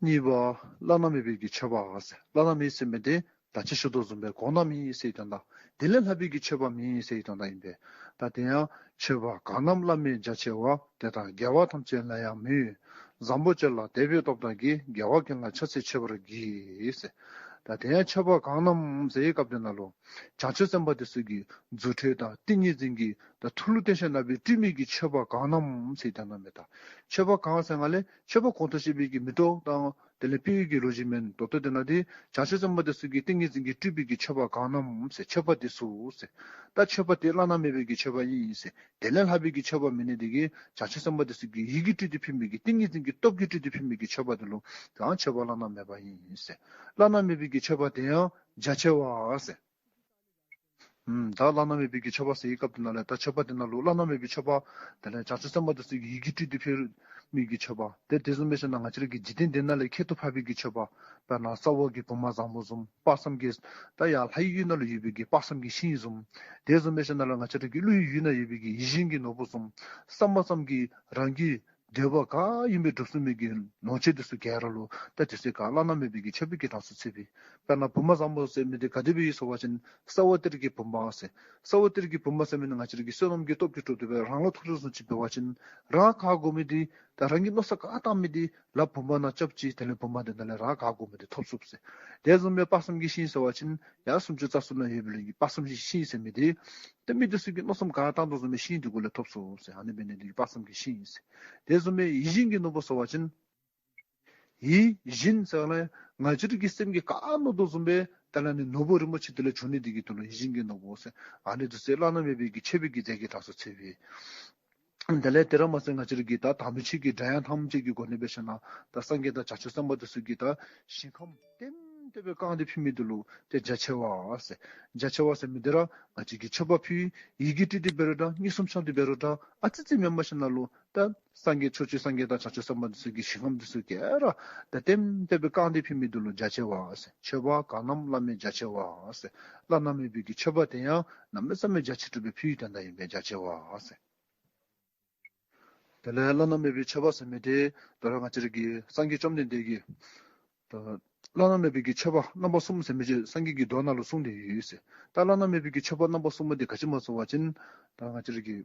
གཉིས་པ་བླ་ན་མེད་པའི་གི་མཆོད་པ་ཟེར། བླ་ན་མེད་ཟེར་མི་དེ་ད་ཅི་ཞུ་དོ་བཟུམ་སྦེ་གོང་ན་མེད་ཟེར་དོན་དག། དེ་ལས་ལྷག་པའི་གི་མཆོད་པ་མེད་ཟེར་དོན་དག་ཨིན་པས། ད་དེ་ཡང་མཆོད་པ་གང་རྣམས་བླ་མེད་རྒྱ་ཆེ་བ། དེ་དག་རྒྱལ་བ་ཐམས་ཅད་ལ་ཡང་མོས། བཟང་པོ་སྤྱོད་ལ་དད་པའི་སྟོབས་དག་གིས། རྒྱལ་བ་ཀུན་ལ་ཕྱག་འཚལ་མཆོད་པར་བགྱི་ཟེར། ད་དེ་ཡང་མཆོད་པ་གང་རྣམས་ཟེར་བའི་སྐབས་དེ་ནང་ལུ་བྱང་ཆུབ་སེམས་དཔའ་དེ་ཚུ་གི་རྫུ་འཕྲུལ་དང་ཏིང་ངེ་འཛིན་གྱི་ད་ཐུགས་ལུ་བརྟེན་ཞིནམ་ལས་སྤྲུལ་མི་གི་མཆོད་པ་གང་རྣམས་ཟེར་དོན་དག་མས། ད་མཆོད་པ་གང་ཟེར་ང་ལས་མཆོད་པ་གོང་དུ་བཤད་པའི་གི་མེ་ཏོག་དང་དེ་ལས་སྤོས་ཀྱི་ལོ་རྒྱུས་མེན། ད་ལྟོ་དེ་ནང་འདི་བྱང་ཆུབ་སེམས་དཔའ་དེ་ཚུ་གི་ཏིང་ངེ་འཛིན་གྱིས་སྤྲུལ་པའི་གི་མཆོད་པ་གང་རྣམས་ཟེར། མཆོད་པ་དེ་ཚུ་ཟེར། ད་མཆོད་པ་དེ་བླ་ན་མེད་པའི་གི་མཆོད་པ་ཨིན་ཟེར། དེ་ལས་ལྷག་པའི་གི་མཆོད་པ་མེད་ནི་དེ་གིས་བྱང་ཆུབ་སེམས་དཔའ་དེ་ཚུ་གི་ཡིད་ཀྱིས་སྤྲུལ་ཏེ་ཕུལ་མི་གི་ཏིང་ངེ་འཛིན་གྱི་སྟོབས་ཀྱིས་སྤྲུལ་ཏེ་ཕུལ་མི་གི་མཆོད་པ་དེ་ལུ་ད་མཆོད་པ་བླ་ན་མེད་པ་ཨིན་ཟེར། བླ་ན་མེད་པའི་གི་མཆོད་པ་དེ་ཡང་རྒྱ་ཆེ་བ་ཟེར། ཨུམ། ད་བླ་ན་མེད་པའི་གི་མཆོད་པ་ཟེར་བའི་སྐབས་དེ་ནང་ལས་ད་མཆོད་པ་དེ་ནང་ལུ་བླ་ན་མེད་པའི་མཆོད་པ། དེ་ལས་བྱང་ཆུབ་སེམས་དཔའ་དེ་ཚུ་གི་ཡིད་ཀྱིས་སྤྲུལ་ཏེ་ཕུལ་མི་གི་མཆོད་པ། དེ་དེ་བཟུམ་སྦེ་ཞིནམ་ལས་ང་བཅས་ར་གི་འཇིག་རྟེན་འདི་ནང་ལས་ཁྱད་དུ་འཕགས་པའི་གི་མཆོད་པ། དཔེར་ན་ས་འོག་གི་བུམ་པ་བཟང་པོ་བཟུམ། དཔག་བསམ་གྱི་ད་ཡར་ལྷའི་ཡུལ་ནང་ལུ་ཡོད་པའི་གི་དཔག་བསམ་གྱི་ཤིང་བཟུམ། དེ་བཟུམ་སྦེ་ཞིནམ་ལས་ང་བཅས་ར་གི་ཀླུའི་ཡུལ་ནང་ཡོད་པའི་གི་ཡིད་བཞིན་གྱི་ནོར་བུ་བཟུམ། བསམ་པ་ཙམ་གྱིས་རང་གི་འདོད་པ་ག་ཨིན་པ་སྒྲུབ་ཚུགས་མི་གི་ནོར་ཆེན་དེ་ཚུ་ག་ར་ལུ་ད་དེ་ཚུ་ག་བླ་ན་མེད་པའི་གི་མཆོད་པའི་གི་གྲངས་སུ་ཚུད་པས། དཔེར་ན་བུམ་པ་བཟང་པོ་ཟེར་མི་དེ་ག་དེ་སྦེ་ཡོད་ཟེར་བ་ཅིན་ས་འོག་གཏེར་གྱི་བུམ་པ་ཟེར། ས་འོག་གཏེར་གྱི་བུམ་པ་ཟེར་མི་ནི་ང་བཅས་ར་གི་བསོད་ནམས་ཀྱི་སྟོབས་ཀྱིས་གྲུབ་སྟེ་སྦེ་རང་ལུ་ཐོབ་ཚུགས་སུ་ཅིག་འབད་བ་ཅིན་རང་ག་དགོ་མི་དེ་ད་རང་གི་མནོ་བསམ་ག་བཏང་མི་དེ་ལགཔ་བུམ་པ་ནང་རྐྱབ་ཅི། དེ་ལས་བུམ་པ་དེ་ནང་ལས་རང་ག་དགོ་མི་དེ་ཐོབ་ཚུགས་ཟེར། དེ་བཟུམ་སྦེ་དཔག་བསམ་གྱི་ཤིང་ཟེར་བ་ཅིན་ཡར་སུམ་ཅུ་རྩ་གསུམ་ནང་ཡོད་པའི་ལས་ཀྱི་དཔག་བསམ་གྱི་ཤིང་ཟེར་མི་དེ་ཏེ་མི་དེ་ཚུ་གིས་མནོ་བསམ་ག་བཏང་དོ་བཟུམ་སྦེ་ཤིང་དེ་གུ་ལས་ཐོབ་ཚུགས་ཟེར། ཨ་ནི་འབད་ནི་དེ་གིས་དཔག་བསམ་གྱི་ཤིང་ཟེར། དེ་བཟུམ་སྦེ་ཡིད་བཞིན་གྱི་ནོར་བུ་ཟེར་བ་ཅིན་ཡིད་བཞིན་ཟེར་ན་ང་བཅས་ར་གི་སེམས་ཀྱིས་ག་མནོ་དོ་བཟུམ་སྦེ་ད་ལས་ནི་ནོར་བུ་རིན་པོ་ཆེ་དེ་ལས་བྱུང་ནི་དེ་གི་དོན་ལུ་ཡིད་བཞིན་གྱི་ནོར་བུ་ཟེར། ཨ་ནི་དེ་ཚུ་བླ་ན་མེད་པའི་གི་མཆོད་པའི་གི་རྫས་ཀྱི་གྲངས་སུ་ཚུད་པས། དེ་ལས་དེ་ར་མ་ཚད་ང་བཅས་ར་གི་ད་དམ་ཆོས་ཀྱི་སྒྲ་དབྱངས་ཐམས་ཅད་ཀྱི་སྒོ་ནས་འབད་ཞིནམ་ལས་ད་སངས་རྒྱས་དང་བྱང་ཆུབ་སེམས་དཔའ་དེ་ཚུ་གི་ད་ཞིང་ཁམས་ལྟེམ་ དེ་སྦེ་བཀང་སྟེ་ཕུལ་མི་འདི་ལུ་ཏེ་རྒྱ་ཆེ་བ་ཟེར། རྒྱ་ཆེ་བ་ཟེར་མི་འདི་ར་ང་བཅས་ཀྱིས་མཆོད་པ་ཕུལ་ཡི་གུ་བྲིས་ཏེ་འབད་རུང་འདྲ་དངོས་སུ་འཆམ་སྟེ་འབད་རུང་འདྲ་ཨ་ཙི་ཙི་མེནམ་ཞིནམ་ལས་ད་སངས་རྒྱས་ཕྱོགས་བཅུའི་སངས་རྒྱས་དང་བྱང་ཆུབ་སེམས་དཔའ་འདི་ཚུ་གི་ཞིང་ཁམས་འདི་ཚུ་ག་ར་ད་ལྟེམ་ལྟེ་སྦེ་བཀང་སྟེ་ཕུལ་མི་འདི་ལུ་རྒྱ་ཆེ་བ་ཟེར། མཆོད་པ་གང་རྣམས་བླ་མེད་རྒྱ་ཆེ་བ་ཟེར། བླ་ན་མེད་པའི་གི་མཆོད་པ་དེ་ཡང་གནམ་མེད་ས་མེད་རྒྱ་ཆེ་དྲགས་སྦེ་ཕུལ་བའི་དོན་དག་ཨིན་པས་རྒྱ་ཆེ་བ་ཟེར། དེ་ལས་བླ་ན་མེད་པའི་མཆོད་པ་ཟེར་མི་དེ་ད་རུང་ང་བཅས་ར་གི་སངས་རྒྱས་བཅོམ་ལྡན་འདས་ཀྱིས་ད་བླ་ན་མེད་པའི་གི་མཆོད་པ་རྣམ་པ་གསུམ་ཟེར་མི་ཅིག་སངས་རྒྱས་ཀྱི་མདོ་ནང་ལུ་གསུངས་ཏེ་ཡོད་ཟེར། ད་བླ་ན་མེད་པའི་གི་མཆོད་པ་རྣམ་པ་གསུམ་པོ་དེ་ག་ཅི་སྨོ་ཟེར་བ་ཅིན་ད་ང་བཅས་ར་གི་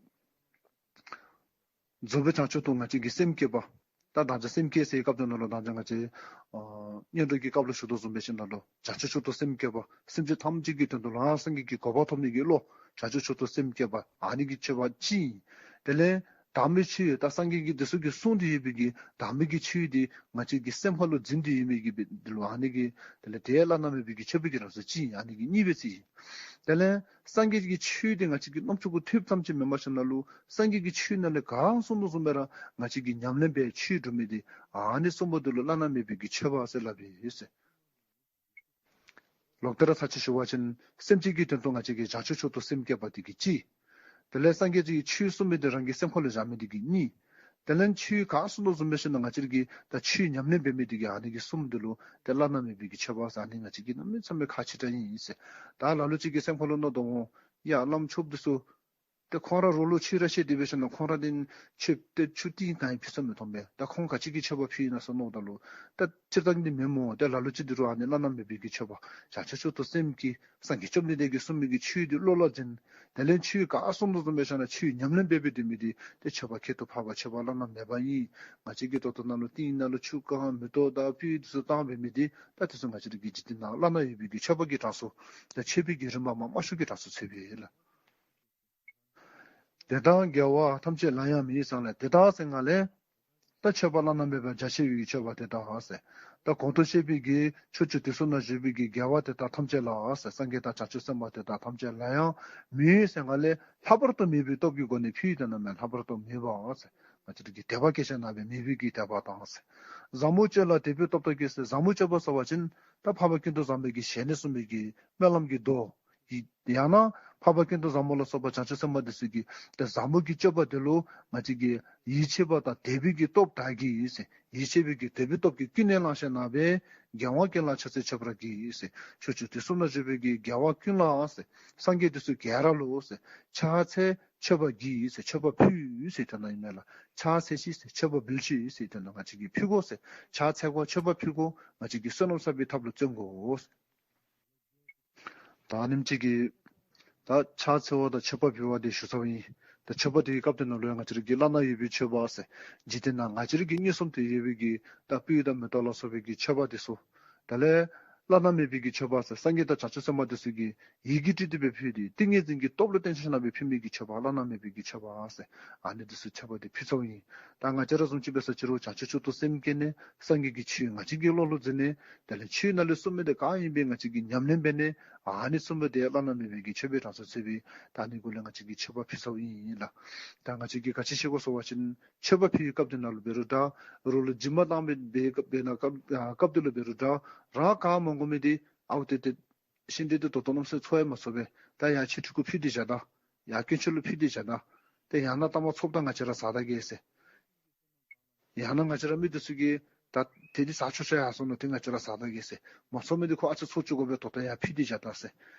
རྫོགས་པའི་བྱང་ཆུབ་ཏུ་ང་བཅས་ཀྱི་སེམས་བསྐྱེད་པ། ད་བདག་ཅག་སེམས་བསྐྱེད་ཟེར་བའི་སྐབས་དེ་ནང་ལུ་ད་ང་བཅས་ཨ་སྔོན་འགྲོ་གི་སྐབས་ལུ་ཞུ་དོ་བཟུམ་སྦེ་ཞིནམ་ལས་བྱང་ཆུབ་མཆོག་ཏུ་སེམས་བསྐྱེད་པ། སེམས་ཅན་ཐམས་ཅད་ཀྱི་དོན་དུ་ལུ་སངས་རྒྱས་ཀྱི་གོ་འཕང་ཐོབ་ནི་གི་བློ། བྱང་ཆུབ་མཆོག་ཏུ་སེམས་བསྐྱེད་པ། ཨ་ནི་གི་མཆོད་པ་ཅིག་ཨིན། དེ་ལས་དམ་པའི་ཆོས་ད་སངས་རྒྱས་ཀྱིས་དེ་ཚུ་གིས་གསུངས་ཏེ་ཡོད་པའི་གི་དམ་པའི་གི་ཆོས་དེ་ང་བཅས་ཀྱི་སེམས་ཁ་ལུ་འཛིན་ཏེ་ཡོད་མི་གི་འབད་དེ་ལུ་ཨ་ནི་གི་དེ་ལས་དེ་བླ་ན་མེད་པའི་གི་མཆོད་པའི་གི་རང་བཞིན་ཅིག་ཨིན། ཨ་ནི་གི་གཉིས་སྦེ་ཅིག་ཨིན། དེ་ལས་སངས་རྒྱས་ཀྱི་ཆོས་དེ་ང་བཅས་ཀྱི་རྣམ་ཅོ་གུ་ཐོབ་ཙམ་ཅིག་མེན་པར་ཞིནམ་ལས་སངས་རྒྱས་ཀྱི་ཆོས་ནང་ལས་ག་གསུངས་དོ་བཟུམ་སྦེ་ར་ང་བཅས་ཀྱིས་ཉམས་ལེན་འབད་ཆོས་སྒྲུབ་མི་དེ་ཨ་ནི་གསུམ་པོ་དེ་ལུ་བླ་ན་མེད་པའི་གི་མཆོད་པ་ཟེར་སླབ་ཨིན་ཟེར། ལོག་སྟེ་ར་ཚར་གཅིག་ཞུ་བ་ཅིན་སེམས་ཅན་གྱི་དོན་དུ་ང་བཅས་ཀྱིས་བྱང་ཆུབ་མཆོག་ཏུ་སེམས་བསྐྱེད་པ་དེ་གིས་གཅིག། དེ་ལས་སངས་རྒྱས་ཀྱིས་ཆོས་གསུངས་མི་དེ་རང་གི་སེམས་ཁ་ལུ་བཞག་མི་དེ་གིས་གཉིས། དེ་ལས་ཆོས་ག་གསུངས་དོ་བཟུམ་སྦེ་ཞིནམ་ལས་ང་བཅས་ཀྱིས་ད་ཆོས་ཉམས་ལེན་འབད་མི་དེ་གིས་ཨ་ནི་གི་གསུམ་དེ་ལུ་ཏེ་བླ་ན་མེད་པའི་གི་མཆོད་པ་ཟེར། ཨ་ནི་ང་བཅས་ཀྱིས་གནམ་མེད་ས་མེད་ཁག་ཆེ་དྲགས་ཨིན་ཟེར། ད་ལ་ལུ་ཅིག་གི་སེམས་ཁ་ལུ་མནོ་དོ་འོང་། ཡ་བླམ་ཆོསཔ་འདི་ཚུ་ཏེ་ཁོང་ར་རོགས་ལུ་ཆོས་ར་བཤད་དེ་འབད་ཞིནམ་ལས་ཁོང་ར་དེ་ཆོསཔ་ཏེ་ཆོས་ཏིང་གང་ཡང་ཕུལ་ས་མི་མཐོང་པས། ད་ཁོང་ག་ཅི་གི་མཆོད་པ་ཕུལ་ཨིན་ན་ཟེར་མནོཝ་ད་ལུ་ད་སྤྱིར་བཏང་འདི་མེན་སྨོ། ད་ལ་ལུ་ཅིག་འདི་རུང་ཨ་ནི་བླ་ན་མེད་པའི་གི་མཆོད་པ་བྱང་ཆུབ་མཆོག་ཏུ་སེམས་བསྐྱེད། སངས་རྒྱས་བཅོམ་ལྡན་འདས་ཀྱིས་གསུངས་མི་གི་ཆོས་འདི་བློ་ལུ་འཛིན། དེ་ལས་ཆོས་ག་གསུངས་དོ་བཟུམ་སྦེ་ཞིནམ་ལས་ཆོས་ཉམས་ལེན་འབད་འབད་སྡོད་མི་དེ་ཏེ་མཆོད་པ་ཁྱད་དུ་འཕགས་པ་མཆོད་པ་བླ་ན་མེད་པ་ཨིན། ང་བཅས་ཀྱིས་ད་ལྟོ་ནཱ་ལུ་ཏིང་ནང་ལུ་ཆུ་བཀང་མེ་ཏོག་དང་སྤོས་འདི་ཚུ་བཏང་འབད་མི་དེ་ད་དེ་ཚུ་ང་བཅས་ར་གི་འཇིག་རྟེན་ནང་བླ་ན་ཡོད་པའི་གི་མཆོད་པ་གི་གྲངས་སུ་ད་མཆོད་པའི་གི་རིམ་པ་མ་མ་ཤོར་གྱི་གྲངས་སུ་ཚུད་པས་ལགས། དེ་དག་དགེ་བ་ཐམས་ཅད་ལ་ཡང་མེད་ཟེར་ལགས། དེ་དག་ཟེར་སྒང་ལས་ད་མཆོད་པ་བླ་ན་མེད་པ་རྒྱ་ཆེ་བའི་མཆོད་པ་དེ་དག་ཟེར། ད་གོང་དུ་བཤད་པའི་གི་ཕྱོགས་བཅུ་དུས་གསུམ་ན་བཞུགས་པའི་གི་རྒྱལ་བ་དེ་དག་ཐམས་ཅད་ལ་ཟེར། སངས་རྒྱས་དང་བྱང་ཆུབ་སེམས་དཔའ་དེ་དག་ཐམས་ཅད་ལ་ཡང་མེད་ཟེར་སྒང་ལས་ལྷག་པར་དུ་མོས་པའི་སྟོབས་ཀྱི་སྒོ་ནས་ཕུལ་བའི་དོན་དག་མེན། ལྷག་པར་དུ་མོས་པ་ཟེར། ང་བཅས་ར་གིས་དད་པ་བསྐྱེད་ཞིནམ་ལས་མོས་པའི་གི་དད་པ་དང་ཟེར། བཟང་པོ་སྤྱོད་ལ་དད་པའི་སྟོབས་དག་གིས་ཟེར། བཟང་པོ་སྤྱོད་པ་ཟེར་བ་ཅིན་ད་འཕགས་པ་ཀུན་ཏུ་བཟང་པོའི་གི་ཞལ་ནས་གསུངས་པའི་གི་སྨོན་ལམ་གྱི་མདོ། ཡང་ན་འཕགས་པ་ཀུན་ཏུ་བཟང་པོ་ལ་སོགས་པ་བྱང་ཆུབ་སེམས་དཔའ་དེ་ཚུ་གི་ཏེ་བཟང་པོ་གི་སྤྱོད་པ་དེ་ལུ་ང་བཅས་ཀྱིས་ཡིད་ཆེས་པ་དང་དད་པའི་གི་སྟོབས་དག་གིས་ཟེར། ཡིད་ཆེས་པའི་གི་དད་པའི་སྟོབས་ཀྱིས་ཀུན་ནས་བསླངས་ཞིནམ་ལས་རྒྱལ་བ་ཀུན་ལ་ཕྱག་འཚལ་མཆོད་པར་བགྱི་ཟེར། ཕྱོགས་བཅུ་དུས་གསུམ་ན་བཞུགས་པའི་གི་རྒྱལ་བ་ཀུན་ལ་ཟེར། སངས་རྒྱས་དེ་ཚུ་ག་ར་ལུ་ཟེར། ཕྱག་འཚལ་མཆོད་པར་བགྱི་ཟེར། མཆོད་པ་ཕུལ་ཟེར་དོན་དག་ཨིན་མས་ལགས། ཕྱག་འཚལ་ཤིག་ཟེར། མཆོད་པ་འབུལ་ཤིག་ཟེར་དོན་དག་ང་བཅས་ཀྱིས་ཕུལ་དགོ་ཟེར། ཕྱག་འཚལ་དགོ། མཆོད་པ་ཕུལ་དགོ། ང་བཅས་ཀྱིས་བསོད་ནམས་བསགས་པའི་ཐབས་ལུ་བརྩོན་དགོ་ཟེར། ད་ཨ་ནེམ་ཅིག་གིས་ད་ཕྱག་འཚལ་བ་དང་མཆོད་པ་འབུལ་བ་དེ་ཞུ་ཚརཝ་ཨིན། ད་མཆོད་པ་དེ་གི་སྐབས་དེ་ནང་ལུ་ཡང་ང་བཅས་ར་གིས་བླ་ན་མེད་པའི་མཆོད་པ་ཟེར། འཇིག་རྟེན་ནང་ང་བཅས་ར་གིས་མངོན་སུམ་དུ་ཡོད་པའི་གི་ད་སྤོས་དང་མེ་ཏོག་ལ་སོགས་པའི་གི་མཆོད་པ་དེ་ཚུ། དེ་ལས་བླ་ན་མེད་པའི་གི་མཆོད་པ་ཟེར། སངས་རྒྱས་དང་བྱང་ཆུབ་སེམས་དཔའ་དེ་ཚུ་གིས་ཡི་གུ་བྲིས་ཏེ་སྦེ་ཕུལ་ཏེ་ཏིང་ངེ་འཛིན་གྱི་སྟོབས་ལུ་བརྟེན་ཞིནམ་ལས་ཕུལ་མི་གི་མཆོད་པ་བླ་ན་མེད་པའི་གི་མཆོད་པ་ཟེར། ཨ་ནི་དེ་ཚུ་མཆོད་པ་དེ་ཕུལ་ཚརཝ་ཨིན། ད་ང་བཅས་ར་བཟུམ་ཅིག་འབད་ས་ཅི་རུང་བྱང་ཆུབ་མཆོག་ཏུ་སེམས་བསྐྱེད་ནི་སངས་རྒྱས་ཀྱི་ཆོས་ང་བཅས་ཀྱི་བློ་ལུ་འཛིན་ནི། དེ་ལས་ཆོས་ནང་ལས་གསུངས་མི་དེ་ག་ཨིན་པའི་ང་བཅས་ཀྱིས་ཉམས་ལེན་འབད་ནི། ཨ་ནི་གསུམ་པོ་དེ་བླ་ན་མེད་པའི་གི་མཆོད་པའི་གྲངས་སུ་ཚུད་པས། ད་ཨ་ནི་གུ་ལས་ང་བཅས་ཀྱིས་མཆོད་པ་ཕུལ་ཚརཝ་ཨིན་ལགས། ད་ང་བཅས་ཀྱིས་ག་ཅི་ཤེས་དགོ་ཟེར་བ་ཅིན་མཆོད་པ་ཕུལ་བའི་སྐབས་དེ་ནང་ལུ་འབད་རུང་འདྲ། རོགས་ལུ་སྦྱིན་པ་བཏང་བའི་སྦེ་སྐབས་དེ་ནང་སྐབས་ཨ་སྐབས་དེ་ལུ་འབད་རུང་འདྲ། རང་ག་མ་དགོ་མི་དེ་ཨའུ་ཏེ་ཏེ་ཤིང་འབྲས་དེ་ད་ལྟོ་གནམ་མེད་ས་མེད་འཚོ་ཡང་མ་འཚོ་བས། ད་ཡར་ཁྱི་ཕྲུ་གུ་ཕུལ་ཏེ་བཞག་ད། ཡར་དཀོན་མཆོག་ལུ་ཕུལ་ཏེ་བཞག་ད། ཏེ་ཡང་ན་ལྟ་མ་འཚོཝ་ད་ང་བཅས་ར་ཟ་ད་གེ་ཟེར། ཡང་ན་ང་བཅས་ར་མི་དེ་ཚུ་གིས་ད་དེ་འདི་ཟ་ཆོག་ཆོག་ཡར་སོང་ནུག། ཏེ་ང་བཅས་ར་ཟ་ད་གེ་ཟེར། མ་འཚོ་མི་དེ་ཁོ་ཨ་ཙི་འཚོ་བཅུག་དགོ་པས། ད་ལྟོ་ཡར་ཕུལ་ཏེ་བཞག་ད་ཟེར།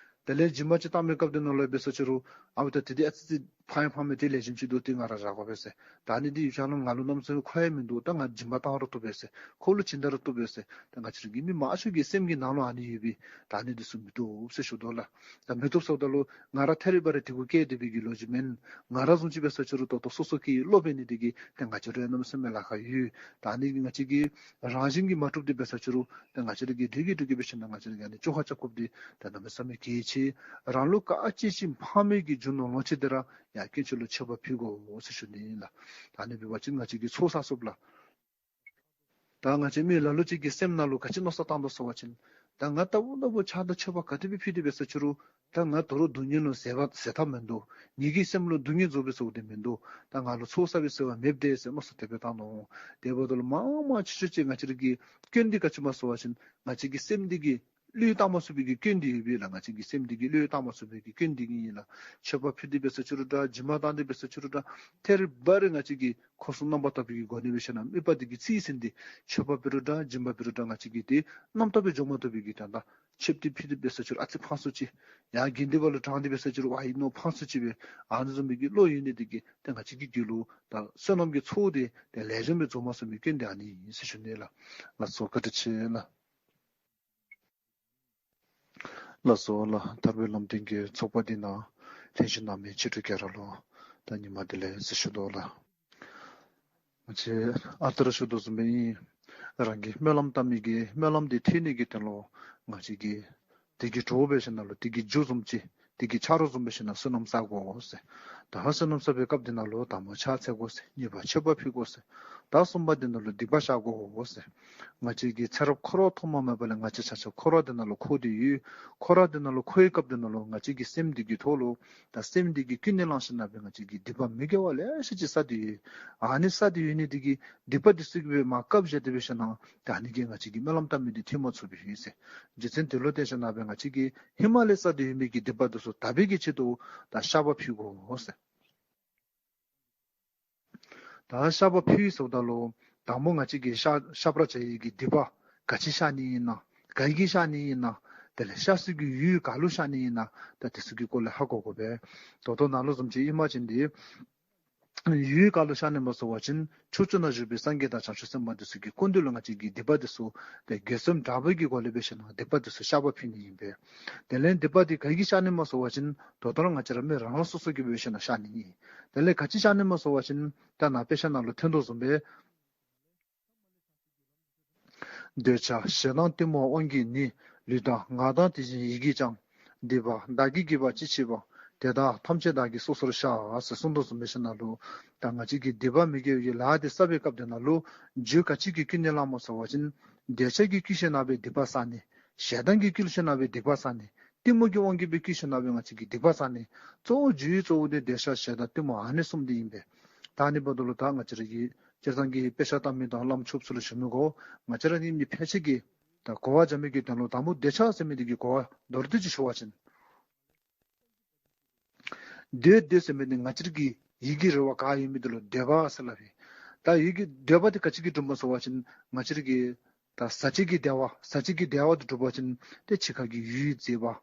དེ་ལས་སྦྱིན་པ་ཅིག་བཏང་བའི་སྐབས་དེ་ནང་ལུ་འབད་ས་ཅི་རུང་ཨའུ་ད་དེ་འདི་ཨ་ཙི་ཙི་ཕངས་ཡང་ཕངས་མས། ཏེ་ལེགས་ཤོམ་ཅིག་འདུག། ཏེ་ང་ར་རག་དགོ་པས་ཟེར། ད་ཨ་ནི་འདི་ཡུལ་ལུ་ང་ལུ་གནམ་མེད་ས་མེད་མཁོ་ཡང་མིན་འདུག། ད་ང་སྦྱིན་པ་བཏང་རུང་བཏུབ་པས་ཟེར། ཁོ་ལུ་སྦྱིན་ད་རུང་བཏུབ་པས་ཟེར། ད་ང་བཅས་ར་གི་མི་མང་ཤོས་ཀྱི་སེམས་ཀྱི་ནང་ལུ་ཨ་ནི་ཡོད་པས། ད་ཨ་ནི་འདི་ཚུ་མི་བཏུབ་ཟེར་ཞུ་དོ་ལགས། ད་མི་བཏུབ་ཟེརཝ་ད་ལུ་ང་ར་ཐད་རི་བ་རི་དེ་གུ་བཀལ་ཏེ་འབད་བའི་གི་ལོ་རྒྱུས་མེན། ང་ར་བཟུམ་ཅིག་འབད་ས་ཅི་རུང་ད་ལྟོ་སོ་སོ་གི་བློ་འབད་ནི་དེ་གིས་ཏེ་ང་བཅས་ར་གནམ་མེད་ས་མེད་ལཱ་ཁག་ཡོད། ད་ཨ་ནི་གིས་ང་བཅས་ཀྱི་རང་བཞིན་གྱིས་མ་གྲུབ་སྟེ་འབད་ས་ཅི་རུང་ཏེ་ང་བཅས་ར་གིས་འགྲིག་གི་འགྲིག་གི་འབད་ཞིནམ་ལས་ང་བཅས་ར་གིས་ཨ་ནི་བཅོ་ཁ་རྐྱབ་དགོཔ་འདི་ཏེ་གནམ་མེད་ས་མེད་གལ་ཆེ། རང་ལུ་ག་ཅི་ཅིག་ཕངས་མི་གི་རྒྱུ་ནོར་ལོངས་སྤྱོད་དེ་ར་ཡར་དཀོན་མཆོག་ལུ་མཆོད་པ་ཕུལ་དགོ་ཟེར་ཞུ་ནི་ཨིན་ལགས། ད་ཨ་ནི་འབད་བ་ཅིན་ང་བཅས་ཀྱི་ཚོགས་བསགས་ཚུགསཔ་ལགས། ད་ང་བཅས་མི་ལ་ལུ་ཅིག་གི་སེམས་ནང་ལུ་ག་ཅི་མནོ་བསམ་བཏང་དོ་ཟེར་བ་ཅིན་ད་ང་ལྟ་བུ་ལྟ་བུ་ཕྱག་དང་མཆོད་པ་ག་དེ་སྦེ་ཕུལ་ཏེ་འབད་ས་ཅི་རུང་ད་ང་དོ་རུང་སྡུག་བསྔལ་ལུ་ཟད་པ་ཟད་ཐབས་མིན་འདུག། ངེ་གི་སེམས་ལུ་སྡུག་བསྔལ་བཟོ་བའི་ཟེར་བ་དེ་མིན་འདུག། ད་ང་ལུ་ཚོགས་བསགས་པའི་ཟེར་བ་མེདཔ་དེ་ཟེར་མནོ་བསམ་དེ་སྦེ་བཏང་ནུག། དེ་འབདཝ་ད་ལུ་མང་མང་ཆེ་ཤོས་ཅིག་ང་བཅས་ར་གི་སྐྱོན་འདི་ག་ཅི་སྨོ་ཟེར་བ་ཅིན་ང་བཅས་ཀྱི་སེམས་འདི་གིས་ བློས་བཏང་མ་ཚུགས་པའི་གི་སྐྱོན་འདི་ཡོད་པས་ལགས། ང་བཅས་ཀྱི་སེམས་འདི་གིས་བློས་བཏང་མ་ཚུགས་པའི་གི་སྐྱོན་འདི་གིས་ཨིན་ལགས། མཆོད་པ་ཕུལ་ཏེ་འབད་ས་ཅིག་རུང་འདྲ། སྦྱིན་པ་བཏང་སྟེ་འབད་ས་ཅིག་རུང་འདྲ། ཐད་རི་བ་རི་ང་བཅས་ཀྱིས་འཁོར་གསུམ་རྣམ་པར་དག་པའི་གི་སྒོ་ནས་འབད་ཞིན་ན་དམིགས་པ་འདི་གིས་རྩིས་ཟིན་ཏེ་མཆོད་པ་ཕུལ་རུང་འདྲ། སྦྱིན་པ་ཕུལ་རུང་འདྲ། ང་བཅས་ཀྱིས་དེ་རྣམ་རྟོག་སྦེ་འཇོག་མ་བཏུབ་པའི་གི་ད་ལྟ་མཆོད་པ་ཕུལ་ཏེ་འབད་ས་ཅིག་རུང་ཨ་ཙི་ཕངས་སུ་ཅིག། ཡང་དགེ་འདུན་པ་ལུ་དྲངས་ཏེ་འབད་ས་ཅིག་རུང་ཨ་ཨིན་ནོ་ཕངས་སུ་ཅིག་སྦེ་ཨ་ནི་བཟུམ་མའི་གི་བློ་ཡོད་ནི་འདི་གིས་ཏེ་ང་བཅས་ཀྱི་རྒྱུད་ལུ་ད་བསོད་ནམས་ཀྱི་ཚོགས་འདི་ཏེ་ལེགས་ཤོམ་སྦེ་རྫོགས་མ་ཚུགས་པའི་སྐྱོན་འདི་ཨ་ནི་ཨིན་ཟེར་ཞུ་ནི་ལགས། ལགས་སོ། བཀའ་དྲིན་ཆེ་ལགས། ལགས་སོ་ལགས། ཐར་པའི་ལམ་སྟོན་གྱི་ཚོགས་པ་འདི་ནང་ལྷན་ཞུགས་གནང་མི་ཆོས་གྲོགས་ག་ར་ལུ་ད་ཉི་མ་བདེ་ལེགས་ཟེར་ཞུ་དོ་ལགས། ང་བཅས་ཨ་རྟག་ར་ཞུ་དོ་བཟུམ་སྦེ་ཨིན། རང་གིས་སྨོན་ལམ་བཏབ་མི་གི་སྨོན་ལམ་འདི་ཐོན་ནི་གི་དོན་ལུ་ང་བཅས་ཀྱིས་དེ་གི་གྲོགས་འབད་ཞིན་ན་ལུ་དེ་གི་རྒྱུ་བཟུམ་ཅིག་དེ་གི་ཆ་རོགས་བཟུམ་འབད་ཞིན་ན་བསོད་ནམས་བསག་དགོ་ཟེར། ད་བསོད་ནམས་བསག་པའི་སྐབས་འདི་ནང་ལུ་དང་པ་ཕྱག་འཚལ་དགོ་ཟེར། གཉིས་པ་མཆོད་པ་ཕུལ་དགོ་ཟེར། ད་གསུམ་པ་འདི་ནང་ལུ་སྡིག་པ་བཤགས་དགོ་ཟེར། ང་བཅས་ཀྱི་ཚེ་རབས་འཁོར་བ་ཐོག་མ་མེད་པ་ལས་ང་བཅས་ཆ་ཁྱབ་འཁོར་བ་འདི་ནང་ལུ་འཁོར་ཏེ་ཡོད། འཁོར་བ་འདི་ནང་ལུ་འཁོར་བའི་སྐབས་འདི་ནང་ལུ་ང་བཅས་ཀྱི་སེམས་འདི་གི་ཐོག་ལུ་ད་སེམས་འདི་གིས་ཀུན་ནས་བསླངས་ཞིན་ན་སྦེ་ང་བཅས་ཀྱིས་སྡིག་པ་མི་དགེ་བ་ལེ་ཤ་ཅིག་བསགས་ཏེ་ཡོད། ཨ་ནི་བསགས་ཏེ་ཡོད་ནི་འདི་གིས་སྡིག་པ་འདི་ཚུ་གིས་སྦེ་མར་བཀབ་བཞག་སྟེ་འབད་ཞིན་ན་ད་ཨ་ནི་གིས་ང་བཅས་ཀྱི་སྨོན་ལམ་བཏབ་མི་འདི་ཐོན་མ་ཚུགས་པའི་ཨིན་ཟེར། རྒྱུ་མཚན་འདི་ལུ་བརྟེན་ཞིན་ན་སྦེ་ང་བཅས་ཀྱིས་ཧེ་མ་ལས་བསགས་ཏེ་ཡོད་མི་གི་སྡིག་པ་འདི་ཚུ་དག་པའི་གི་ཆེད་དུ་ད་བཤགས་པ་ཕུལ་དགོ་ཟེར། ད་བཤགས་པ་ཕུལ་ཟེརཝ་ད་ལུ་དང་པ་ང་བཅས་ཀྱིས་བཤགས་བཤགས་པར་བྱ་ཡི་གི་སྡིག་པ་ག་ཅི་བཤགས་ནི་ཨིན་ན། ག་གིས་བཤགས་ནི་ཨིན་ན། དེ་ལས་བཤགས་སའི་གི་ཡུལ་ག་ལུ་བཤགས་ནི་ཨིན་ན། ད་དེ་ཚུ་གི་སྐོར་ལས་ཧ་གོ་དགོ་པས། ད་ལྟོ་ནཱ་ལུ་བཟུམ་ཅིག་ཨིན་པ་ཅིན་འདི་ཡུལ་ག་ལུ་བཤགས་ནི་སྨོ་ཟེར་བ་ཅིན་ཕྱོགས་བཅུ་ན་བཞུགས་པའི་སངས་རྒྱས་དང་བྱང་ཆུབ་སེམས་དཔའ་འདི་ཚུ་གི་སྐུ་མདུན་ལུ་ང་བཅས་ཀྱིས་སྡིག་པ་འདི་ཚུ་ཏེ་དགེ་སེམས་དྲག་པོའི་གི་སྒོ་ལས་འབད་ཞིན་ན་སྡིག་པ་འདི་ཚུ་བཤགས་པ་ཕུལ་ནི་ཨིན་པས། དེ་ལས་སྡིག་པ་འདི་ག་གིས་བཤགས་ནི་སྨོ་ཟེར་བ་ཅིན་ད་ལྟོ་ར་ང་བཅས་ར་མི་རང་རང་སོ་སོ་གིས་འབད་ཞིན་ན་བཤགས་ནི་ཨིན། དེ་ལས་ག་ཅི་བཤགས་ནི་སྨོ་ཟེར་བ་ཅིན་ད་ནཱ་དཔེ་ཆ་ནང་ལུ་ཐོན་དོ་བཟུམ་སྦེ་འདོད་ཆགས་ཞེ་སྡང་གཏི་མུག་དབང་གིས་ནི། ལུས་དང་ངག་དང་དེ་བཞིན་ཡིད་ཀྱིས་ཀྱང་། སྡིག་པ་བདག་གིས་བགྱིས་པ་ཅི་མཆིས་པ། དེ་དག་ཐམས་ཅད་བདག་གིས་སོ་སོར་བཤགས། ཟེར་གསུངས་དོ་བཟུམ་འབད་ཞིན་ན་ལུ་ད་ང་བཅས་ཀྱིས་སྡིག་པ་མི་དགེ་བའི་ལཱ་འདི་བསགས་པའི་སྐབས་འདི་ནང་ལུ་རྒྱུ་ག་ཅི་གིས་ཀུན་ནས་བསླངས་སྨོ་ཟེར་བ་ཅིན་འདོད་ཆགས་ཀྱིས་བསྐུལ་ཞིན་ན་སྦེ་སྡིག་པ་བསགས་ནི། ཞེ་སྡང་གིས་བསྐུལ་ཞིན་ན་སྦེ་སྡིག་པ་བསགས་ནི། གཏི་མུག་གི་དབང་གིས་སྦེ་བསྐུལ་ཞིན་ན་སྦེ་ང་བཅས་ཀྱིས་སྡིག་པ་བསགས་ནི། གཙོ་བོ་རྒྱུའི་གཙོ་བོ་འདི་འདོད་ཆགས་ཞེ་སྡང་གཏི་མུག་ཨ་ནི་གསུམ་འདི་ཨིན་པས། ད་ཨ་ནི་འབདཝ་ད་ལུ་ད་ང་བཅས་ར་གིས་སྤྱིར་བཏང་གི་དཔེ་ཆ་ལྟ་མི་དང་བླམ་ཆོསཔ་ཚུ་ལུ་ཞུ་མི་གུ་ང་བཅས་ར་གཉིས་མི་ཕལ་ཆེར་གྱིས་ད་གོ་བ་རྐྱབ་མི་གི་དོན་ལུ་དང་པོ་འདོད་ཆགས་ཟེར་མི་འདི་གི་གོ་བ་མདོར་བསྡུས་ཅིག་ཞུ་བ་ཅིན། འདོད་འདོད་ཟེར་མི་འདི་ང་བཅས་ར་གི་ཡིད་ཀྱི་རེ་བ་ག་ཡོད་མི་འདི་ལུ་འདོད་པ་ཟེར་སླབ་ཨིན། ད་ཡིད་ཀྱི་འདོད་པ་འདི་ག་ཅི་གིས་འགྲུབ་སྨོ་ཟེར་བ་ཅིན་ང་བཅས་ར་གི་ད་ཟག་བཅས་ཀྱི་བདེ་བ་ཟག་བཅས་ཀྱི་བདེ་བ་འདི་འགྲུབ་པ་ཅིན་ཏེ་འཆི་ཁ་གི་ཡུལ་མཛེས་པ།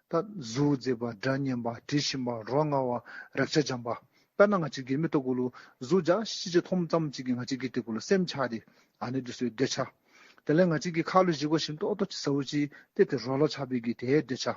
ད་གཟུགས་མཛེས་པ་སྒྲ་སྙན་པ་དྲི་ཞིམ་པ་རོ་མངར་བ་རེག་བྱ་འཇམ་པ། དཔེར་ན་ང་བཅས་ཀྱིས་མིག་ཏོ་གུ་ལུ་གཟུགས་འཇའ་ཆི་ཆི་ཅིག་མཐོངམ་ཙམ་ཅིག་གིས་ང་བཅས་ཀྱི་དེ་གུ་ལུ་སེམས་ཆགས་ཏེ་ཨ་ནི་འདི་ཚུ་འདོད་ཆགས། དེ་ལས་ང་བཅས་ཀྱི་ཁ་ལུ་བཞེས་སྒོ་ཞིམ་ཏོག་ཏོ་ཅིག་ཟཝ་ཅིག་ཏེ་དེ་རོ་ལུ་ཆགས་པའི་གི་དེ་འདོད་ཆགས།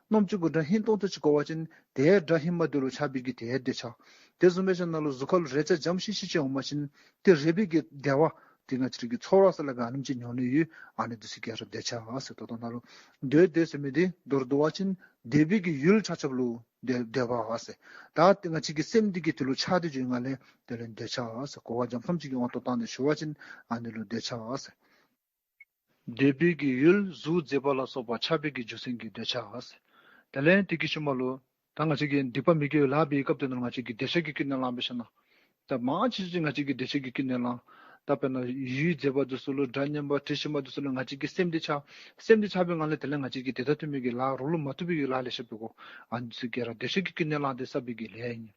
སྣུམ་ཅིག་གུ་སྒྲ་སྙན་ཏོང་ཏོ་ཅིག་གོ་བ་ཅིན་དེ་སྒྲ་སྙན་པ་འདི་ལུ་ཆགས་པའི་གི་དེ་འདོད་ཆགས། དེ་བཟུམ་འབད་ཞིན་ན་ལུ་གཟུགས་ཁ་ལུ་རེག་བྱ་འཇམ་ཤིང་ཤིང་ཅིག་འོང་པ་ཅིན་དེ་རེག་པའི་གི་བདེ་བ་དེ་ང་བཅས་ཀྱི་ཚོར་བ་ཟེར་སླབ་ཨ་ནེམ་ཅིག་མྱོང་ནི་ཡོད། ཨ་ནི་འདི་ཚུ་ག་ར་འདོད་ཆགས་ཟེར། ད་ལྟོ་ནཱ་ལུ་འདོད་འདོད་ཟེར་མི་འདི་མདོར་བསྡུ་བ་ཅིན་འདོད་པའི་གི་ཡུལ་ཆ་ཁྱབ་ལུ་འདོད་འདོད་པ་ཟེར། ད་དེ་ང་བཅས་ཀྱི་སེམས་འདི་གིས་དེ་ལུ་ཆགས་ཏེ་འགྱོ་ཡི་ནང་ལས་དེ་ལུ་འདོད་ཆགས་ཟེར། གོ་བ་འཇམ་ཙམ་ཅིག་གི་དབང་དུ་བཏང་སྟེ་ཞུ་བ་ཅིན་ཨ་ནི་ལུ་འདོད་ཆགས་ཟེར། འདོད་པའི་གི་ཡུལ་གཟུགས་མཛེས་པ་ལ་སོགས་པ་ཆགས་པའི་གི་རྒྱུ་མཚན་གྱིས་འདོད་ཆགས་ཟེར། དེ་ལས་དེ་གི་ཤུལ་མ་ལུ་ད་ང་བཅས་ཀྱིས་སྡིག་པ་མི་དགེ་བའི་ལཱ་འབད་བའི་སྐབས་དེ་ནང་ལུ་ང་བཅས་ཀྱིས་འདོད་ཆགས་ཀྱིས་ཀུན་ནས་བསླངས་འབད་ཞིན་ན་ད་མང་ཆེ་ཤོས་ཅིག་ང་བཅས་ཀྱིས་འདོད་ཆགས་ཀྱིས་ཀུན་ནས་བསླངས། ད་དཔེར་ན་ཡུལ་མཛེས་པ་འདི་ཚུ་ལུ་སྒྲ་སྙན་པ་དྲི་ཞིམ་པ་འདི་ཚུ་ལུ་ང་བཅས་ཀྱི་སེམས་འདི་ཆགས། སེམས་འདི་ཆགས་པའི་ངང་ལས་དེ་ལས་ང་བཅས་ཀྱིས་དེ་དང་མཐུན་པའི་གི་ལཱ་རོགས་ལུ་མ་བཏུབ་པའི་གི་ལཱ་ལེ་ཤ་འབད་དགོ། ཨ་ནི་ཚུ་ག་ར་འདོད་ཆགས་ཀྱིས་ཀུན་ནས་བསླངས་ཏེ་བསགས་པའི་གི་ལཱ་ཨིན།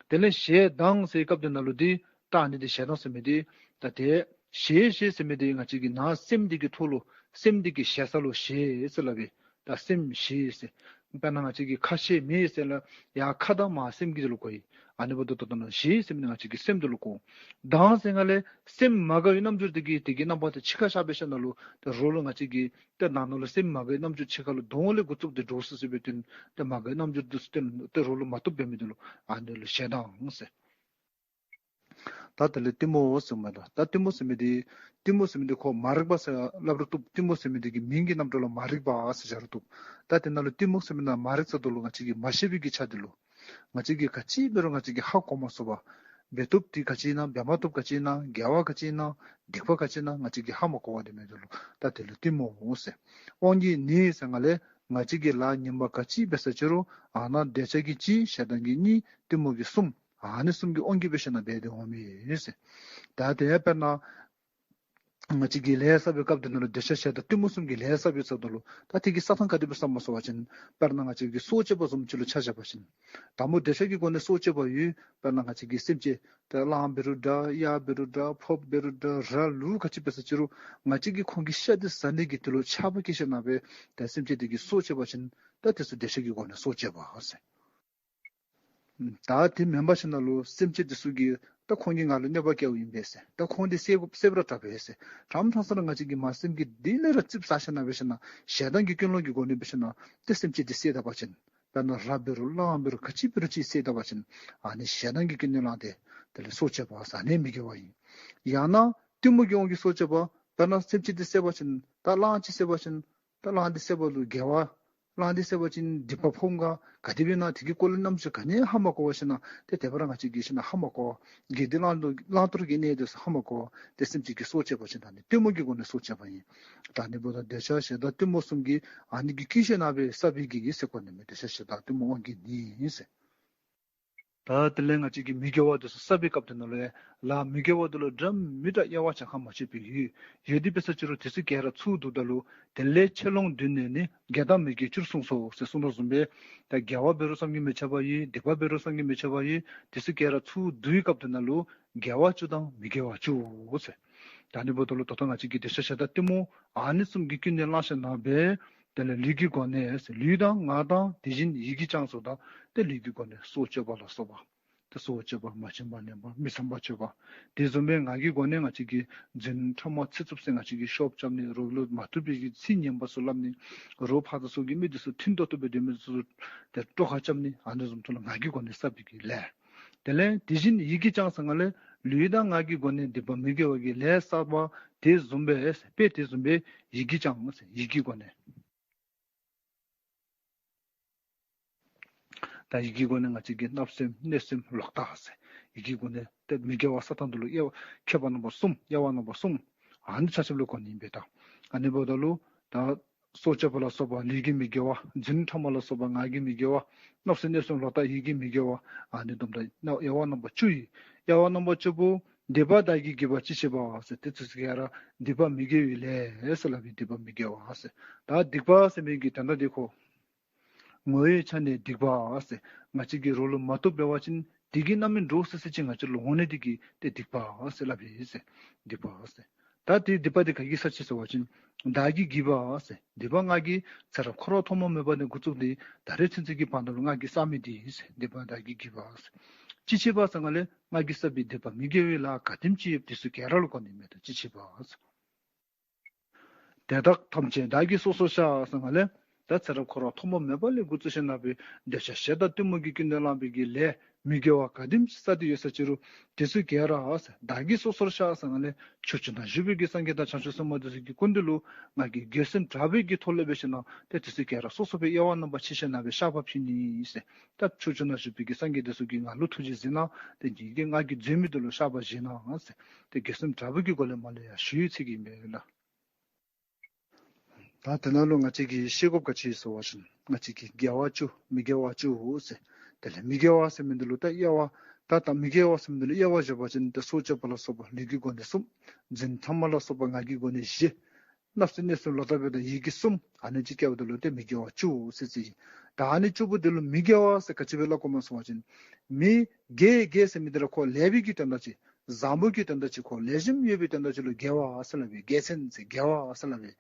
དེ་ལས་ཞེ་སྡང་ཟེར་བའི་སྐབས་དེ་ནང་ལུ་འདི་ད་ཨ་ནི་འདི་ཞེ་སྡང་ཟེར་མི་འདི་ད་དེ་ཞེ་ཞེ་ཟེར་མི་འདི་ང་བཅས་ཀྱི་ནང་སེམས་འདི་གི་ཐོག་ལུ་སེམས་འདི་གི་ཞེ་ས་ལུ་ཞེ་ཟེར་སླབ་ཨིན། ད་སེམས་ཞེ་ཟེར། དཔེར་ན་ང་བཅས་ཀྱིས་ཁ་ཞེ་མི་ཞེ་ཟེར་སླབ་ཡང་ཁ་དང་མ་སེམས་ཀྱི་དོན་ལུ་གོ་ཡི། ཨ་ནི་འབདཝ་ད་ད་ལྟོ་ནཱ་ཞེ་ཟེར་མི་འདི་ང་བཅས་ཀྱི་སེམས་དོན་ལུ་གོ། སྡང་ཟེར་ནང་ལས་སེམས་མ་དགའ་བའི་རྣམ་འགྱུར་འདི་གིས་དེ་གི་རྣམ་པ་དེ་འཆི་ཁར་བཞག་འབད་ཞིན་ན་ལུ་ཏེ་རོགས་ལུ་ང་བཅས་ཀྱིས་ཏེ་ནང་ན་ལུ་སེམས་མ་དགའ་བའི་རྣམ་འགྱུར་འཆི་ཁ་ལུ་གདོང་ལས་འགོ་བཙུགས་ཏེ་འདྲོག་སི་སི་འབད་དེ་ཏེ་མ་དགའ་བའི་རྣམ་འགྱུར་འདི་ཚུ་ཏེ་ཏེ་རོགས་ལུ་མ་བཏུབ་འབད་མི་དོན་ལུ་ཨ་ནི་ལུ་ཞེ་སྡང་ཟེར། ད་དེ་ལས་གཏི་མུག་ཟེར་མས་ལགས། ད་གཏི་མུག་ཟེར་མི་འདི་གཏི་མུག་ཟེར་མི་འདི་ཁོ་མ་རིག་པ་ཟེར་སླབ་རུང་བཏུབ། གཏི་མུག་ཟེར་མི་འདི་གི་མིང་གི་རྣམ་གྲངས་ལུ་མ་རིག་པ་ཟེར་བཞག་རུང་བཏུབ། ད་དེ་ནང་ལུ་གཏི་མུག་ཟེར་མི་ནང་མ་རིག་ཟེར་དོ་ལུ་ང་བཅས་ཀྱིས་མ་ཤེས་པའི་གི་ཆ་འདི་ལུ་ང་བཅས་ཀྱིས་ག་ཅི་འབད་རུང་ང་བཅས་ཀྱིས་ཧ་གོ་མ་ཚུགས་པར་འབད་བཏུབ་འདི་ག་ཅི་ཨིན་ན། འབད་མ་བཏུབ་ག་ཅི་ཨིན་ན། དགེ་བ་ག་ཅི་ཨིན་ན། སྡིག་པ་ག་ཅི་ཨིན་ན་ང་བཅས་ཀྱིས་ཧ་མ་གོ་བར་སྡོད་མི་འདི་ལུ་ད་དེ་ལུ་གཏི་མུག་ཟེར། དབང་གིས་ནི་ཟེར་ནང་ལས་ང་བཅས་ཀྱིས་ལཱ་ངན་པ་ག་ཅི་འབད་ས་ཅི་རུང་ཨ་ནཱ་འདོད་ཆགས་ཀྱིས་གཅིག་ཞེ་སྡང་གིས་གཉིས་གཏི་མུག་གིས་གསུམ། ཨ་ནི་གསུམ་གྱི་དབང་གིས་འབད་ཞིན་ན་འབད་དེ་འོང་མི་ཨིན་ཟེར། ད་དེ་ཡང་དཔེར་ན་ ང་བཅས་ཀྱིས་ལས་བསགས་པའི་སྐབས་དེ་ནང་ལུ་འདོད་ཆགས་ཞེ་སྡང་གཏི་མུག་གསུམ་གྱི་ལས་བསགས་པའི་ཚེ་ད་ལུ་ད་དེ་གི་བསགས་ཐངས་ག་དེ་སྦེ་བསགསཔ་སྨོ་ཟེར་བ་ཅིན། དཔེར་ན་ང་བཅས་ཀྱིས་སྲོག་གཅོད་པ་བཟུམ་ཅིག་ལུ་ཆ་བཞག་པ་ཅིན། དང་པོ་འདོད་ཆགས་ཀྱི་སྒོ་ནས་སྲོག་གཅོད་པ་ཡོད། དཔེར་ན་ང་བཅས་ཀྱིས་སེམས་ཅན་ཏེ་གླང་འབད་རུང་འདྲ། གཡག་འབད་རུང་འདྲ། ཕགཔ་འབད་རུང་འདྲ། ར་ལུག་ག་ཅི་འབད་ས་ཅི་རུང་ང་བཅས་ཀྱིས་ཁོང་གི་ཤ་དེ་ཟ་ནི་གི་དོན་ལུ་ཆགས་པ་སྐྱེས་ཞིནམ་ལས་ཏེ་སེམས་ཅན་དེ་གི་སྲོག་གཅོད་པ་ཅིན། ད་དེ་ཚུ་འདོད་ཆགས་ཀྱི་སྒོ་ནས་སྲོག་གཅོད་པ་ཟེར། ད་དེ་མེན་པ་ཅིན་ལུ་སེམས་ཅན་དེ་ཚུ་གིས་ད་ཁོང་གིས་ང་ལུ་གནོད་པ་བཀལཝ་ཨིན་པས་ཟེར། ད་ཁོང་དེ་བསད་བསད་པར་དྲག་པས་ཟེར། དྲག་མཐའ་ས་ར་ང་བཅས་ཀྱིས་མ་སེམས་ཀྱི་གཏིང་ལས་ར་ཙིགཔ་ཟ་ཞིནམ་ལས་འབད་ཞིནམ་ལས་ཞེ་སྡང་གི་ཀུན་སློང་གི་སྒོ་ནས་འབད་ཞིནམ་ལས་ཏེ་སེམས་ཅན་དེ་བསད་ད་པ་ཅིན། དཔེར་ན་ར་འབད་རུང་གླང་འབད་རུང་ག་ཅི་འབད་རུང་ཅིག་བསད་ད་པ་ཅིན། ཨ་ནི་ཞེ་སྡང་གི་ཀུན་ནས་བསླངས་ཏེ་དེ་ལས་སྲོག་གཅོད་པ་ཟེར་ཨ་ནི་མི་དགེ་བ་ཨིན། ཡང་ན་གཏི་མུག་གི་དབང་གིས་སྲོག་གཅོད་པ། དཔེར་ན་སེམས་ཅན་དེ་བསད་པ་ཅིན། ད་གླང་ཅིག་བསད་པ་ཅིན། ད་གླང་དེ་བསད་པ་ལུ་དགེ་བ། གླང་དེ་བསད་པ་ཅིན་སྡིག་པ་ཕོག་ག། ག་དེ་སྦེ་ཨིན་ན་དེ་གི་སྐོར་ལས་རྣམ་ཅོ་ག་ནི་ཧ་མ་གོ་བར་ཞིནམ་ལས་ཏེ་དེ་སྦེ་ར་ང་བཅས་ཀྱིས་ཞིནམ་ལས་ཧ་མ་གོ་བར། དགེ་སྡིག་བླང་དོར་བླང་དོར་གྱི་གནས་དེ་ཚུ་ཧ་མ་གོ་བར་ཏེ་སེམས་ཅན་གྱི་སྲོག་གཅོད་པ་ཅིན་ད་ནི་གཏི་མུག་གི་སྒོ་ནས་སྲོག་གཅོད་པ་ཨིན། ད་ནི་འབདཝ་ད་འདོད་ཆགས་ཞེ་སྡང་གཏི་མུག་གསུམ་གྱིས་ཨ་ནི་གིས་སྐྱེས་ཞིནམ་ལས་བསགས་པའི་གི་ཡིད་ཟེར་གོ་ནི་མས། འདོད་ཆགས་ཞེ་སྡང་གཏི་མུག་དབང་གིས་ནི་ཟེར། ད་དེ་ལས་ང་བཅས་ཀྱིས་མི་དགེ་བ་དེ་ཚུ་བསགས་པའི་སྐབས་དེ་ནང་ལུ་ལགས། མི་དགེ་བ་དེ་ལུ་འདྲ་མི་འདྲ་དབྱེ་བ་ཆ་ཁ་མ་ཕྱེ་བར་ཡོད། ཡོད་དེ་འབད་ས་ཅི་རུང་དེ་ཚུ་ག་ར་ཚུར་བསྡུཝ་ད་ལུ། དེ་ལས་ཆེ་ལོང་བདུན་ནས་ནི། དགེ་དང་མི་དགེ་བཅུར་གསུངས་སོ་ཟེར་གསུངས་དོ་བཟུམ་སྦེ། ད་དགེ་བ་འབད་རུང་བསམ་གྱིས་མི་ཁྱབ་པ་ཡོད། སྡིག་པ་འབད་རུང་བསམ་གྱིས་མི་ཁྱབ་པ་ཡོད། དེ་ཚུ་ག་ར་ཚུར་བསྡུ་བའི་སྐབས་དེ་ནང་ལུ། དགེ་བ་བཅུ་དང་མི་དགེ་བ་བཅུ་ཟེར། ད་ནི་འབདཝ་ད་ལུ་ད་ལྟོ་ང་བཅས་ཀྱིས་འདོད་ཆགས་ཞེ་སྡང་གཏི་མུག་ཨ་ནི་གསུམ་གྱི་ཀུན་ནས་བསླངས་ཞིནམ་ལས་འབད། དེ་ལས་ལུས་ཀྱི་སྒོ་ནས་ཟེར། ལུས་དང་ངག་དང་དེ་བཞིན་ཡིད་ཀྱིས་ཀྱང་ཟེརཝ་ད། ཏེ་ལུས་ཀྱི་སྒོ་ནས་སྲོག་གཅོད་པ་ལ་སོགས་པ། ཏེ་སྲོག་གཅོད་པ། མ་བྱིན་པ་ལེན་པ། མི་ཚངས་པ་སྤྱོད་པ། དེ་བཟུམ་སྦེ་ངག་གི་སྒོ་ནས་ང་བཅས་ཀྱིས་རྫུན་ཕྲ་མ་ཚིག་རྩུབ་ཟེར་ང་བཅས་ཀྱིས་ཤོབ་རྐྱབ་ནི། རོགས་ལུ་མ་བཏུབ་པའི་གི་ཚིག་ངན་པ་ཚུ་སླབ་ནི། རོགས་ཕར་དང་ཚུར་གྱི་མི་དེ་ཚུ་མཐུན་ཏོག་ཏོ་སྦེ་སྡོད་མི་དེ་ཚུ་ཏེ་དཀྲོག་ཁ་རྐྱབ་ནི། ཨ་ནི་བཟུམ་ཚུ་ལུ་ངག་གི་སྒོ་ནས་བསགས་པའི་གི་ལས། དེ་ལས་དེ་བཞིན་ཡིད་ཀྱིས་ཀྱང་ཟེར་ག་ལས་ལུས་དང་ངག་གི་སྒོ་ནས་སྡིག་པ་མི་དགེ་བ་གི་ལས་བསགས་པ་དེ་བཟུམ་སྦེ་དཔེ་དེ་བཟུམ་སྦེ་ཡིད་ཀྱིས་ཀྱང་ཟེར། ཡིད་ཀྱི་སྒོ་ནས། ད་ཡིད་ཀྱི་སྒོ་ནས་ང་བཅས་ཀྱིས་བརྣབ་སེམས་གནོད་སེམས་ལོག་ལྟ་ཟེར། ཡིད་ཀྱི་སྒོ་ནས་ཏེ་མི་དགེ་བ་བསགས་ཐངས་དེ་ལུ་དབྱེ་བ་ཁྱད་པར་རྣམ་པ་གསུམ། དབྱེ་བ་རྣམ་པ་གསུམ། ཨ་ནི་ཆ་ཁྱབ་ལུ་གོ་ནི་ཨིན་པས་ད། ཨ་ནི་འབདཝ་ད་ལུ་ད་སྲོག་གཅོད་པ་ལ་སོགས་པ་ལུས་ཀྱི་མི་དགེ་བ། རྫུན་ཕྲ་མ་ལ་སོགས་པ་ངག་གི་མི་དགེ་བ། བརྣབ་སེམས་གནོད་སེམས་ལོག་ལྟ་ཡིད་ཀྱི་མི་དགེ་བ། ཨ་ནི་བསྡོམས་ད་དབྱེ་བ་རྣམ་པ་བཅུ་ཡོད། དབྱེ་བ་རྣམ་པ་བཅུ་པོ། སྡིག་པ་བདག་གིས་བགྱིས་པ་ཅི་མཆིས་པ་ཟེར། དེ་ཚུ་ག་ར་སྡིག་པ་མི་དགེ་བའི་ལས་ཟེར་སླབ་ཨིན། སྡིག་པ་མི་དགེ་བ་ཟེར། ད་སྡིག་པ་ཟེར་མི་གི་དོན་དག་དེ་ཁོ་ངོ་བོའི་ཆ་ནས་སྡིག་པ་ཟེར། ང་བཅས་ཀྱིས་རོགས་ལུ་མ་བཏུབ་འབད་བ་ཅིན་དེ་གི་རྣམ་སྨིན་འདྲོག་སི་སི་ཅིག་ང་བཅས་ལུ་འོང་ནི་དེ་གིས་ཏེ་སྡིག་པ་ཟེར་སླབ་ཨིན་ཟེར། སྡིག་པ་ཟེར། ད་དེ་སྡིག་པ་དེ་ག་གིས་བསགས་ཅི་ཟེར་བ་ཅིན། བདག་གིས་བགྱིས་པ་ཟེར། སྡིག་པ་ང་གིས་ཚེ་རབས་འཁོར་བ་ཐོག་མ་མེད་པ་ནས་འགོ་བཙུགས་ཏེ་ད་རེས་ཚུན་ཚོད་ཀྱི་བར་ན་ལུ་ང་གིས་བསགས་མི་དེ་ཟེར། སྡིག་པ་བདག་གིས་བགྱིས་པ་ཟེར། ཅི་མཆིས་པ་ཟེར་ག་ལས་ང་གིས་བསགས་པའི་སྡིག་པ་མི་དགེ་བའི་ལཱ་ག་དེམ་ཅིག་ཡོད་དེ་ཚུ་ག་ར་ལུ་གོ་ནི་མས། ད་ཅི་མཆིས་པ་ཟེར། དེ་དག་ཐམས་ཅད་བདག་གིས་སོ་སོར་བཤགས་ཟེར་ག་ལས། ད་ཚེ་རབས་འཁོར་བ་ཐོག་མ་མེད་པ་ལས་འགོ་བཙུགས་ཞིནམ་ལས་འབད་འདོད་ཆགས་ཞེ་སྡང་གཏི་མུག་གི་ཀུན་ནས་བསླངས་པའི་གི་ལས་མི་དགེ་བ་ག་དེམ་ཅིག་བསགས་ཏེ་ཡོད་ས་ཅི་རུང་དེ་ཚུ་ག་ར་ཟེར་བདག་གིས་སོ་སོར་བཤགས་ཟེར་ག་ལས་ཕྱོགས་བཅུ་ན་བཞུགས་པའི་གི་སངས་རྒྱས་དང་བྱང་ཆུབ་སེམས་དཔའ་དེ་ཚུ་གི་སྐུ་མདུན་ལུ་ང་གིས་འགྱོད་སེམས་དྲག་པོའི་གི་ཐོག་ལས་འབད་ཞིནམ་ལས་ཏེ་དེ་ཚུ་ག་ར་སོ་སོ་སྦེ་དབྱེ་བ་རྣམ་པ་ཕྱེ་ཞིནམ་ལས་འབད་བཤགས་པ་ཕུལ་ནི་ཟེར། ད་ཕྱོགས་བཅུ་ན་བཞུགས་པའི་གི་སངས་རྒྱས་དེ་ཚུ་གིས་ང་ལུ་ཐུགས་རྗེ་གཟིགས་གནང་། ཏེ་ངེ་གི་ང་གིས་འཛོལ་མི་དེ་ལུ་བཤགས་པ་བཞེས་གནང་ཟེར། ཏེ་འགྱོད་སེམས་དྲག་པོའི་གི་སྒོ་ལས་མར་ལས་ཡར་ཞུ་ཚར་གེ་ཨིན་པས་ལགས། ད་དེ་ནང་ལུ་ང་བཅས་ཀྱིས་ཤེས་དགོཔ་ག་ཅི་ཟེར་བ་ཅིན་ང་བཅས་ཀྱིས་དགེ་བ་བཅུ་མི་དགེ་བ་བཅུ་ཟེར། དེ་ལས་མི་དགེ་བ་ཟེར་མི་དེ་ལུ་ད་དབྱེ་བ་ད་ད་མི་དགེ་བ་ཟེར་མི་དེ་ལུ་དབྱེ་བ་བཞག་པ་ཅིན་ཏེ་སྲོག་གཅོད་པ་ལ་སོགས་པ་ལུས་ཀྱི་སྒོ་ནས་གསུམ། རྫུན་ཕྲ་མ་ལ་སོགས་པ་ངག་གི་སྒོ་ནས་བཞི། བརྣབ་སེམས་གནོད་སེམས་ལོག་ལྟ་འབདཝ་ད་ཡིད་ཀྱིས་གསུམ། ཨ་ནི་ཅིག་བཀལཝ་ད་ལུ་ཏེ་མི་དགེ་བ་བཅུ་ཟེར་ཅིག་ཨིན། ད་ཨ་ནི་བཅུ་པོ་དེ་ལུ་མི་དགེ་བ་ཟེར་ག་ཅི་སྦེ་སླབ་དགོཔ་སྨོ་ཟེར་བ་ཅིན་མི་དགེ་དགེ་ཟེར་མི་དེ་ར་ཁོ་ལེགས་པའི་གི་དོན་དག་ཅིག་བཟང་པོ་གི་དོན་དག་ཅིག་ཁོ་ལེགས་ཤོམ་ཡོད་པའི་དོན་དག་ཅིག་ལུ་དགེ་བ་ཟེར་སླབ་ཨིན། དགེ་མཚན་ཟེར་དགེ་བ་ཟེར་སླབ་ཨིན།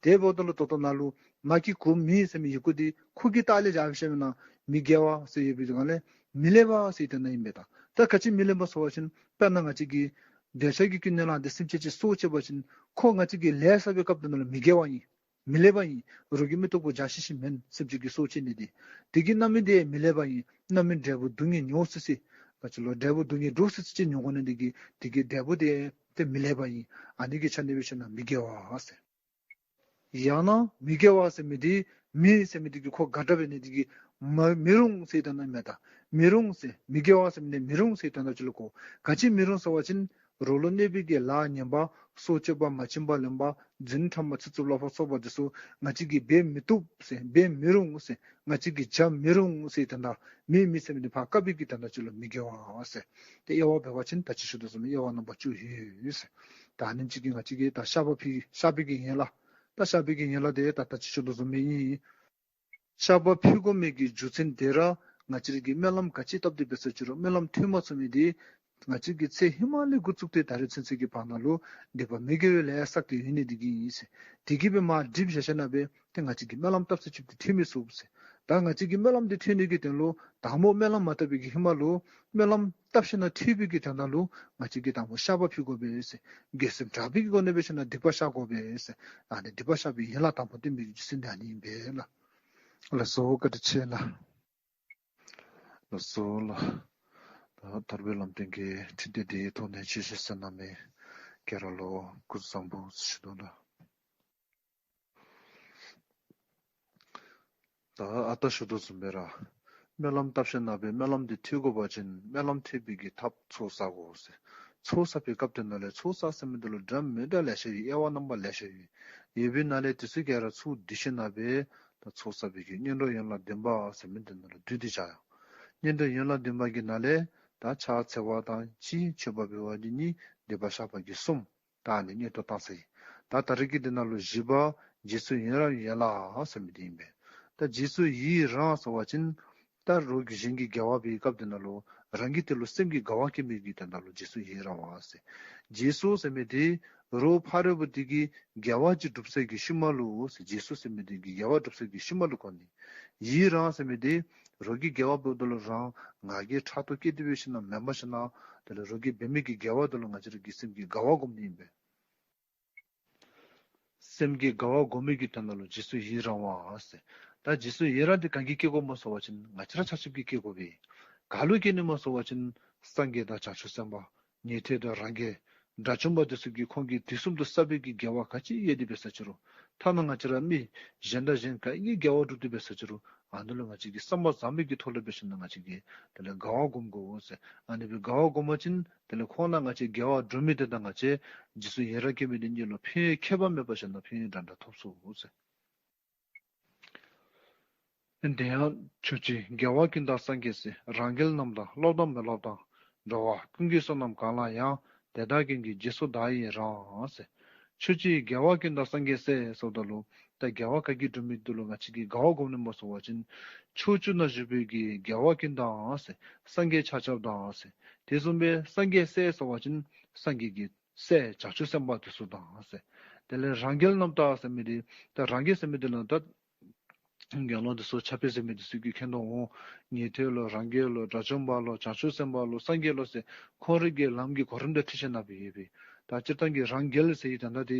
དེ་འབདཝ་ད་ལུ་ད་ལྟོ་ནཱ་ལུ་མ་གི་གུ་མི་ཟེར་མི་ཡི་གུ་དེ་ཁོ་གི་ལྟག་ལས་བཞག་ཞིནམ་ལས་མི་དགེ་བ་ཟེར་ཡོད་པའི་སྒང་ལས་མི་ལེགས་པ་ཟེར་དོན་དག་ཨིན་པས་ད། ད་ག་ཅི་མི་ལེགས་པ་ཟེར་བ་ཅིན་དཔེར་ན་ང་བཅས་ཀྱིས་འདོད་ཆགས་ཀྱི་ཀུན་ནས་བསླངས་ཏེ་སེམས་ཅན་ཅིག་སྲོག་བཅད་པ་ཅིན་ཁོ་ང་བཅས་ཀྱིས་ལས་བསགས་པའི་སྐབས་དེ་ནང་ལུ་མི་དགེ་བ་ཨིན། མི་ལེགས་པ་ཨིན། རོགས་ཀྱི་མི་སྡུག་པོ་བྱ་ཤེས་ཤེས་མེན། སེམས་ཅན་གྱི་སྲོག་བཅད་ནི་དེ། དེ་གི་རྣམ་སྨིན་དེ་མི་ལེགས་པ་ཨིན། རྣམ་སྨིན་འབྲས་བུ་སྡུག་བསྔལ་མྱོང་སི་སི། ག་ཅི་ལོ་འབྲས་བུ་སྡུག་བསྔལ་འདྲོག་སི་སི་ཅིག་མྱོང་དགོ་ནི་དེ་གིས་དེ་གི་འབྲས་བུ་དེ་ཏེ་མི་ལེགས་པ་ཨིན། ཨ་ནི་གི་ཆ་ནས་འབད་ཞིནམ་ལས་མི་དགེ་བ་ཟེར། ཡང་ན་མི་དགེ་བ་ཟེར་མི་དེ་མི་ཟེར་མི་དེ་གིས་ཁོ་དགའ་དྲགས་འབད་ནི་དེ་གིས་མ་མི་རུང་ཟེར་དོན་དག་མེན་ད། མི་རུང་ཟེར་མི་དགེ་བ་ཟེར་མི་དེ་མི་རུང་ཟེར་དོན་དག་ཅིག་ལུ་གོ། ག་ཅི་མི་རུང་ཟེར་བ་ཅིན་ རོགས་ལུ་གནོད་པའི་གི་ལཱ་ངན་པ་སྲོག་གཅོད་པ་མ་བྱིན་པ་ལེན་པ་རྫུན་ཕྲ་མ་ཚིག་རྩུབ་སླབ་པ་སོགས་པ་འདི་ཚུ་ང་བཅས་ཀྱིས་འབད་མི་བཏུབ་ཟེར་འབད་མི་རུང་ཟེར་ང་བཅས་ཀྱིས་བྱ་མི་རུང་ཟེར་དོན་དག་མེད་མི་ཟེར་མི་འདི་ཕར་བཀག་པའི་གི་དོན་དག་ཅིག་ལུ་མི་དགེ་བ་ཟེར། ཏེ་དབྱེ་བ་འབད་བ་ཅིན་ད་ཅི་ཞུ་དོ་བཟུམ་མའི་དབྱེ་བ་རྣམ་པ་བཅུ་ཡོད་ཟེར། ད་ཨ་ནེམ་ཅིག་གིས་ང་བཅས་ཀྱིས་ད་བཤགས་པ་ཕུལ་བཤགས་པའི་གི་ཡན་ལག་ད་བཤགས་པའི་གི་ཡན་ལག་དེ་ད་ད་ཅི་ཞུ་དོ་བཟུམ་མའི་ཨིན། བཤགས་པ་ཕུལ་དགོ་མི་གི་རྒྱུ་མཚན་དེ་ར་ང་བཅས་ར་གིས་སྨོན་ལམ་ག་ཅི་བཏབ་སྟེ་འབད་ས་ཅི་རུང་སྨོན་ལམ་ཐོན་མ་ཚུགས་མི་དེ་ང་བཅས་ཀྱིས་ཚེ་ཧེ་མ་ལས་འགོ་བཙུགས་ཏེ་ད་རེས་ཚུན་ཚོད་ཀྱི་བར་ན་ལུ་སྡིག་པ་མི་དགེ་བའི་ལས་བསགས་ཏེ་ཡོད་ནི་དེ་གིས་ཨིན་ཟེར། དེ་གིས་འབད་མར་སྒྲིབ་བཞག་བཞག་ན་འབད་ཏེ་ང་བཅས་ཀྱིས་སྨོན་ལམ་བཏབ་ས་ཅིག་ཏེ་ཐོན་མི་ཚུགས་ཟེར། ད་ང་བཅས་ཀྱིས་སྨོན་ལམ་དེ་ཐོན་ནི་གི་དོན་ལུ་དང་པོ་སྨོན་ལམ་མ་བཏབ་པའི་གི་ཧེ་མ་ལུ་སྨོན་ལམ་བཏབ་ཞིནམ་ཐོན་པའི་གི་དོན་དག་ལུ་ང་བཅས་ཀྱིས་དང་པོ་བཤགས་པ་ཕུལ་དགོ་པས་ཟེར། དགེ་སེམས་དྲག་པོའི་གི་སྒོ་ནས་འབད་ཞིནམ་སྡིག་པ་བཤགས་དགོ་པས་ཟེར། ཨ་ནི་སྡིག་པ་བཤགས་པའི་ཡན་ལག་དང་པོ་བསྟན་པའི་རྒྱུ་མཚན་དེ་ཨ་ནི་ཨིན་པས་ལགས། ལགས་སོ། བཀའ་དྲིན་ཆེ་ལགས། ལགས་སོ་ལགས། ད་ཐར་པའི་ལམ་སྟོན་གྱི་ཁྲིད་སྡེ་འདིའི་ཐོག་ནས་ཆོས་བཤད་གནང་མི་ག་ར་ལུ་སྐུ་གཟུགས་བཟང་པོ་ཟེར་ཞུ་དོ་ལགས། ད་ཨ་རྟག་ཞུ་དོ་བཟུམ་སྦེ་ར་སྨོན་ལམ་བཏབ་ཞིནམ་སྦེ་སྨོན་ལམ་འདི་ཐོན་དགོ་པ་ཅིན་སྨོན་ལམ་ཐོན་པའི་གི་ཐབས་ཚོགས་བསག་དགོ་ཟེར། ཚོགས་བསག་པའི་སྐབས་དེ་ནང་ལས་ཚོགས་བསག་ཟེར་མི་འདི་ལུ་འདྲ་མི་འདྲ་ལེ་ཤ་ཡོད། དབྱེ་བ་རྣམ་པ་ལེ་ཤ་ཡོད། ཡོད་པའི་ནང་ལས་དེ་ཚུ་ག་ར་ཚུར་བསྡུ་ཞིནམ་སྦེ་ད་ཚོགས་བསག་པའི་གི་སྔོན་འགྲོ་ཡན་ལག་བདུན་པ་ཟེར་མི་འདི་ནང་ལུ་བསྡུ་སྟེ་བཞག་ཡོད། སྔོན་འགྲོ་ཡན་ལག་བདུན་པ་གི་ནང་ལས་ད་ཕྱག་འཚལ་བ་དང་གཅིག། མཆོད་པ་འབུལ་བ་གི་གཉིས། སྡིག་པ་བཤགས་པ་གི་གསུམ། ད་ཨ་ནི་སྔོན་འགྲོ་བཏང་ས་ཨིན། ད་ད་རེས་ཀྱི་འདི་ནང་ལུ་བཞི་པ་རྗེས་སུ་ཡི་རང་བའི་ཡན་ལག་ཟེར་མི་འདི་ཨིན་པས། ད་རྗེས་སུ་ཡི་རང་ཟེར་བ་ཅིན་ད་རོགས་ཀྱི་གཞན་གྱི་དགེ་བ་འབད་བའི་སྐབས་འདི་ནང་ལུ་རང་གི་དེ་ལུ་སེམས་ཀྱི་དགའ་བ་སྐྱེ་མི་གི་དོན་དག་ལུ་རྗེས་སུ་ཡི་རང་བ་ཟེར། རྗེས་སུ་ཟེར་མི་འདི་རོགས་ཕ་རོལ་པོ་དེ་གི་དགེ་བ་ཅིག་སྒྲུབ་སའི་གི་ཤུལ་མ་ལུ་ཟེར། རྗེས་སུ་ཟེར་མི་འདི་གི་དགེ་བ་སྒྲུབ་སའི་གི་ཤུལ་མ་ལུ་གོ་ནི། ཡི་རང་ཟེར་མི་འདི་རོགས་ཀྱི་དགེ་བ་འབདཝ་ད་ལུ་རང་ང་རྒྱལ་ཕྲག་དོག་སྐྱེས་ཏེ་འབད་ཞིནམ་མེན་པར་ཞིནམ་དེ་ལས་རོགས་ཀྱིས་འབད་མི་གི་དགེ་བ་དེ་ལུ་ང་བཅས་ར་གི་སེམས་ཀྱི་དགའ་བ་སྒོམ་ནི་ཨིན་པས། སེམས་ཀྱི་དགའ་བ་སྒོམ་མི་གི་དོན་དག་ལུ་རྗེས་སུ་ཡི་རང་བ་ཟེར། ད་རྗེས་སུ་ཡི་རང་འདི་ག་གིས་སྐྱེ་དགོཔ་སྨོ་ཟེར་བ་ཅིན་ང་བཅས་ར་ཆ་ཁྱབ་ཀྱིས་སྐྱེ་དགོ་པས། ག་ལུ་སྐྱེ་ནི་སྨོ་ཟེར་བ་ཅིན་སངས་རྒྱས་དང་བྱང་ཆུབ་སེམས་དཔའ་ཉན་ཐོས་དང་རང་རྒྱལ་དགྲ་བཅོམ་པ་དེ་ཚུ་གིས་ཁོང་གིས་དུས་གསུམ་དུ་བསགས་པའི་གི་དགེ་བ་ག་ཅི་ཡོད་དེ་འབད་ས་ཅི་རུང་ཐ་ན་ང་བཅས་ར་མི་གཞན་དང་གཞན་ག་གིས་དགེ་བ་སྒྲུབ་སྟེ་འབད་ས་ཅི་རུང་ཨ་ནི་ལུ་ང་བཅས་ཀྱིས་བསམ་པ་བཟང་པོའི་གི་ཐོག་ལས་འབད་ཞིནམ་ང་བཅས་ཀྱིས་དེ་ལས་དགའ་བ་སྒོམ་དགོ་ཟེར། ཨ་ནི་སྦེ་དགའ་བ་སྒོམ་པ་ཅིན་དེ་ལས་ཁོང་ལུ་ང་བཅས་དགེ་བ་སྒྲུབ་མི་དེ་དང་ང་བཅས་རྗེས་སུ་ཡི་རང་སྐྱེ་མི་དེ་གཉིས་ལུ་ཕན་ཡོན་ཁྱད་པར་མེད་པ་ཞིག་ནང་ཕན་ཡོན་འདྲ་འདྲ་ཐོབ་ཚུགས་ཟེར། དེ་ཡང་ཆོས་ཀྱི་རྒྱལ་བ་ཀུན་བདག་སངས་རྒྱས་སྲས། རང་རྒྱལ་རྣམས་དང་སློབ་དང་མི་སློབ་དང་། འགྲོ་བ་ཀུན་གྱི་བསོད་ནམས་གང་ལ་ཡང་། དེ་དག་ཀུན་གྱི་རྗེས་སུ་བདག་ཡི་རང་ཟེར། ཆོས་ཀྱི་རྒྱལ་བ་ཀུན་བདག་སངས་རྒྱས་སྲས་ཟེརཝ་ད་ལུ་ད་དགེ་བ་ག་གི་སྒྲུབ་མི་དེ་ལུ་ང་བཅས་ཀྱིས་དགའ་བ་སྒོམ་ནི་སྨོ་ཟེར་བ་ཅིན་ཕྱོགས་བཅུ་ན་བཞུགས་པའི་གི་རྒྱལ་བ་ཀུན་བདག་ཟེར་སངས་རྒྱས་ཆ་ཁྱབ་དང་ཟེར། དེ་བཟུམ་སྦེ་སངས་རྒྱས་སྲས་ཟེར་བ་ཅིན་སངས་རྒྱས་ཀྱི་སྲས་བྱང་ཆུབ་སེམས་དཔའ་དེ་ཚུ་དང་ཟེར། དེ་ལས་རང་རྒྱལ་རྣམས་དང་ཟེར་མི་དེ་ད་རང་རྒྱལ་ཟེར་མི་དེ་ལུ་ད་དགེ་སློང་དེ་ཚུ་ཕྱག་དཔེ་ཟེར་མི་དེ་ཚུ་གིས་མཁྱེན་དོ་འོང་། ཉན་ཐོས་ལོ་རང་རྒྱལ་ལོ་དགྲ་བཅོམ་པ་ལོ་བྱང་ཆུབ་སེམས་དཔའ་ལོ་སངས་རྒྱས་ལོ་ཟེར་ཁོང་རའི་གི་ལམ་གྱི་གོ་རིམ་དང་འཁྲིལ་ཞིནམ་སྦེ་ཡོད་པས། ད་སྤྱིར་བཏང་གི་རང་རྒྱལ་ཟེར་བའི་དོན་དག་དེ་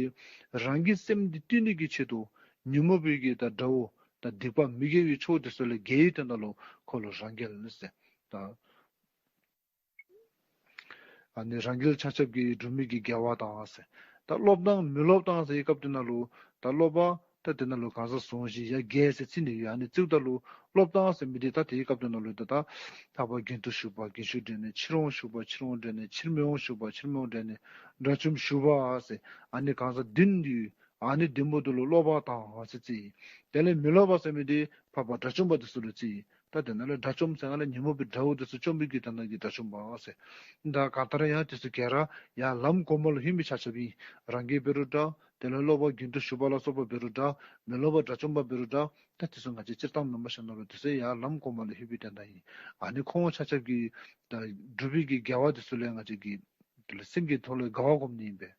རང་གི་སེམས་འདི་བཏུལ་ནི་གི་ཆེད་དུ་ཉོན་མོངས་པའི་གི་ད་དགྲ་བོ་ད་སྡིག་པ་མི་དགེ་བའི་ཕྱོགས་དེ་ཚུ་ལས་རྒྱལ་བའི་དོན་དག་ལུ་ཁོ་ལུ་རང་རྒྱལ་ཟེར། ད་ཨ་ནི་རང་རྒྱལ་ཆ་ཁྱབ་ཀྱིས་སྒྲུབ་མི་གི་དགེ་བ་དང་ཟེར། ད་སློབ་དང་མི་སློབ་དང་ཟེར་བའི་སྐབས་དེ་ནང་ལུ་ད་སློབ་པ་ད་དེ་ནང་ལུ་གང་ཟག་ཟུང་བཞི་ཡ་བརྒྱད་ཟེར་རྩིས་ནི་ཡོད། ཨ་ནི་རྩིཝ་ད་ལུ་སློབ་དང་ཟེར་མི་དེ་ད་དེའི་སྐབས་དེ་ནང་ལུ་ད་ད་ལྷག་པར་རྒྱུན་དུ་ཞུགས་པ་རྒྱུན་ཞུགས་འབྲས་ནི། ཕྱིར་འོང་ཞུགས་པ་ཕྱིར་འོང་འབྲས་ནི། ཕྱིར་མི་འོང་ཞུགས་པ་ཕྱིར་མི་འོང་འབྲས་ནི། དགྲ་བཅོམ་ཞུགས་པ་ཟེར་ཨ་ནི་གང་ཟག་བདུན་འདི་ཡོད། ཨ་ནི་བདུན་པོ་དེ་ལུ་སློབ་པ་དང་ཟེར་རྩིས། དེ་ལས་མི་སློབ་པ་ཟེར་མི་དེ་འཕགས་པ་དགྲ་བཅོམ་པ་དེ་ཚུ་ལུ་རྩིས། ད་དེ་ནང་ལས་དགྲ་བཅོམ་ཟེར་ང་ལས་ཉོན་མོངས་པའི་དགྲ་བོ་དེ་ཚུ་བཅོམ་པའི་གི་དོན་དག་གིས་དགྲ་བཅོམ་པ་ཟེར། ད་གང་ལྟར་ཡང་དེ་ཚུ་ག་ར་ཡར་ལམ་གོང་མ་ལུ་ལྷོད་མི་ཆ་ཁྱབ་ཨིན། རང་རྒྱལ་འབད་རུང་འདྲ། དེ་ལས་སློབ་པ་རྒྱུན་དུ་ཞུགས་པ་ལ་སོགས་པ་འབད་རུང་འདྲ། མི་སློབ་པ་དགྲ་བཅོམ་པ་འབད་རུང་འདྲ། ད་དེ་ཚུ་ང་བཅས་སྤྱིར་བཏང་མེན་པར་ཞིནམ་ལས་དེ་ཚུ་ཡར་ལམ་གོང་མ་ལུ་ལྷོད་པའི་དོན་དག་ཨིན། ཨ་ནི་ཁོང་ཆ་ཁྱབ་ཀྱིས་ད་སྒྲུབ་པའི་གི་དགེ་བ་དེ་ཚུ་ལས་ང་བཅས་ཀྱིས་དེ་ལས་སེམས་ཀྱི་ཐོག་ལས་དགའ་བ་སྒོམ་ནི་ཨིན་པས།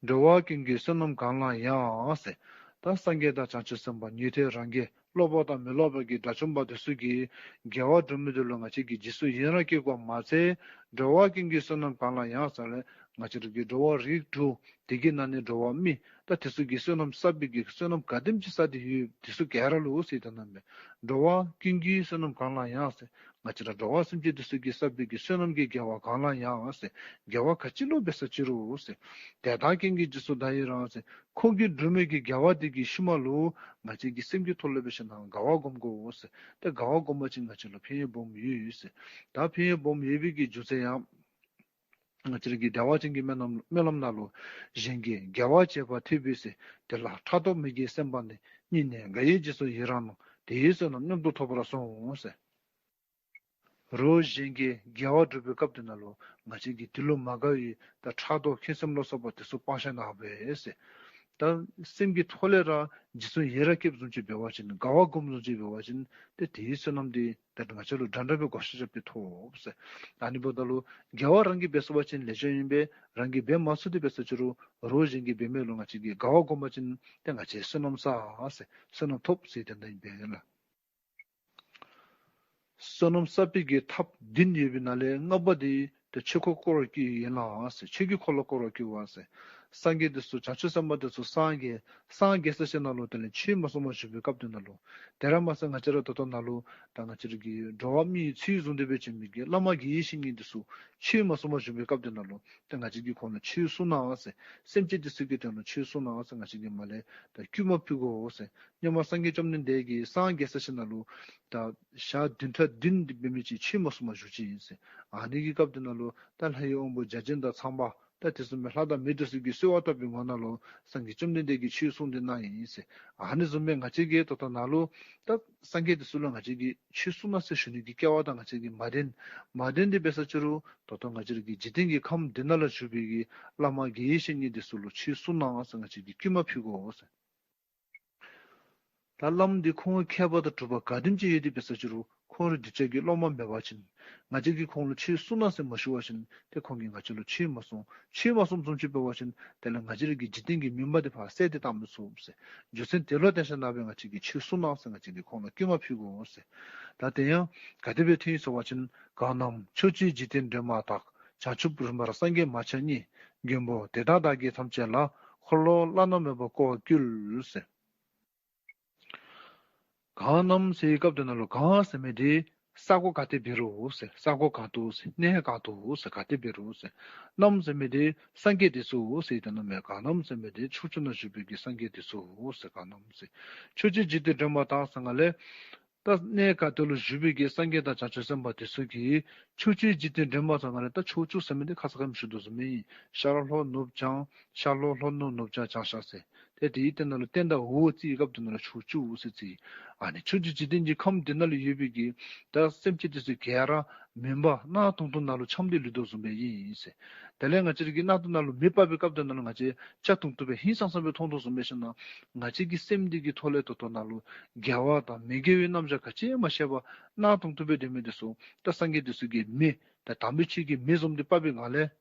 འགྲོ་བ་ཀུན་གྱི་བསོད་ནམས་གང་ལ་ཡང་ཟེར། ད་སངས་རྒྱས་དང་བྱང་ཆུབ་སེམས་དཔའ་ཉན་ཐོས་རང་རྒྱལ་སློབ་པ་དང་མི་སློབ་པ་གི་དགྲ་བཅོམ་པ་དེ་ཚུ་གིས་དགེ་བ་སྒྲུབ་མི་དེ་ལུ་ང་བཅས་ཀྱིས་རྗེས་སུ་ཡི་རང་བསྐྱེད་དགོཔ་མ་ཚད་འགྲོ་བ་ཀུན་གྱི་བསོད་ནམས་གང་ལ་ཡང་ཟེར་ལས་ང་བཅས་ར་གི་འགྲོ་བ་རིགས་དྲུག་དེ་གི་ནང་ནས་འགྲོ་བ་མི་ད་དེ་ཚུ་གིས་བསོད་ནམས་བསགས་པའི་གི་བསོད་ནམས་ག་དེམ་ཅིག་བསགས་ཏེ་ཡོད་དེ་ཚུ་ག་ར་ལུ་ཟེར་ད་ནམ་མེད། འགྲོ་བ་ཀུན་གྱི་བསོད་ནམས་གང་ལ་ཡང་ཟེར། ང་བཅས་ར་འགྲོ་བ་སེམས་ཅན་དེ་ཚུ་གིས་བསགས་པའི་གི་བསོད་ནམས་ཀྱི་དགེ་བ་གང་ལ་ཡང་ཟེར། དགེ་བ་ག་ཅི་ལུ་འབད་ས་ཅི་རུང་ཟེར། དེ་དག་ཀུན་གྱི་རྗེས་སུ་བདག་ཡི་རང་ཟེར། ཁོང་གིས་སྒྲུབ་མི་གི་དགེ་བ་དེ་གི་ཤུལ་མ་ལུ་ང་བཅས་ཀྱིས་སེམས་ཀྱི་ཐོག་ལས་འབད་ཞིནམ་དགའ་བ་སྒོམ་དགོ་ཟེར། ཏེ་དགའ་བ་སྒོམ་པ་ཅིན་ང་བཅས་ལུ་ཕན་ཡོན་སྦོམ་ཡོད་ཟེར། ད་ཕན་ཡོན་སྦོམ་ཡོད་པའི་གི་རྒྱུ་མཚན་ཡང་ ང་བཅས་ར་གི་བདེ་བ་ཅན་གྱི་སྨོན་ལམ་སྨོན་ལམ་ནང་ལུ། གཞན་གྱིས་དགེ་བ་བྱས་པ་ཐོས་པའི་ཚེ། དེ་ལ་ཕྲག་དོག་མི་དགེ་སེམས་པ་ནི། སྙིང་ནས་དགའ་བའི་རྗེས་སུ་ཡི་རང་ན། དེ་ཡི་བསོད་ནམས་མཉམ་དུ་ཐོབ་པར་གསུངས་ཟེར། རོགས་གཞན་གྱིས་དགེ་བ་སྒྲུབ་པའི་སྐབས་དེ་ནང་ལུ་ང་བཅས་ཀྱིས་དེ་ལུ་མ་དགའ་བའི་ད་ཕྲག་དོག་ཁེངས་སེམས་ལ་སོགས་པ་དེ་ཚུ་སྤང་བཞག་གནང་སྦེ་ཟེར། ད་སེམས་ཀྱི་ཐོག་ལས་ར་རྗེས་སུ་ཡི་རང་སྐྱེཝ་བཟུམ་ཅིག་འབད་བ་ཅིན་དགའ་བ་སྒོམ་བཟུམ་ཅིག་འབད་བ་ཅིན་ཏེ་དེའི་བསོད་ནམས་དེ་ད་ང་བཅས་ལུ་འདྲ་འདྲ་སྦེ་བགོ་བཤའ་རྐྱབ་སྟེ་ཐོབ་ཟེར། ཨ་ནི་འབདཝ་ད་ལུ་དགེ་བ་རང་གིས་འབད་ཚུགས་པ་ཅིན་ལེགས་ཤོམ་ཨིན་པས། རང་གིས་འབད་མ་ཚུགས་ཏེ་འབད་ས་ཅི་རུང་རོགས་གཞན་གྱིས་འབད་མི་ལུ་ང་བཅས་ཀྱིས་དགའ་བ་སྒོམ་པ་ཅིན་ཏེ་ང་བཅས་བསོད་ནམས་བསགས་ཟེར། བསོད་ནམས་ཐོབ་ཟེར་དོན་དག་ཨིན་པས་ལགས། བསོད་ནམས་བསགས་པའི་གི་ཐབས་བདུན་ཡོད་པའི་ནང་ལས་ལྔ་པ་དེ་ཏེ་ཆོས་འཁོར་བསྐོར་བར་བསྐུལ་ཡིན་ལགས་ཟེར། ཆོས་ཀྱི་འཁོར་ལོ་བསྐོར་བར་བསྐུལ་བ་ཟེར། སངས་རྒྱས་དེ་ཚུ་བྱང་ཆུབ་སེམས་དཔའ་དེ་ཚུ་སངས་རྒྱས་སངས་རྒྱས་ས་ཅིག་ནང་ལུ་དེ་ལས་ཆོས་མ་གསུངས་པར་བཞུགས་པའི་སྐབས་དེ་ནང་ལུ། དེ་ར་མ་ཚད་ང་བཅས་ར་ད་ལྟོ་ནཱ་ལུ་ད་ང་བཅས་ར་གི་འགྲོ་བ་མིའི་ཚུལ་བཟུང་སྟེ་འབད་བྱོན་མི་གི་བླ་མ་དགེ་བའི་བཤེས་གཉེན་དེ་ཚུ་ཆོས་མ་གསུངས་པར་བཞུགས་པའི་སྐབས་དེ་ནང་ལུ་ཏེ་ང་བཅས་ཀྱིས་ཁོང་ལུ་ཆོས་གསུང་གནང་ཟེར། སེམས་ཅན་དེ་ཚུ་གི་དོན་ལུ་ཆོས་གསུང་གནང་ཟེར་ང་བཅས་ཀྱིས་མར་ལས་ད་བསྐུལ་མ་ཕུལ་དགོ་ཟེར། སྔོན་མ་སངས་རྒྱས་བཅོམ་ལྡན་འདས་ཀྱིས་སངས་རྒྱས་ས་ཅིག་ནང་ལུ་ད་ཞག་བདུན་ཕྲག་བདུན་འདི་འབད་མི་ཅིག་ཆོས་མ་གསུངས་པར་བཞུགས་ཅི་ཨིན་ཟེར། ཨ་ནི་གི་སྐབས་དེ་ནང་ལུ་ད་ལྷའི་དབང་པོ་བརྒྱ་བྱིན་དང་ཚངས་པ་ད་དེ་ཚུ་མི་ལྷ་དང་མི་དེ་ཚུ་གིས་གསོལ་བ་བཏབ་པའི་ངོ་ནང་ལུ་སངས་རྒྱས་བཅོམ་ལྡན་འདས་ཀྱིས་ཆོས་གསུངས་ཏེ་གནང་ཡི་ཟེར། ཨ་ནི་བཟུམ་སྦེ་ང་བཅས་ཀྱིས་ད་ལྟོ་ནཱ་ལུ་ད་སངས་རྒྱས་དེ་ཚུ་ལུ་ང་བཅས་ཀྱིས་ཆོས་གསུང་གནང་ཟེར་ཞུ་ནི་གི་སྐལ་བ་དང་ང་བཅས་ཀྱིས་མ་ལྡན། མ་ལྡན་ཏེ་འབད་ས་ཅི་རུང་ད་ལྟོ་ང་བཅས་ར་གི་འཇིག་རྟེན་གྱི་ཁམས་འདི་ནང་ལུ་བཞུགས་པའི་གི་བླ་མ་དགེ་བའི་བཤེས་གཉེན་དེ་ཚུ་ལུ་ཆོས་གསུང་གནང་ཟེར་ང་བཅས་ཀྱིས་བསྐུལ་མ་ཕུལ་དགོ་ཟེར། ད་བླམ་འདི་ཁོང་མཁས་པ་དང་གྲུབ་པ་ག་དེམ་ཅིག་ཡོད་དེ་འབད་ས་ཅི་རུང་ཁོང་ར་གདུལ་བྱ་གི་སློབ་མ་མེད་པ་ཅིན་ང་བཅས་ཀྱིས་ཁོང་ལུ་ཆོས་གསུང་གནང་ཟེར་མ་ཞུ་བ་ཅིན་ཏེ་ཁོང་གིས་ང་བཅས་ལུ་ཆོས་མ་གསུང་། ཆོས་མ་གསུངམ་བཟུམ་ཅིག་འབད་བ་ཅིན་དེ་ལས་ང་བཅས་ར་གི་འཇིག་རྟེན་གྱི་མུན་པ་དེ་ཕར་བསལ་ཏེ་བཏང་མི་ཚུགས་ཟེར། རྒྱུ་མཚན་དེ་ལུ་བརྟེན་ཞིནམ་ལས་ང་བཅས་ཀྱིས་ཆོས་གསུང་གནང་ཟེར་ང་བཅས་ཀྱིས་ཁོང་ལུ་བསྐུལ་མ་ཕུལ་དགོ་ཟེར། ད་དེ་ཡང་ག་དེ་སྦེ་ཐོན་ཡི་ཟེར་བ་ཅིན། གང་རྣམས་ཕྱོགས་བཅུའི་འཇིག་རྟེན་འདྲེན་པ་དག། བྱང་ཆུབ་རིམ་པར་སངས་རྒྱས་མ་ཆགས་ཉིད། མགོན་པོ་དེ་དག་བདག་གིས་ཐམས་ཅད་ལ། འཁོར་ལོ་བླ་ན་མེད་པ་བསྐོར་བར་བསྐུལ་ཟེར། གང་རྣམས་ཟེར་བའི་སྐབས་དེ་ནང་ལུ་གང་ཟེར་མི་དེ་ས་གོ་ག་ཏེ་འབད་རུང་ཟེར། ས་གོ་གང་དུ་ཟེར། གནས་གང་དུ་ཟེར། ག་ཏེ་འབད་རུང་ཟེར། རྣམས་ཟེར་མི་དེ་སངས་རྒྱས་དེ་ཚུ་ཟེར། དེ་ནང་མེད་གང་རྣམས་ཟེར་མི་དེ་ཕྱོགས་བཅུ་ན་བཞུགས་པའི་གི་སངས་རྒྱས་དེ་ཚུ་ཟེར། གང་རྣམས་ཟེར། ཕྱོགས་བཅུའི་འཇིག་རྟེན་འདྲེན་པ་དག་ཟེར་ག་ལས། ད་གནས་ག་ཏེ་ལུ་བཞུགས་པའི་གི་སངས་རྒྱས་དང་བྱང་ཆུབ་སེམས་དཔའ་དེ་ཚུ་གིས་ཕྱོགས་བཅུའི་འཇིག་རྟེན་འདྲེན་པ་ཟེར་ག་ལས། ད་ཕྱོགས་བཅུ་ཟེར་མི་དེ་ཁ་ཙ་ཁ་ཉིནམ་ཞུ་དོ་བཟུམ་སྦེ་ཨིན། ཤར་ལྷོ་ནུབ་བྱང་། ཤར་ལྷོ་ལྷོ་ནུབ་ནུབ་བྱང་བྱང་ཤར་ཟེར། ཏེ་དེའི་སྟེང་ན་ལུ་སྟེང་དང་འོག་རྩིས་སྐབས་དེ་ནང་ལུ་ཕྱོགས་བཅུ་ཟེར་རྩིས། ཨ་ནི་ཕྱོགས་བཅུའི་འཇིག་རྟེན་གྱི་ཁམས་དེ་ནང་ལུ་ཡོད་པའི་གི་ད་སེམས་ཅན་དེ་ཚུ་ག་ར་མུན་པ་གནག་དུང་དུང་ནང་ལུ་འཁྱམས་ཏེ་ལུས་དོ་བཟུམ་སྦེ་ཨིན་ཟེར། དེ་ལས་ང་བཅས་ར་གི་གནག་དུང་ནང་ལུ་མེ་སྤར་བའི་སྐབས་དེ་ནང་ལུ་ང་བཅས་སྐྱ་དུང་དུ་སྦེ་ཧིང་སངས་ས་སྦེ་མཐོང་དོ་བཟུམ་སྦེ་ཞིནམ་ལས་ང་བཅས་ཀྱི་སེམས་འདི་གི་ཐོག་ལས་ད་ལྟོ་ནཱ་ལུ་དགེ་བ་དང་མི་དགེ་བའི་རྣམ་གཞག་ག་ཅི་མ་ཤེས་པར་གནག་དུང་དུ་སྦེ་སྡོད་མི་དེ་ཚུ་ད་སངས་རྒྱས་དེ་ཚུ་གིས་མེ་ད་དམ་པའི་ཆོས་ཀྱི་མེ་བཟུམ་དེ་སྤར་བའི་སྒང་ལས།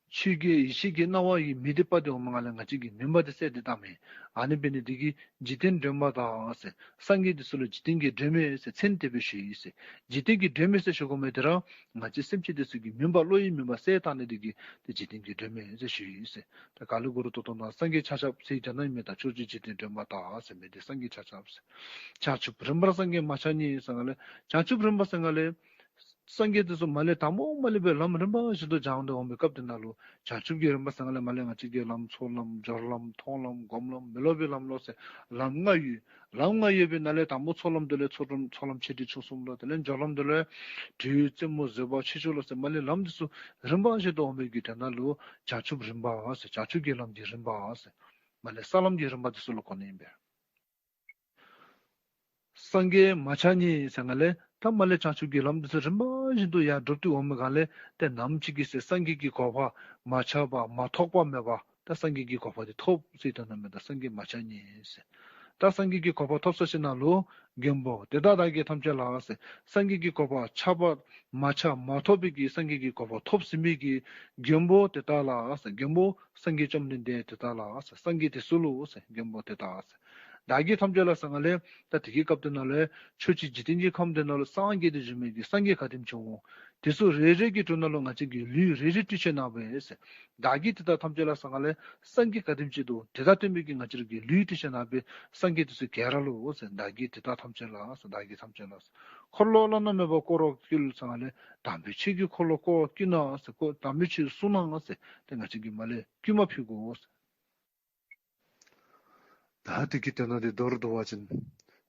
ཆོས་ཀྱི་ཡེ་ཤེས་ཀྱི་སྣང་བ་ཡི་མེ་དེ་སྤར་ཏེ་འོངམ་ལས་ང་བཅས་ཀྱི་མུན་པ་དེ་བསལ་ཏེ་བཏངམ་མས། ཨ་ནི་འབད་ནི་དེ་གིས་འཇིག་རྟེན་འདྲེན་པ་དག་ཟེར། སངས་རྒྱས་དེ་ཚུ་ལུ་འཇིག་རྟེན་གྱི་སྒྲོན་མེ་ཟེར་མཚན་དེ་སྦེ་ཞུ་ཡི་ཟེར། འཇིག་རྟེན་གྱི་སྒྲོན་མེ་ཟེར་ཞུ་དགོ་མི་དེ་ར་ང་བཅས་སེམས་ཅན་དེ་ཚུ་གི་མུན་པ་བློ་ཡི་མུན་པ་བསལ་བཏང་ནི་དེ་གིས་ཏེ་འཇིག་རྟེན་གྱི་སྒྲོན་མེ་ཟེར་ཞུ་ཡི་ཟེར། ད་ག་ལུ་གུ་རུ་ད་ལྟོ་ནཱ་སངས་རྒྱས་ཆ་ཁྱབ་ཟེར་ཏེ་ནཱ་ཨིན་མས། ད་ཕྱོགས་བཅུའི་འཇིག་རྟེན་འདྲེན་པ་དག་ཟེར་མི་དེ་སངས་རྒྱས་ཆ་ཁྱབ་ཟེར། བྱང་ཆུབ་རིམ་པར་སངས་རྒྱས་མ་ཆགས་ཉིད་ཟེར་ག་ལས། བྱང་ཆུབ་རིམ་པ་ཟེར་ག་ལས། སངས་རྒྱས་དེ་ཚུ་མར་ལས་དང་པ་མར་ལས་སྦེ་ལམ་རིམ་པ་བཞིན་དུ་སྦྱང་སྟེ་འོང་བའི་སྐབས་དེ་ནང་ལུ་བྱང་ཆུབ་ཀྱི་རིམ་པ་ཟེར་ག་ལས་མར་ལས་ང་བཅས་ཀྱིས་ལམ་ཚོགས་ལམ་སྦྱོར་ལམ་མཐོང་ལམ་སྒོམ་ལམ་མི་སློབ་པའི་ལམ་ལུ་ཟེར་ལམ་ལྔ་ཡོད། ལམ་ལྔ་ཡོད་པའི་ནང་ལས་དང་པ་ཚོགས་ལམ་དེ་ལས་ཚོགས་ལམ་ཚོགས་ལམ་ཆེ་འབྲིང་ཆུང་གསུམ་ལུ། དེ་ལས་སྦྱོར་ལམ་དེ་ལས་སྤྲེའུ་རྩེ་མོ་བཟོད་པ་ཆོས་སྤྱོད་ལུ་ཟེར་མར་ལས་ལམ་དེ་ཚུ་རིམ་པ་བཞིན་དུ་འོང་བའི་གི་དེ་ནང་ལུ་བྱང་ཆུབ་རིམ་པ་ཟེར་བྱང་ཆུབ་ཀྱི་ལམ་གྱི་རིམ་པ་ཟེར་མར་ལས་ས་ལམ་གྱི་རིམ་པ་དེ་ཚུ་ལུ་གོ་ནི་ཨིན་པས། སངས་རྒྱས་མ་ཆགས་ཉིད་ཟེར་ག་ལས་ད་མར་ལས་བྱང་ཆུབ་ཀྱི་ལམ་དེ་ཚུ་རིམ་པ་བཞིན་དུ་ཡར་བསྒྲུབས་ཏེ་འོང་བའི་སྒང་ལས་ཏེ་ནམ་ཅིག་གི་ཚེ་སངས་རྒྱས་ཀྱི་གོ་འཕང་མ་ཆགས་པ་མ་ཐོགས་པ་མེད་པ་ད་སངས་རྒྱས་ཀྱི་གོ་འཕང་དེ་ཐོབ་ཟེར་ད་ནཱ་མས། ད་སངས་རྒྱས་མ་ཆགས་ཉིད་ཟེར། ད་སངས་རྒྱས་ཀྱི་གོ་འཕང་ཐོབ་ཚར་ཞིནམ་ལས་མགོན་པོ་དེ་དག་བདག་གིས་ཐམས་ཅད་ལ་ཟེར། སངས་རྒྱས་ཀྱི་གོ་འཕང་ཆགས་པ་མ་ཆགས་མ་ཐོགས་པའི་གི་སངས་རྒྱས་ཀྱི་གོ་འཕང་ཐོབ་ཟིན་མི་གི་མགོན་པོ་དེ་དག་ལ་ཟེར། མགོན་པོ་སངས་རྒྱས་བཅོམ་ལྡན་འདས་དེ་དག་ལ་ཟེར། སངས་རྒྱས་དེ་ཚུ་ལུ་ཟེར། མགོན་པོ་དེ་དག་ཟེར། བདག་གིས་ཐམས་ཅད་ལ་ཟེར་ག་ལས་ད་དེ་གི་སྐབས་དེ་ནང་ལས་ཕྱོགས་བཅུའི་འཇིག་རྟེན་གྱི་ཁམས་དེ་ནང་ལུ་སངས་རྒྱས་ཏེ་བཞུགས་མི་གི་སངས་རྒྱས་ག་དེམ་ཅིག་འོང་། དེ་ཚུ་རེ་རེ་གི་དྲུང་ནང་ལུ་ང་བཅས་ཀྱིས་ལུས་རེ་རེ་སྤྲུལ་བྱས་གནང་སྦེ་ཟེར། བདག་གིས་དེ་དག་ཐམས་ཅད་ལ་ཟེར་ག་ལས་སངས་རྒྱས་ག་དེམ་ཅིག་འདུག་དེ་དག་སྟོན་པའི་གི་ང་བཅས་ར་གིས་ལུས་སྤྲུལ་བྱས་གནང་སྦེ་སངས་རྒྱས་དེ་ཚུ་ག་ར་ལུ་ཟེར། བདག་གིས་དེ་དག་ཐམས་ཅད་ལ་ཟེར། བདག་གིས་ཐམས་ཅད་ལ་ཟེར། འཁོར་ལོ་བླ་ན་མེད་པ་བསྐོར་བར་བསྐུལ་ཟེར་ག་ལས་དམ་པའི་ཆོས་ཀྱི་འཁོར་ལོ་བསྐོར་བར་བསྐུལ་གནང་ཟེར། དམ་པའི་ཆོས་གསུང་གནང་ཟེར། ཏེ་ང་བཅས་ཀྱིས་མར་ལས་བསྐུལ་མ་ཕུལ་དགོ་ཟེར། ད་དེ་གི་དོན་དག་དེ་མདོར་བསྡུ་བ་ཅིན་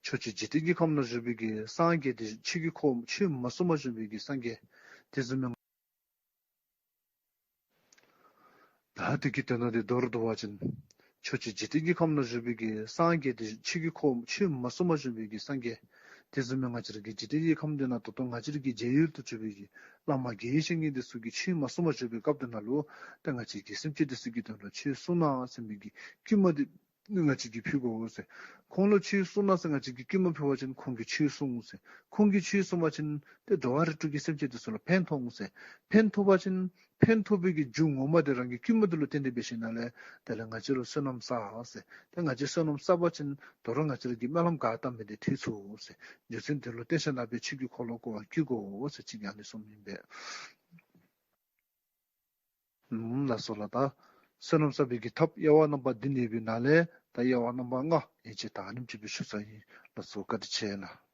ཕྱོགས་བཅུའི་འཇིག་རྟེན་གྱི་ཁམས་ན་བཞུགས་པའི་གི་སངས་རྒྱས་དེ་ཆོས་ཀྱི་འཁོར་ཆོས་མ་གསུངས་པར་བཞུགས་པའི་གི་སངས་རྒྱས་དེ་བཟུམ་མའི་ ད་དེ་གི་དོན་དག་དེ་མདོར་བསྡུ་བ་ཅིན་ཕྱོགས་བཅུའི་འཇིག་རྟེན་གྱི་ཁམས་ནང་བཞུགས་པའི་གི་སངས་རྒྱས་དེ་ཆོས་ཀྱི་འཁོར་ཆོས་མ་གསུངས་པར་བཞུགས་པའི་གི་སངས་རྒྱས། དེ་བཟུམ་མའི་ང་བཅས་ར་གི་འཇིག་རྟེན་གྱི་ཁམས་དེ་ནང་ད་ལྟོ་ང་བཅས་ར་གི་མཇལ་ཡུལ་དུ་གྱུར་པའི་གི་བླ་མ་དགེ་བའི་བཤེས་གཉེན་དེ་ཚུ་གིས་ཆོས་མ་གསུངས་པར་བཞུགས་པའི་སྐབས་དེ་ནང་ལུ་ཏེ་ང་བཅས་ཀྱི་སེམས་ཅན་དེ་ཚུ་གི་དོན་ལུ་ཆོས་གསུང་གནང་ཟེར་མི་གི་བསྐུལ་མ་དེ་ང་བཅས་ཀྱིས་ཕུལ་དགོ་ཟེར། ཁོང་ལུ་ཆོས་གསུང་གནང་ཟེར་ང་བཅས་ཀྱིས་བསྐུལ་མ་ཕུལ་བ་ཅིན་ཁོང་གིས་ཆོས་གསུང་ཟེར། ཁོང་གིས་ཆོས་གསུང་བ་ཅིན་ཏེ་འགྲོ་བ་རིགས་དྲུག་གི་སེམས་ཅན་དེ་ཚུ་ལུ་ཕན་ཐོགས་ཟེར། ཕན་ཐོགས་པ་ཅིན་ཕན་ཐོགས་པའི་གི་རྒྱུ་ངོ་མ་དེ་རང་གི་བསྐུལ་མ་དེ་ལུ་བརྟེན་ཏེ་འབད་ཞིནམ་ལས་དེ་ལས་ང་བཅས་ལུ་བསོད་ནམས་བསགས་ཟེར། ཏེ་ང་བཅས་བསོད་ནམས་བསགས་པ་ཅིན་དོ་རུང་ང་བཅས་ར་གི་སྨོན་ལམ་ག་བཏབ་མི་དེ་འགྲུབ་ཚུགས་ཟེར། རྒྱུ་མཚན་དེ་ལུ་བརྟེན་ཞིནམ་ལས་ཆོས་ཀྱི་འཁོར་ལོ་བསྐོར་བར་བསྐུལ་དགོ་ཟེར་ཅིག་ཨ་ནི་གསུངམ་ཨིན་པས། ལགས་སོ་ལགས། ད་བསོད་ནམས་བསགས་པའི་གི་ཐབས་དབྱེ་བ་རྣམ་པ་བདུན་ཡོད་པའི་ནང་ལས་ད་དབྱེ་བ་རྣམ་པ་ལྔ་ཡན་ཆད་ད་ཨ་ནེམ་ཅིག་སྦེ་ཞུ་ཚར་ཡི། ལགས་སོ། བཀའ་དྲིན་ཆེ་ལགས།